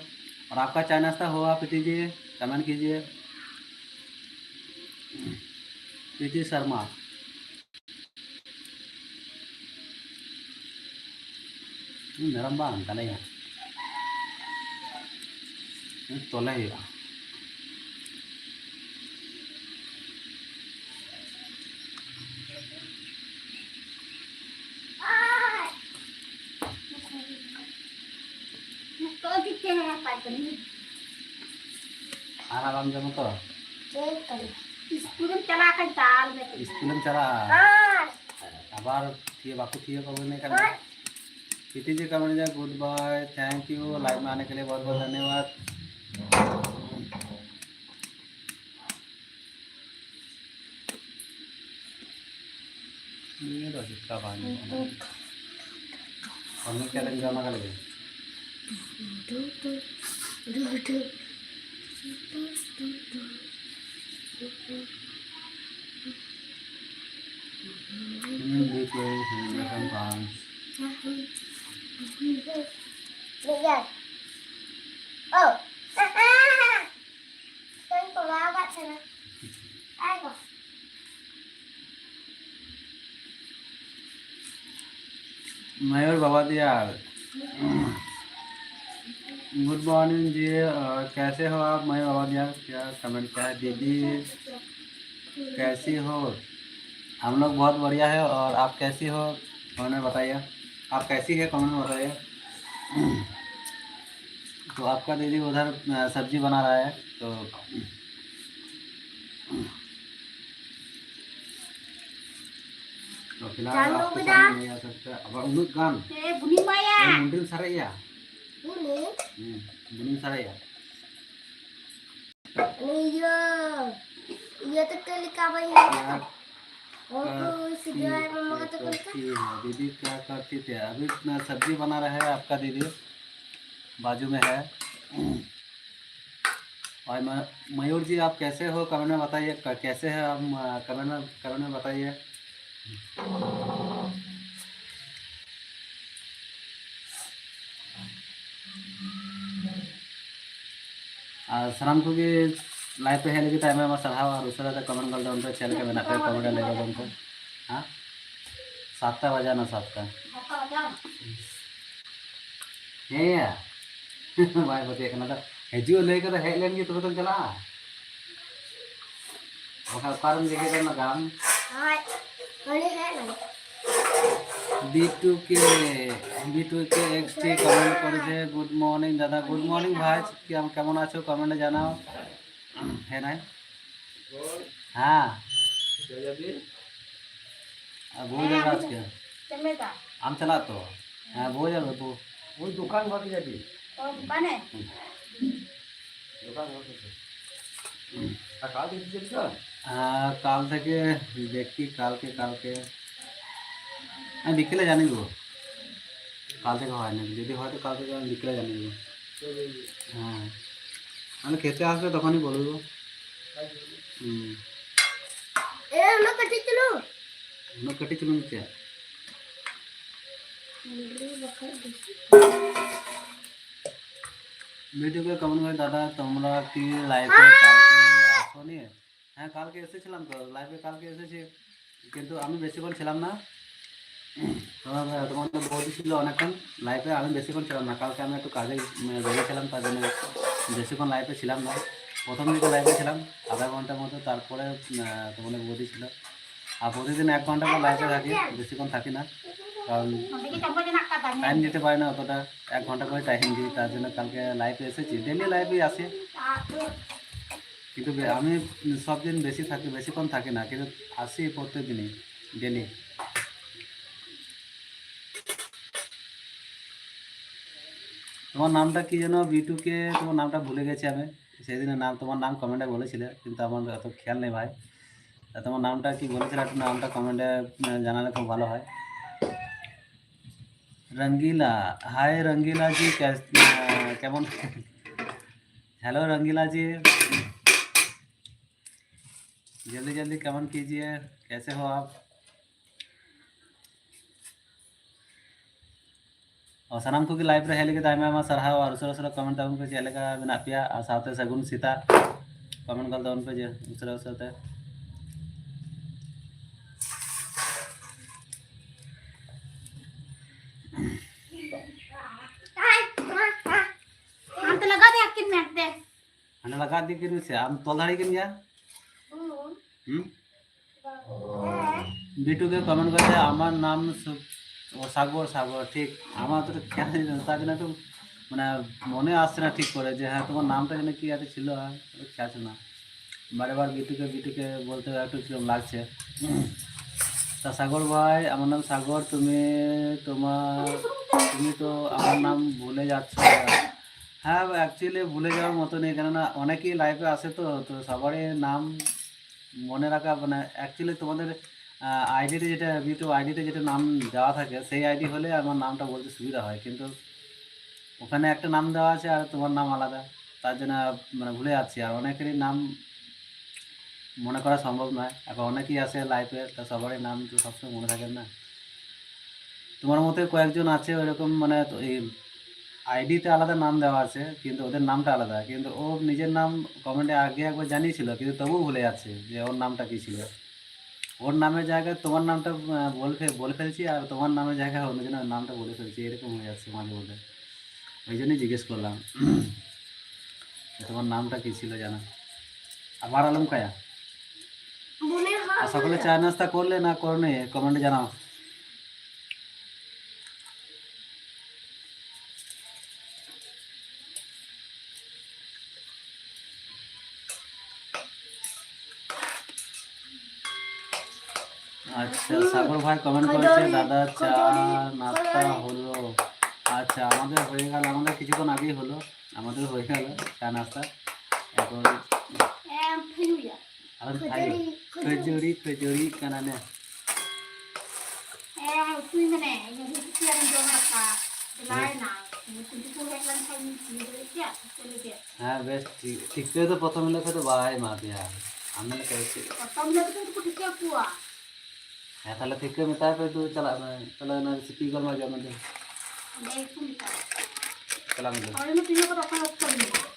और आपका चाय नाश्ता हुआ प्रीति जी, कमेंट कीजिए। प्रीति शर्मा। ᱦᱩᱸ, ᱢᱮᱨᱚᱢ ᱵᱟᱝ ᱠᱟᱱᱟᱭᱟ᱾ ᱦᱩᱸ, ᱛᱚᱞᱮ ᱦᱩᱭᱩᱜᱼᱟ᱾ ᱟᱨ ᱟᱞᱚᱢ ᱡᱚᱢᱟ ᱛᱚ᱾ ᱪᱮᱫ ᱠᱟᱱᱟ? ᱤᱥᱠᱩᱞᱮᱢ ᱪᱟᱞᱟᱜ ᱠᱷᱟᱱ ᱫᱟᱞ ᱢᱮ ᱛᱚᱵᱮ᱾ ᱤᱥᱠᱩᱞᱮᱢ ᱪᱟᱞᱟᱜᱼᱟ? ᱦᱮᱸ᱾ ᱟᱵᱟᱨ ᱛᱷᱤᱭᱟᱹ ᱵᱟᱠᱚ ᱛᱷᱤᱭᱟᱹ ᱠᱚ ᱢᱮᱱᱮ ᱠᱟᱱᱟ᱾ ᱦᱮᱸ᱾ प्रीति जी कमेंट किया, "goodbye, thank you, live में आने के लिए बहुत बहुत धन्यवाद।" ᱱᱤᱭᱟᱹ ᱫᱚ ᱪᱮᱫᱠᱟ ᱵᱟᱝ ᱧᱮᱞᱚᱜ ᱠᱟᱱᱟ? ᱚᱱᱮ ᱪᱮᱫ ᱮᱢ ᱡᱚᱢ ᱟᱠᱟᱫ ᱜᱮ? ᱦᱩᱸ, ᱵᱩᱡᱽ ᱠᱮᱫᱟᱹᱧ, ᱦᱩᱸ, ᱮᱱᱠᱷᱟᱱ ᱵᱟᱝ᱾ ᱢᱤᱫ ᱡᱟᱭ᱾ ᱳ᱾ ᱛᱚᱧ ᱠᱚᱨᱟᱣ ᱠᱟᱜ ᱛᱟᱦᱮᱱᱟ᱾ ᱟᱭ ᱜᱚ᱾ मयूर बाबा दिया। गुड मॉर्निंग जी, अ, कैसे हो आप? मयूर बाबा दिया क्या कमेंट किया है? दीदी कैसी हो? हम लोग बहुत बढ़िया है। और आप कैसी हो, कमेंट में बताइए। आप कैसी है, कमेंट में बताइए। तो आपका दीदी उधर, अ, सब्जी बना रहा है, तो, तो फिलहाल आप तो सामने नहीं आ सकते। अब उन्हें गान, मुंडी में सारे या। हम्म, बुनी सारे या। ᱤᱭᱟᱹ, ᱤᱭᱟᱹ ᱛᱮᱠᱚ ᱞᱮᱠᱟ ᱵᱟᱹᱧ ᱧᱮᱞ ᱟᱠᱟᱫ᱾ ᱩᱱᱠᱩ ᱥᱤᱫᱷᱩ ᱟᱨ ᱢᱟᱢᱟ ᱠᱚ ᱛᱟᱠᱚ ᱞᱮᱠᱟ᱾ करती है दीदी, क्या करती थे? अभी अपना सब्जी बना रहा है आपका दीदी, बाजू में है। और म-, मयूर जी, आप कैसे हो, कमेंट में बताइए। क-, कैसे हैं हम, अ, कमेंट में, कमेंट में बताइए। ᱟᱨ ᱥᱟᱱᱟᱢ ᱠᱚᱜᱮ ᱞᱟᱭᱤᱵᱷ ᱯᱮ ᱦᱮᱡ ᱞᱟᱹᱜᱤᱫ ᱛᱮ ᱟᱭᱢᱟ ᱟᱭᱢᱟ ᱥᱟᱨᱦᱟᱣ᱾ ᱟᱨ ᱩᱥᱟᱹᱨᱟ ᱛᱮ ᱠᱚᱢᱮᱱᱴ ᱜᱚᱞ ᱛᱟᱵᱚᱱ ᱯᱮ, ᱪᱮᱫ ᱞᱮᱠᱟ ᱢᱮᱱᱟᱜ ᱯᱮᱭᱟ, ᱠᱚᱢᱮᱱᱴ ᱨᱮ ᱞᱟᱹᱭ ᱜᱚᱞ ᱛᱟᱵᱚᱱ ᱯᱮ᱾ ᱦᱮᱸ, ᱥᱟᱛᱴᱟ ᱵᱟᱡᱟᱣ ᱱᱟ, ᱥᱟᱛᱴᱟ᱾ ᱦᱮᱸᱭᱟ᱾ ᱵᱟᱭ ᱯᱟᱹᱛᱭᱟᱹᱜ ᱠᱟᱱᱟ ᱫᱚ᱾ ᱦᱤᱡᱩᱜ ᱞᱟᱹᱭ ᱠᱟᱫᱟ, ᱦᱮᱡ ᱞᱮᱱ ᱜᱮ ᱛᱚᱵᱮ ᱛᱚᱢ ᱪᱟᱞᱟᱜᱼᱟ᱾ ᱵᱟᱠᱷᱟᱱ ᱚᱠᱟᱨᱮᱢ ᱡᱟᱭᱜᱟ ᱨᱮ ᱞᱟᱜᱟᱣᱟᱢ? ᱦᱳᱭ, ᱩᱱᱤ ᱦᱮᱡ ᱞᱮᱱ᱾ B two K, B two K X T comment করেছে, "গুড মর্নিং দাদা।" গুড মর্নিং ভাই, কি আম-, কেমন আছো? কমেন্টে জানাও। হ্যাঁ নাই? হ্যাঁ। আর বউ যাবে আজকে। ᱪᱮᱫ ᱮᱢ ᱞᱟᱹᱭᱫᱟ? ᱟᱢ ᱪᱟᱞᱟᱜ ᱛᱚ? ᱦᱮᱸ, ᱵᱚ ᱡᱟᱵᱮ, ᱵᱚ᱾ ᱳই দোকান ঘর যাবি? ও, দোকানে? হুম। দোকান ঘর যাবি? হুম। আর কাল থেকে যাবি তো? হ্যাঁ, কাল থেকে দেখি, কালকে, কালকে। আমি বিকেলে জানিয়ে দেবো। কাল থেকে হয় না, যদি হয় তো কাল থেকে আমি বিকেলে জানিয়ে দেবো। হ্যাঁ, আমি খেতে আসবে তখনই বলে দেবো। হুম। এ, হলো কাটি চলো। ᱩᱱᱟᱹᱜ ᱠᱟᱹᱴᱤᱡ ᱪᱩᱞᱩᱝ ᱪᱮᱫ? ᱵᱷᱤᱰᱤᱭᱳ ᱠᱚ ᱠᱚᱢᱮᱱᱴ ᱠᱚᱨᱮ, "ᱫᱟᱫᱟ, ᱛᱳᱢᱨᱟ ᱠᱤ ᱞᱟᱭᱤᱵᱷ ᱮ ᱠᱟᱞᱠᱮ ᱟᱥᱚᱱᱤ?" হ্যাঁ, কালকে এসেছিলাম তো, লাইভে কালকে এসেছি, কিন্তু আমি বেশিক্ষণ ছিলাম না। তোমার, তোমার তো বৌদি ছিল অনেকক্ষণ লাইভে, আমি বেশিক্ষণ ছিলাম না। কালকে আমি একটু কাজে, মানে, বেরিয়েছিলাম, তার জন্য বেশিক্ষণ লাইভে ছিলাম না। প্রথম দিকে লাইভে ছিলাম আধা ঘন্টার মতো, তারপরে, আহ, তোমাদের বৌদি ছিল। আর প্রতিদিন এক ঘন্টা করে লাইভে থাকি, বেশিক্ষণ থাকি না, কারণ টাইম দিতে পারি না অতটা। এক ঘন্টা করে টাইম দিই, তার জন্য কালকে লাইভে এসেছি, ডেলি লাইভে আসি। কিন্তু বে- আমি সব দিন বেশি থাকি, বেশিক্ষণ থাকি না, কিন্তু আসি প্রত্যেক দিনই, ডেলি। তোমার নামটা কি যেন, বিটুকে? তোমার নামটা ভুলে গেছি আমি। সেদিনের নাম, তোমার নাম কমেন্টে বলেছিলে, কিন্তু আমার অত খেয়াল নেই ভাই। তা তোমার নামটা কি বলেছিলে, একটু নামটা কমেন্টে জানালে খুব ভালো হয়। রঙ্গিলা, হাই রঙ্গিলা জি, কে- আহ, কেমন? হ্যালো রঙ্গিলা জি, জলদি জলদি কমেন্ট কিজিয়ে, কেসে হো আপ? ᱚ, ᱥᱟᱱᱟᱢ ᱠᱚᱜᱮ ᱞᱟᱭᱤᱵᱷ ᱨᱮ ᱦᱮᱡ ᱞᱟᱹᱜᱤᱫ ᱟᱭᱢᱟ ᱟᱭᱢᱟ ᱥᱟᱨᱦᱟᱣ᱾ ᱟᱨ ᱩᱥᱟᱹᱨᱟ ᱩᱥᱟᱹᱨᱟ ᱠᱚᱢᱮᱱᱴ ᱛᱟᱵᱚᱱ ᱯᱮ ᱪᱮᱫ ᱞᱮᱠᱟ ᱢᱮᱱᱟᱜ ᱯᱮᱭᱟ, ᱟᱨ ᱥᱟᱶᱛᱮ ᱥᱟᱹᱜᱩᱱ ᱥᱮᱛᱟᱜ᱾ ᱠᱚᱢᱮᱱᱴ ᱜᱚᱫ ᱛᱟᱵᱚᱱ ᱯᱮ ᱡᱮ ᱩᱥᱟᱹᱨᱟ ᱩᱥᱟᱹᱨᱟ ᱛᱮ᱾ ᱦᱟᱱᱛᱮ ᱞᱟᱜᱟ ᱫᱮ ᱟᱹᱠᱤᱱ ᱢᱮ ᱦᱟᱱᱛᱮ᱾ ᱦᱟᱱᱮ ᱞᱟᱜᱟ ᱤᱫᱤ ᱠᱤᱱ ᱥᱮ, ᱟᱢ ᱛᱚᱞ ᱫᱟᱲᱮ ᱠᱤᱱ ᱜᱮᱭᱟ? ᱦᱩᱸ? ᱵᱤᱴᱩ ᱜᱮ ᱠᱚᱢᱮᱱᱴ ᱠᱟᱛᱮ, "ᱟᱢᱟᱨ ᱱᱟᱢ ᱥᱩ-, ᱚ, ᱥᱟᱜᱚᱨ, ᱥᱟᱜᱚᱨ, ᱴᱷᱤᱠ, আমার তো খেয়াল নেই, তার জন্য একটু, মানে, মনে আসছে না ঠিক করে যে, হ্যাঁ, তোমার নামটা যেন কি একটা ছিল, আর একটু খেয়াল ছিল না। বারে বার বিটুকে, বিটুকে বলতে একটু কিরকম লাগছে।" তা সাগর ভাই, আমার নাম সাগর, তুমি তোমার, তুমি তো আমার নাম ভুলে যাচ্ছ। হ্যাঁ, অ্যাকচুয়ালি ভুলে যাওয়ার মতো নেই, কেননা অনেকেই লাইভে আসে তো, তো সবারই নাম মনে রাখা, মানে, অ্যাকচুয়ালি তোমাদের আইডিতে যেটা, ইউটিউব আইডিতে যেটা নাম দেওয়া থাকে, সেই আইডি হলে আমার নামটা বলতে সুবিধা হয়, কিন্তু ওখানে একটা নাম দেওয়া আছে আর তোমার নাম আলাদা, তার জন্য, মানে, ভুলে যাচ্ছি। আর অনেকেরই নাম মনে করা সম্ভব নয়। এখন অনেকেই আসে লাইভে, তা সবারই নাম তো সবসময় মনে থাকে না। তোমার মতো কয়েকজন আছে ওইরকম, মানে, তো এই আইডিতে আলাদা নাম দেওয়া আছে, কিন্তু ওদের নামটা আলাদা, কিন্তু ও নিজের নাম কমেন্টে আগে একবার জানিয়েছিল, কিন্তু তবুও ভুলে যাচ্ছে যে ওর নামটা কী ছিল। ওর নামের জায়গায় তোমার নামটা, আহ, বলে ফে-, বলে ফেলছি, আর তোমার নামের জায়গায় অন্যজনের নামটা বলে ফেলছি, এরকম হয়ে যাচ্ছে মাঝে মধ্যে। ওই জন্যই জিজ্ঞেস করলাম যে তোমার নামটা কী ছিল জানা। আবার আলম কায়া। আর সকলে চা নাস্তা করলে না করনি, কমেন্টে জানাও। আচ্ছা, সাগর ভাই কমেন্ট করেছে, "দাদা, চা নাস্তা হলো?" আচ্ছা, আমাদের হয়ে গেল, আমাদের কিছুক্ষণ আগেই হলো, আমাদের হয়ে গেল চা নাস্তা। এখন ᱟᱨ ᱠᱷᱟᱹᱡᱟᱹᱲᱤ, ᱠᱷᱟᱹᱡᱟᱹᱲᱤ, ᱠᱷᱟᱹᱡᱟᱹᱲᱤ ᱠᱟᱱᱟ ᱱᱮ᱾ ᱦᱮᱸ, ᱩᱛᱩᱭ ᱢᱮᱱᱮ, ᱤᱧ ᱟᱹᱰᱤ ᱠᱩᱥᱤᱭᱟᱜ ᱤᱧ ᱡᱚᱢ ᱨᱟᱯᱟᱜ᱾ ᱪᱟᱞᱟᱣᱮᱱᱟ᱾ ᱩᱱᱠᱩ ᱫᱚᱠᱚ ᱦᱮᱡ ᱞᱮᱱᱠᱷᱟᱱ ᱤᱧ ᱠᱩᱞᱤ ᱫᱟᱲᱮ ᱠᱮᱭᱟ, ᱪᱮᱫ ᱞᱟᱹᱜᱤᱫ? ᱦᱮᱸ, ᱵᱮᱥ ᱴᱷᱤᱠ᱾ ᱴᱷᱤᱠᱟᱹ ᱫᱚ ᱯᱨᱚᱛᱷᱚᱢ ᱦᱤᱞᱳᱜ ᱠᱷᱚᱱ ᱫᱚ ᱵᱟᱭ ᱮᱢᱟ ᱯᱮᱭᱟ᱾ ᱟᱢ ᱞᱮᱠᱟ ᱪᱮᱫ? ᱯᱨᱚᱛᱷᱚᱢ ᱦᱤᱞᱳᱜ ᱫᱚ ᱠᱚ ᱴᱷᱤᱠᱟᱹ ᱠᱚᱣᱟ᱾ ᱦᱮᱸ, ᱛᱟᱦᱞᱮ ᱴᱷᱤᱠᱟᱹ ᱢᱮᱛᱟᱭ ᱯᱮ, ᱫᱩ ᱪᱟᱞᱟᱜ ᱢᱮ᱾ ᱛᱟᱦᱞᱮ ᱚᱱᱟ ᱨᱮᱥᱤᱯᱤ ᱜᱟᱞᱢᱟᱨᱟᱣ ᱡᱚᱢ ᱢᱮ᱾ ᱚᱸᱰᱮ ᱜᱮᱠᱚ ᱢᱮᱛᱟᱜᱼᱟ᱾ ᱪᱟᱞᱟᱜ ᱢᱮ᱾ ᱦᱳᱭ, ᱩᱱᱟᱹᱜ ᱛᱤᱱᱟᱹᱜ ᱠᱚᱫᱚ ᱚᱠᱚᱭ ᱚᱠᱛᱚ ᱢᱮᱱᱟᱜᱼᱟ?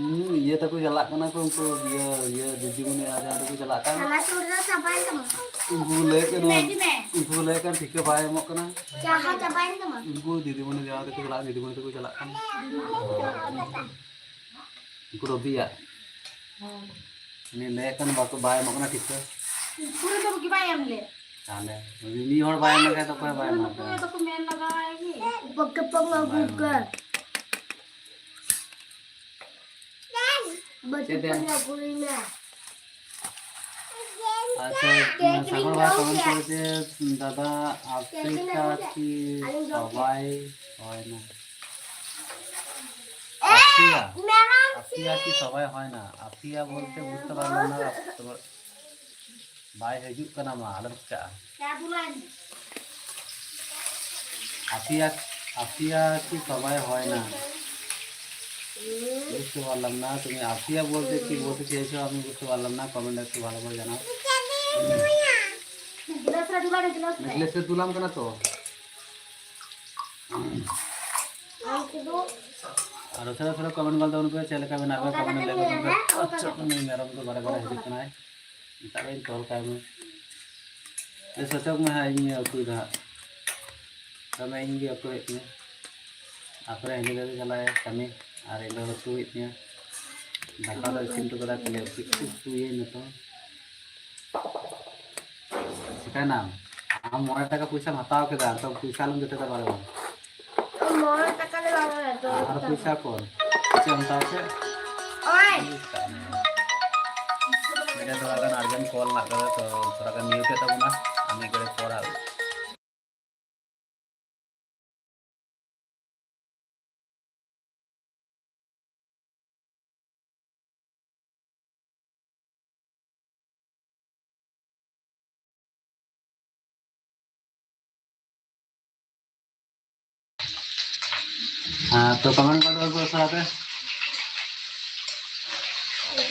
ᱦᱩᱸ, ᱤᱭᱟᱹ ᱛᱟᱠᱚ ᱪᱟᱞᱟᱜ ᱠᱟᱱᱟ ᱠᱚ, ᱩᱱᱠᱩ ᱤᱭᱟᱹ, ᱤᱭᱟᱹ ᱫᱤᱫᱤᱢᱩᱱᱤ ᱟᱨ ᱡᱟᱦᱟᱸ ᱛᱟᱠᱚ ᱪᱟᱞᱟᱜ ᱠᱟᱱ᱾ ᱥᱟᱞᱟ ᱥᱩᱨ ᱨᱮ ᱪᱟᱵᱟᱭᱮᱱ ᱛᱟᱢᱟ᱾ ᱩᱱᱠᱩ ᱠᱚ ᱞᱟᱹᱭᱮᱫ ᱠᱟᱱᱟ, ᱤᱫᱤ ᱢᱮ, ᱤᱫᱤ ᱢᱮ᱾ ᱩᱱᱠᱩ ᱠᱚ ᱞᱟᱹᱭᱮᱫ ᱠᱟᱱ ᱴᱷᱤᱠᱟᱹ ᱵᱟᱭ ᱮᱢᱚᱜ ᱠᱟᱱᱟ᱾ ᱡᱟᱦᱟᱸ ᱪᱟᱵᱟᱭᱮᱱ ᱛᱟᱢᱟ᱾ ᱩᱱᱠᱩ ᱫᱤᱫᱤᱢᱩᱱᱤ ᱡᱟᱦᱟᱸ ᱛᱟᱠᱚ ᱪᱟᱞᱟᱜ, ᱫᱤᱫᱤᱢᱩᱱᱤ ᱛᱟᱠᱚ ᱪᱟᱞᱟᱜ ᱠᱟᱱ᱾ ᱩᱱᱠᱩ ᱨᱚᱵᱤᱭᱟᱜ᱾ ᱦᱮᱸ᱾ ᱩᱱᱤ ᱞᱟᱹᱭᱮᱫ ᱠᱟᱱ ᱵᱟᱠᱚ, ᱵᱟᱭ ᱮᱢᱚᱜ ᱠᱟᱱᱟ ᱴᱷᱤᱠᱟᱹ᱾ ᱯᱩᱨᱟᱹ ᱫᱚ ᱵᱟᱭ ᱮᱢ ᱞᱮᱫ᱾ ᱛᱟᱦᱞᱮ ᱩᱱᱤ ᱢᱤᱫ ᱦᱚᱲ ᱵᱟᱭ ᱮᱢ ᱞᱮᱠᱷᱟᱱ ᱫᱚ ᱚᱠᱚᱭ ᱵᱟᱭ ᱮᱢᱟ ᱠᱚᱣᱟ? ᱯᱩᱨᱟᱹ ᱫᱚᱠᱚ ᱢᱮᱱ ᱞᱟᱜᱟᱣᱟᱭ ᱜᱮ᱾ ᱵᱟᱠᱮ ᱯᱚᱝ ᱟᱹᱜᱩ ᱠᱟᱜ᱾ ᱪᱮᱫ ᱮᱢ? ᱵᱟᱠᱮ ᱯᱚᱝ ᱟᱹᱜᱩᱭ ᱢᱮ᱾ আচ্ছা, সাগর ভাই কমেন্ট করেছে, "দাদা, আফ্রিকা কি সবাই হয় না?" আফিয়া? আফিয়া কি সবাই হয় না? আফিয়া বলতে বুঝতে পারলাম না, তোমার ভাই হিজুক কানা মা, আলম চা। আফিয়া, আফিয়া কি সবাই হয় না? বুঝতে পারলাম না, তুমি আফিয়া বলতে কি বলতে চেয়েছো, আমি বুঝতে পারলাম না, কমেন্ট একটু ভালো করে জানাও। গ্লাসটা তুলাম কেন তো? ᱟᱨ ᱩᱥᱟᱹᱨᱟ ᱩᱥᱟᱹᱨᱟ ᱠᱚᱢᱮᱱᱴ ᱜᱚᱫ ᱛᱟᱵᱚᱱ ᱯᱮ, ᱪᱮᱫ ᱞᱮᱠᱟ ᱢᱮᱱᱟᱜ ᱯᱮᱭᱟ? ᱠᱚᱢᱮᱱᱴ ᱞᱟᱹᱭ ᱛᱟᱵᱚᱱ ᱯᱮ᱾ ᱟᱪᱪᱷᱟ, ᱩᱱᱤ ᱢᱮᱨᱚᱢ ᱫᱚ ᱵᱟᱨᱮ ᱵᱟᱨᱮ ᱦᱤᱡᱩᱜ ᱠᱟᱱᱟᱭ᱾ ᱢᱮᱛᱟᱜ ᱢᱮ, ᱛᱚᱞ ᱠᱟᱭ ᱢᱮ᱾ ᱮ, ᱥᱚᱪᱚᱠ ᱢᱮ ᱦᱟᱸᱜ, ᱤᱧ ᱩᱛᱩᱭ ᱫᱟ ᱦᱟᱸᱜ᱾ ᱛᱟᱦᱞᱮ ᱤᱧ ᱜᱮ ᱩᱛᱩ ᱦᱩᱭᱩᱜ ᱛᱤᱧᱟᱹ᱾ ᱛᱟᱨᱯᱚᱨᱮ ᱦᱤᱞᱤ ᱫᱟᱫᱟ ᱪᱟᱞᱟᱜᱼᱟᱭ ᱠᱟᱹᱢᱤ, ᱟᱨ ᱤᱧ ᱫᱚ ᱩᱛᱩ ᱦᱩᱭᱩᱜ ᱛᱤᱧᱟᱹ᱾ ᱫᱟᱠᱟ ᱫᱚ ᱤᱥᱤᱱ ᱦᱚᱴᱚ ᱠᱟᱫᱟ, ᱠᱷᱟᱹᱞᱤ ᱩᱛᱩ ᱩᱛᱩᱭᱟᱹᱧ ᱱᱤᱛᱚᱝ᱾ ᱪᱤᱠᱟᱹᱭᱱᱟᱢ? ᱟᱢ ᱢᱚᱬᱮ ᱴᱟᱠᱟ ᱯᱚᱭᱥᱟᱢ ᱦᱟᱛᱟᱣ ᱠᱮᱫᱟ, ᱱᱤᱛᱚᱝ ᱯᱚᱭᱥᱟ ᱟᱞᱚᱢ ᱡᱚᱴᱮᱫᱟ ᱵᱟᱨᱮ ᱵᱟᱨ᱾ ᱢᱚᱬᱮ ᱴᱟᱠᱟ ᱫᱚ ᱵᱟᱝ ᱠᱟᱱᱟ, ᱫᱚᱥ ᱟᱨ ᱴᱟᱠᱟ᱾ ᱯᱚᱭᱥᱟ ᱠᱚ ᱪᱮᱫ ᱮᱢ ᱦᱟᱛᱟᱣ ᱠᱮᱫ? ᱳᱭ᱾ ᱢᱤᱫᱴᱮᱱ ᱛᱷᱚᱲᱟ ᱜᱟᱱ urgent call ᱢᱮᱱᱟᱜ ᱠᱟᱫᱟ, ᱛᱚ ᱛᱷᱚᱲᱟ ᱜᱟᱱ mute ᱛᱟᱵᱚᱱᱟ, ᱟᱨ ᱢᱤᱫ ᱜᱷᱟᱹᱲᱤᱡ ᱯᱚᱨ ᱦᱟᱸᱜ᱾ ᱦᱮᱸ, ᱛᱚ comment ᱜᱚᱫ ᱯᱮ ᱩᱥᱟᱹᱨᱟ ᱛᱮ᱾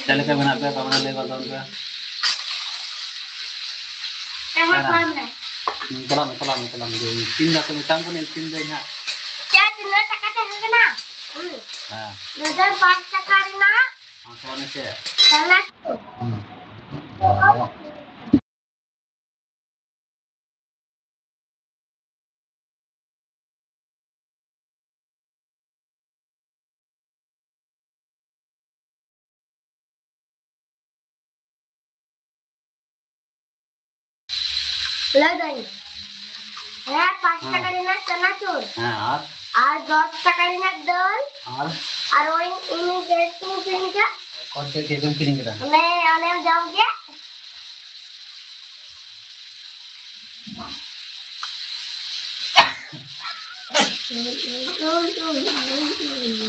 ᱪᱮᱫ ᱞᱮᱠᱟ ᱢᱮᱱᱟᱜ ᱯᱮᱭᱟ? Comment ᱞᱟᱹᱭ ᱜᱚᱫ ᱛᱟᱵᱚᱱ ᱯᱮ᱾ ᱦᱮᱸ᱾ ᱦᱩᱸ, ᱪᱟᱞᱟᱜ ᱢᱮ, ᱪᱟᱞᱟᱜ ᱢᱮ, ᱪᱟᱞᱟᱜ ᱢᱮ᱾ ᱤᱥᱤᱱ ᱫᱟᱠᱚ ᱢᱮᱛᱟᱢ ᱠᱟᱹᱱᱟᱹᱧ, ᱤᱥᱤᱱ ᱫᱟᱹᱧ ᱦᱟᱸᱜ᱾ ᱪᱟ ᱛᱤᱱᱟᱹᱜ ᱴᱟᱠᱟ ᱛᱟᱦᱮᱸ ᱠᱟᱱᱟ? ᱦᱩᱸ᱾ ᱦᱮᱸ᱾ ᱱᱚᱰᱮ ᱯᱟᱸᱪ ᱴᱟᱠᱟ ᱨᱮᱱᱟᱜ᱾ ᱯᱟᱸᱪ ᱴᱟᱠᱟ ᱨᱮᱱᱟᱜ ᱪᱮᱫ? ᱦᱩᱸ᱾ ᱞᱟᱹᱭ ᱫᱟᱹᱧ᱾ ᱦᱮᱸ, ᱯᱟᱸᱪ ᱦᱮᱸ᱾ ᱴᱟᱠᱟ ᱨᱮᱱᱟᱜ ᱪᱟᱱᱟᱪᱩᱨ᱾ ᱦᱮᱸ, ᱟᱨ? ᱟᱨ ᱫᱚᱥ ᱴᱟᱠᱟ ᱨᱮᱱᱟᱜ ᱫᱟᱹᱞ᱾ ᱟᱨ? ᱟᱨ ᱳᱭ ᱤᱱᱟᱹ ᱜᱮ ᱛᱤᱱ ᱛᱤᱱ ᱜᱮ᱾ ᱚᱠᱚᱭ ᱪᱮᱫ ᱪᱮᱫ ᱮᱢ ᱠᱤᱨᱤᱧ ᱠᱮᱫᱟ? ᱚᱱᱮ, ᱚᱱᱮᱢ ᱡᱚᱢ ᱠᱮᱫ᱾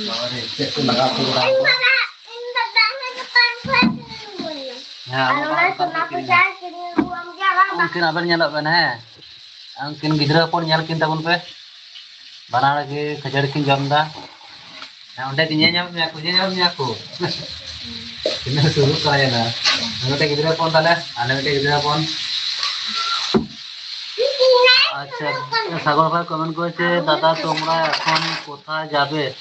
ᱵᱟᱵᱟ ᱨᱮ, ᱪᱮᱫ ᱠᱚ ᱞᱟᱜᱟᱣ ᱠᱚ ᱠᱟᱱᱟ? ᱤᱧ ᱫᱟᱫᱟ, ᱤᱧ ᱫᱟᱫᱟ ᱦᱚᱸ ᱫᱚᱠᱟᱱ ᱠᱷᱚᱱ ᱠᱤᱨᱤᱧ ᱟᱹᱜᱩᱭᱟ᱾ ᱦᱮᱸ, ᱟᱨ ᱟᱢ ᱚᱱᱟ ᱚᱠᱟ ᱠᱷᱚᱱ ᱥᱚᱱᱟ ᱯᱮ ᱠᱤᱨᱤᱧᱟ? ᱯᱚᱭᱥᱟ ᱠᱤᱨᱤᱧ ᱟᱹᱜᱩᱣᱟᱢ ᱜᱮᱭᱟ, ᱵᱟᱝ? ᱩᱱᱠᱤᱱ ᱟᱵᱮᱱ ᱧᱮᱞᱚᱜ ᱵᱮᱱ, ᱦᱮᱸ? ᱩᱱᱠᱤᱱ ᱜᱤᱫᱽᱨᱟᱹ ᱦᱚᱯᱚᱱ ᱧᱮᱞ ᱠᱤᱱ ᱛᱟᱵᱚᱱ ᱯᱮ, ᱵᱟᱱᱟᱨ ᱜᱮ ᱠᱷᱟᱹᱡᱟᱹᱲᱤ ᱠᱤᱱ ᱡᱚᱢ ᱮᱫᱟ᱾ ᱦᱮᱸ, ᱚᱸᱰᱮ ᱧᱮᱞ ᱧᱟᱢ ᱢᱮᱭᱟ ᱠᱚ, ᱧᱮᱞ ᱧᱟᱢ ᱢᱮᱭᱟ ᱠᱚ᱾ ᱛᱤᱱᱟᱹᱜ ᱥᱩᱨᱩᱜ ᱠᱟᱱᱟ ᱧᱮᱞ ᱢᱮ᱾ ᱢᱤᱫᱴᱮᱡ ᱜᱤᱫᱽᱨᱟᱹ ᱦᱚᱯᱚᱱ ᱛᱟᱦᱞᱮ, ᱟᱞᱮ ᱢᱤᱫᱴᱮᱡ ᱜᱤᱫᱽᱨᱟᱹ ᱦᱚᱯᱚᱱ᱾ ᱟᱪᱪᱷᱟ, ᱥᱟᱜᱚᱨ ᱵᱷᱟᱭ comment ᱠᱚᱨᱮ ᱪᱮ, "দাদা, তোমরা এখন কোথায় যাবে?"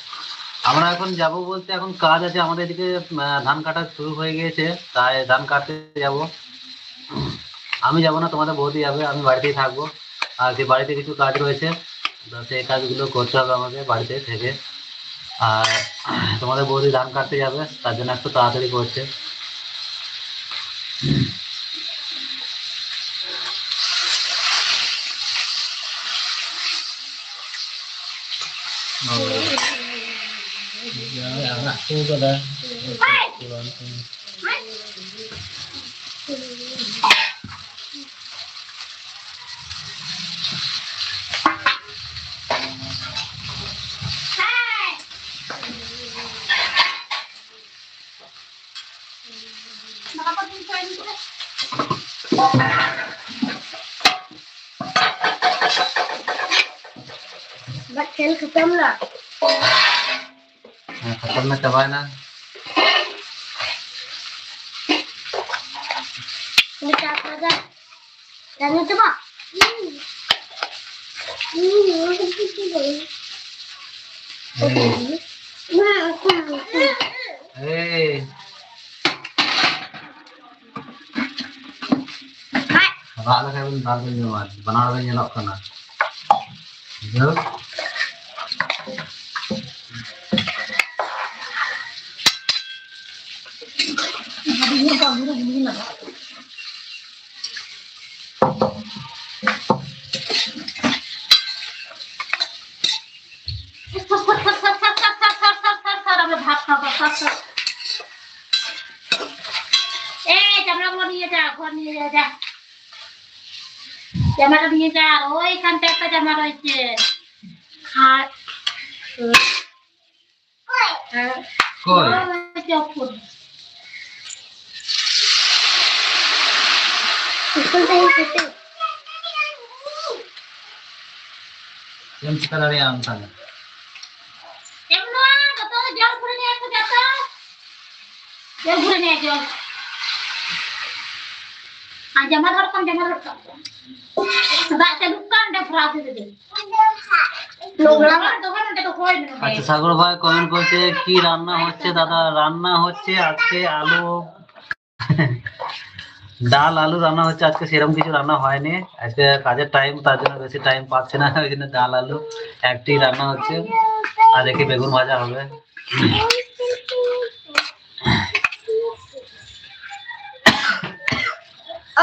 আমরা এখন যাব বলতে এখন কাজ আছে আমাদের এদিকে, আহ, ধান কাটা শুরু হয়ে গিয়েছে, তাই ধান কাটতে যাব। আমি যাব না, তোমাদের বৌদি যাবে, আমি বাড়িতেই থাকবো। আর কি বাড়িতে কিছু কাজ রয়েছে, তো সেই কাজগুলো করতে হবে আমাকে বাড়িতে থেকে। আর তোমাদের বৌদি ধান কাটতে যাবে, তার জন্য একটু তাড়াতাড়ি করছে। बस खेल खत्म ना। हाँ, खत्म ना, चबाए ना। बेटा, मजा। जाने तो बा। ए। ᱨᱟᱜ ᱞᱮᱠᱷᱟᱱ ᱵᱤᱱ ᱫᱟᱞ ᱵᱤᱱ ᱧᱟᱢᱟ, ᱵᱟᱱᱟᱨ ᱵᱤᱱ ᱧᱮᱞᱚᱜ ᱠᱟᱱᱟ᱾ ᱵᱩᱡᱷᱟᱹᱣ? এই, জামাগুলো নিয়ে যা, ঘর নিয়ে যা, যা। জামাটা নিয়ে যা, ওইখানটা একটা জামা রয়েছে। খা-, হ্যাঁ। কই? ওই যে ওপরে। স্কুল থেকে এসে। ᱪᱮᱫ ᱮᱢ ᱪᱤᱠᱟᱹ ᱫᱟᱲᱮᱭᱟᱜᱼᱟ ᱚᱱᱠᱟ ᱫᱚ? ᱮᱢ ᱱᱚᱣᱟ ᱡᱚᱛᱚ ᱡᱚᱢ ᱠᱚᱨᱮ ᱱᱤᱭᱟᱹ ᱠᱚ ᱡᱚᱛᱚ᱾ ᱡᱚᱢ ᱠᱚᱨᱮ ᱱᱤᱭᱟᱹ ᱡᱚᱢ᱾ ᱟᱨ ᱡᱟᱢᱟ ᱫᱚᱦᱚ ᱠᱟᱜ ᱢᱮ, ᱡᱟᱢᱟ ᱫᱚᱦᱚ ᱠᱟᱜ ᱢᱮ᱾ ᱫᱟᱜ ᱪᱟᱹᱞᱩᱜ ᱠᱟᱱ ᱚᱸᱰᱮ ᱵᱷᱚᱨᱟᱣ ᱠᱟᱛᱮ ᱫᱮ᱾ ᱫᱚᱦᱚ ᱱᱚᱰᱮ ᱫᱚᱦᱚᱭ ᱢᱮ ᱱᱚᱰᱮ᱾ আচ্ছা, সাগর ভাই কমেন্ট করছে, "কি রান্না হচ্ছে দাদা?" রান্না হচ্ছে আজকে আলু, ডাল আলু রান্না হচ্ছে আজকে, সেরকম কিছু রান্না হয়নি। আজকে কাজের টাইম, তার জন্য বেশি টাইম পাচ্ছি না, ওই জন্য ডাল আলু একটি রান্না হচ্ছে। আর দেখি বেগুন ভাজা হবে।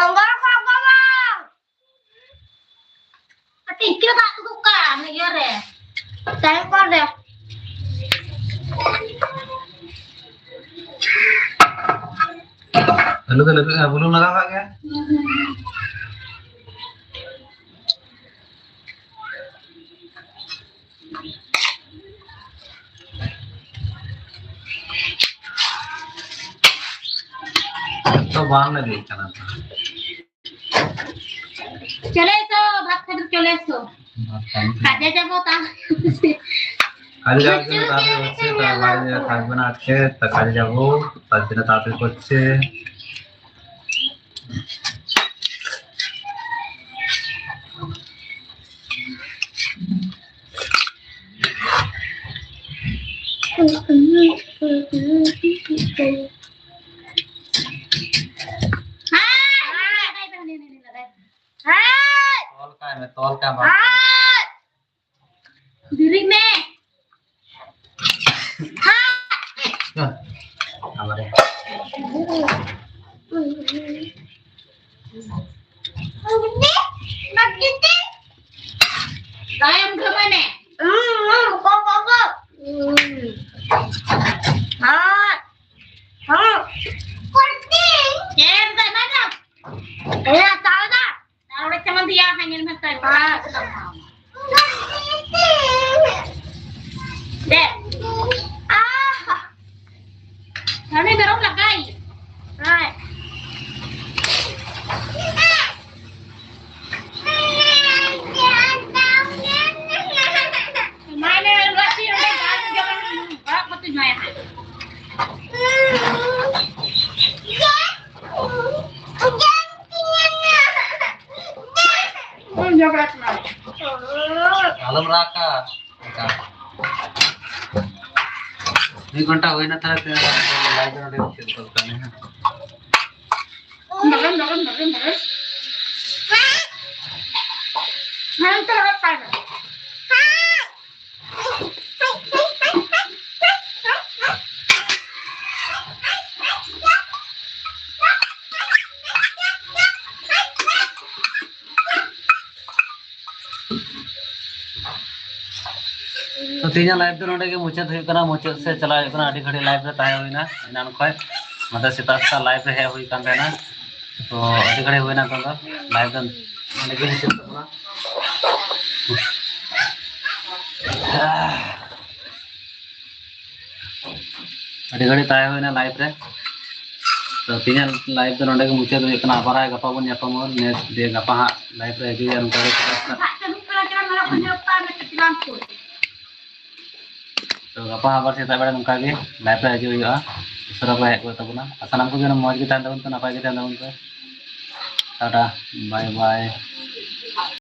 অঙ্গার খাবো না। ᱟᱨ ᱴᱤᱝᱠᱤ ᱫᱟᱜ ᱩᱰᱩᱠ ᱠᱟᱜ ᱤᱭᱟᱹ ᱨᱮ᱾ ᱛᱟᱭᱚᱢ ᱠᱚᱨᱮ᱾ ᱟᱹᱞᱩ ᱫᱚ ᱞᱟᱹᱵᱤᱫ ᱵᱩᱞᱩᱝ ᱞᱟᱜᱟᱣ ᱠᱟᱜ ᱜᱮᱭᱟ᱾ ᱛᱚ ᱵᱟᱝ ᱞᱟᱹᱵᱤᱫ ᱠᱟᱱᱟ ᱛᱚ᱾ চলে এসো, ভাত খাবে, চলে এসো। ভাত খাবে। কাজে যাবো তা। কাজে যাওয়ার জন্য তাড়াতাড়ি হচ্ছে, তার বাইরে থাকবে না আজকে, তা কাজে যাবো, তার জন্য তাড়াতাড়ি করছে। ᱛᱚᱞ ᱠᱟᱭ ᱢᱮ, ᱛᱚᱞ ᱠᱟᱭ ᱢᱮ᱾ ᱫᱮᱨᱤᱜ ᱢᱮ᱾ ᱦᱮᱸ᱾ ᱟᱵᱟᱨᱮ᱾ ᱛᱟᱭᱚᱢ ᱫᱷᱟᱢᱟᱱᱮ᱾ ᱦᱮᱸ᱾ ᱦᱮᱸ᱾ ᱪᱮᱫ ᱮᱢ ᱫᱟᱭ ᱢᱟᱱᱟ? ᱦᱮᱸ, ᱛᱟᱣ ᱫᱟ᱾ ᱟᱨ ᱚᱸᱰᱮ ᱪᱮᱢᱟᱱ ᱫᱤᱭᱟ ᱦᱟᱸᱜ ᱧᱮᱞ ᱢᱮ ᱛᱟᱭ᱾ ᱫᱮ᱾ ᱟᱦᱟ᱾ ᱦᱟᱱᱮ ᱢᱮᱨᱚᱢ ᱞᱟᱜᱟᱭ᱾ ᱦᱳᱭ᱾ ᱮᱢᱟᱭ ᱢᱮ, ᱚᱸᱰᱮ ᱫᱟᱜ ᱡᱚᱢ ᱟᱲᱟᱜ ᱠᱟᱛᱮ ᱮᱢᱟᱭᱟ ᱦᱟᱸᱜ᱾ ᱟᱞᱚᱢ ᱨᱟᱜᱟ᱾ ᱢᱤᱫ ᱜᱷᱚᱱᱴᱟ ᱦᱩᱭᱱᱟ, ᱛᱟᱦᱞᱮ ᱛᱤᱱᱟᱹᱜ ᱜᱟᱱ ᱞᱟᱭᱤᱵᱷ ᱨᱮ ᱱᱚᱰᱮ ᱪᱮᱫ ᱫᱚᱨᱠᱟᱨ ᱱᱮᱭᱟ? ᱱᱚᱰᱮ, ᱱᱚᱰᱮ, ᱱᱚᱰᱮ, ᱱᱚᱰᱮ᱾ ᱦᱮᱸ, ᱛᱚ ᱨᱚᱲ ᱯᱟᱭ ᱢᱮ᱾ ᱛᱚ ᱛᱮᱦᱮᱧᱟᱜ ᱞᱟᱭᱤᱵᱷ ᱫᱚ ᱱᱚᱰᱮ ᱜᱮ ᱢᱩᱪᱟᱹᱫ ᱦᱩᱭᱩᱜ ᱠᱟᱱᱟ᱾ ᱢᱩᱪᱟᱹᱫ ᱥᱮᱫ ᱪᱟᱞᱟᱣ ᱦᱩᱭᱩᱜ ᱠᱟᱱᱟ᱾ ᱟᱹᱰᱤ ᱜᱷᱟᱹᱲᱤᱡ ᱞᱟᱭᱤᱵᱷ ᱨᱮ ᱛᱟᱦᱮᱸ ᱦᱩᱭᱱᱟ ᱮᱱᱟᱱ ᱠᱷᱚᱱ᱾ ᱱᱚᱛᱮ ᱥᱮᱛᱟᱜ ᱥᱮᱛᱟᱜ ᱞᱟᱭᱤᱵᱷ ᱨᱮ ᱦᱮᱡ ᱦᱩᱭ ᱠᱟᱱ ᱛᱟᱦᱮᱱᱟ᱾ ᱛᱚ ᱟᱹᱰᱤ ᱜᱷᱟᱹᱲᱤᱡ ᱦᱩᱭᱱᱟ ᱱᱤᱛᱚᱝ ᱫᱚ ᱞᱟᱭᱤᱵᱷ ᱫᱚ ᱱᱚᱰᱮ ᱜᱮ ᱢᱩᱪᱟᱹᱫ ᱛᱟᱵᱚᱱᱟ᱾ ᱟᱹᱰᱤ ᱜᱷᱟᱹᱲᱤᱡ ᱛᱟᱦᱮᱸ ᱦᱩᱭᱱᱟ ᱞᱟᱭᱤᱵᱷ ᱨᱮ᱾ ᱛᱚ ᱛᱮᱦᱮᱧᱟᱜ ᱞᱟᱭᱤᱵᱷ ᱫᱚ ᱱᱚᱰᱮ ᱜᱮ ᱢᱩᱪᱟᱹᱫ ᱦᱩᱭᱩᱜ ᱠᱟᱱᱟ᱾ ᱟᱵᱟᱨ ᱦᱟᱸᱜ ᱜᱟᱯᱟ ᱵᱚᱱ ᱧᱟᱯᱟᱢᱟ᱾ ᱱᱮᱠᱥᱴ ᱰᱮ ᱜᱟᱯᱟ ᱦᱟᱸᱜ ᱞᱟᱭᱤᱵᱷ ᱨᱮ ᱦᱤᱡᱩᱜ ᱦᱩᱭᱩᱜᱼᱟ ᱱᱚᱝᱠᱟ ᱜᱮ ᱥᱮᱛᱟᱜ ᱥᱮᱛᱟᱜ᱾ ᱛᱚ ᱜᱟᱯᱟ ᱟᱵᱟᱨ ᱥᱮᱛᱟᱜ ᱵᱮᱲᱟ ᱱᱚᱝᱠᱟ ᱜᱮ ᱞᱟᱭᱤᱵᱷ ᱨᱮ ᱦᱤᱡᱩᱜ ᱦᱩᱭᱩᱜᱼᱟ᱾ ᱤᱥᱚᱨ ᱟᱵᱚ ᱦᱮᱡ ᱠᱚᱜ ᱛᱟᱵᱚᱱᱟ᱾ ᱟᱨ ᱥᱟᱱᱟᱢ ᱠᱚᱜᱮ ᱢᱚᱡᱽ ᱜᱮ ᱛᱟᱦᱮᱱ ᱛᱟᱵᱚᱱ ᱯᱮ, ᱱᱟᱯᱟᱭ ᱜᱮ ᱛᱟᱦᱮᱱ ᱛᱟᱵᱚᱱ ᱯᱮ᱾ ᱴᱟᱴᱟ, ᱵᱟᱭ ᱵᱟᱭ᱾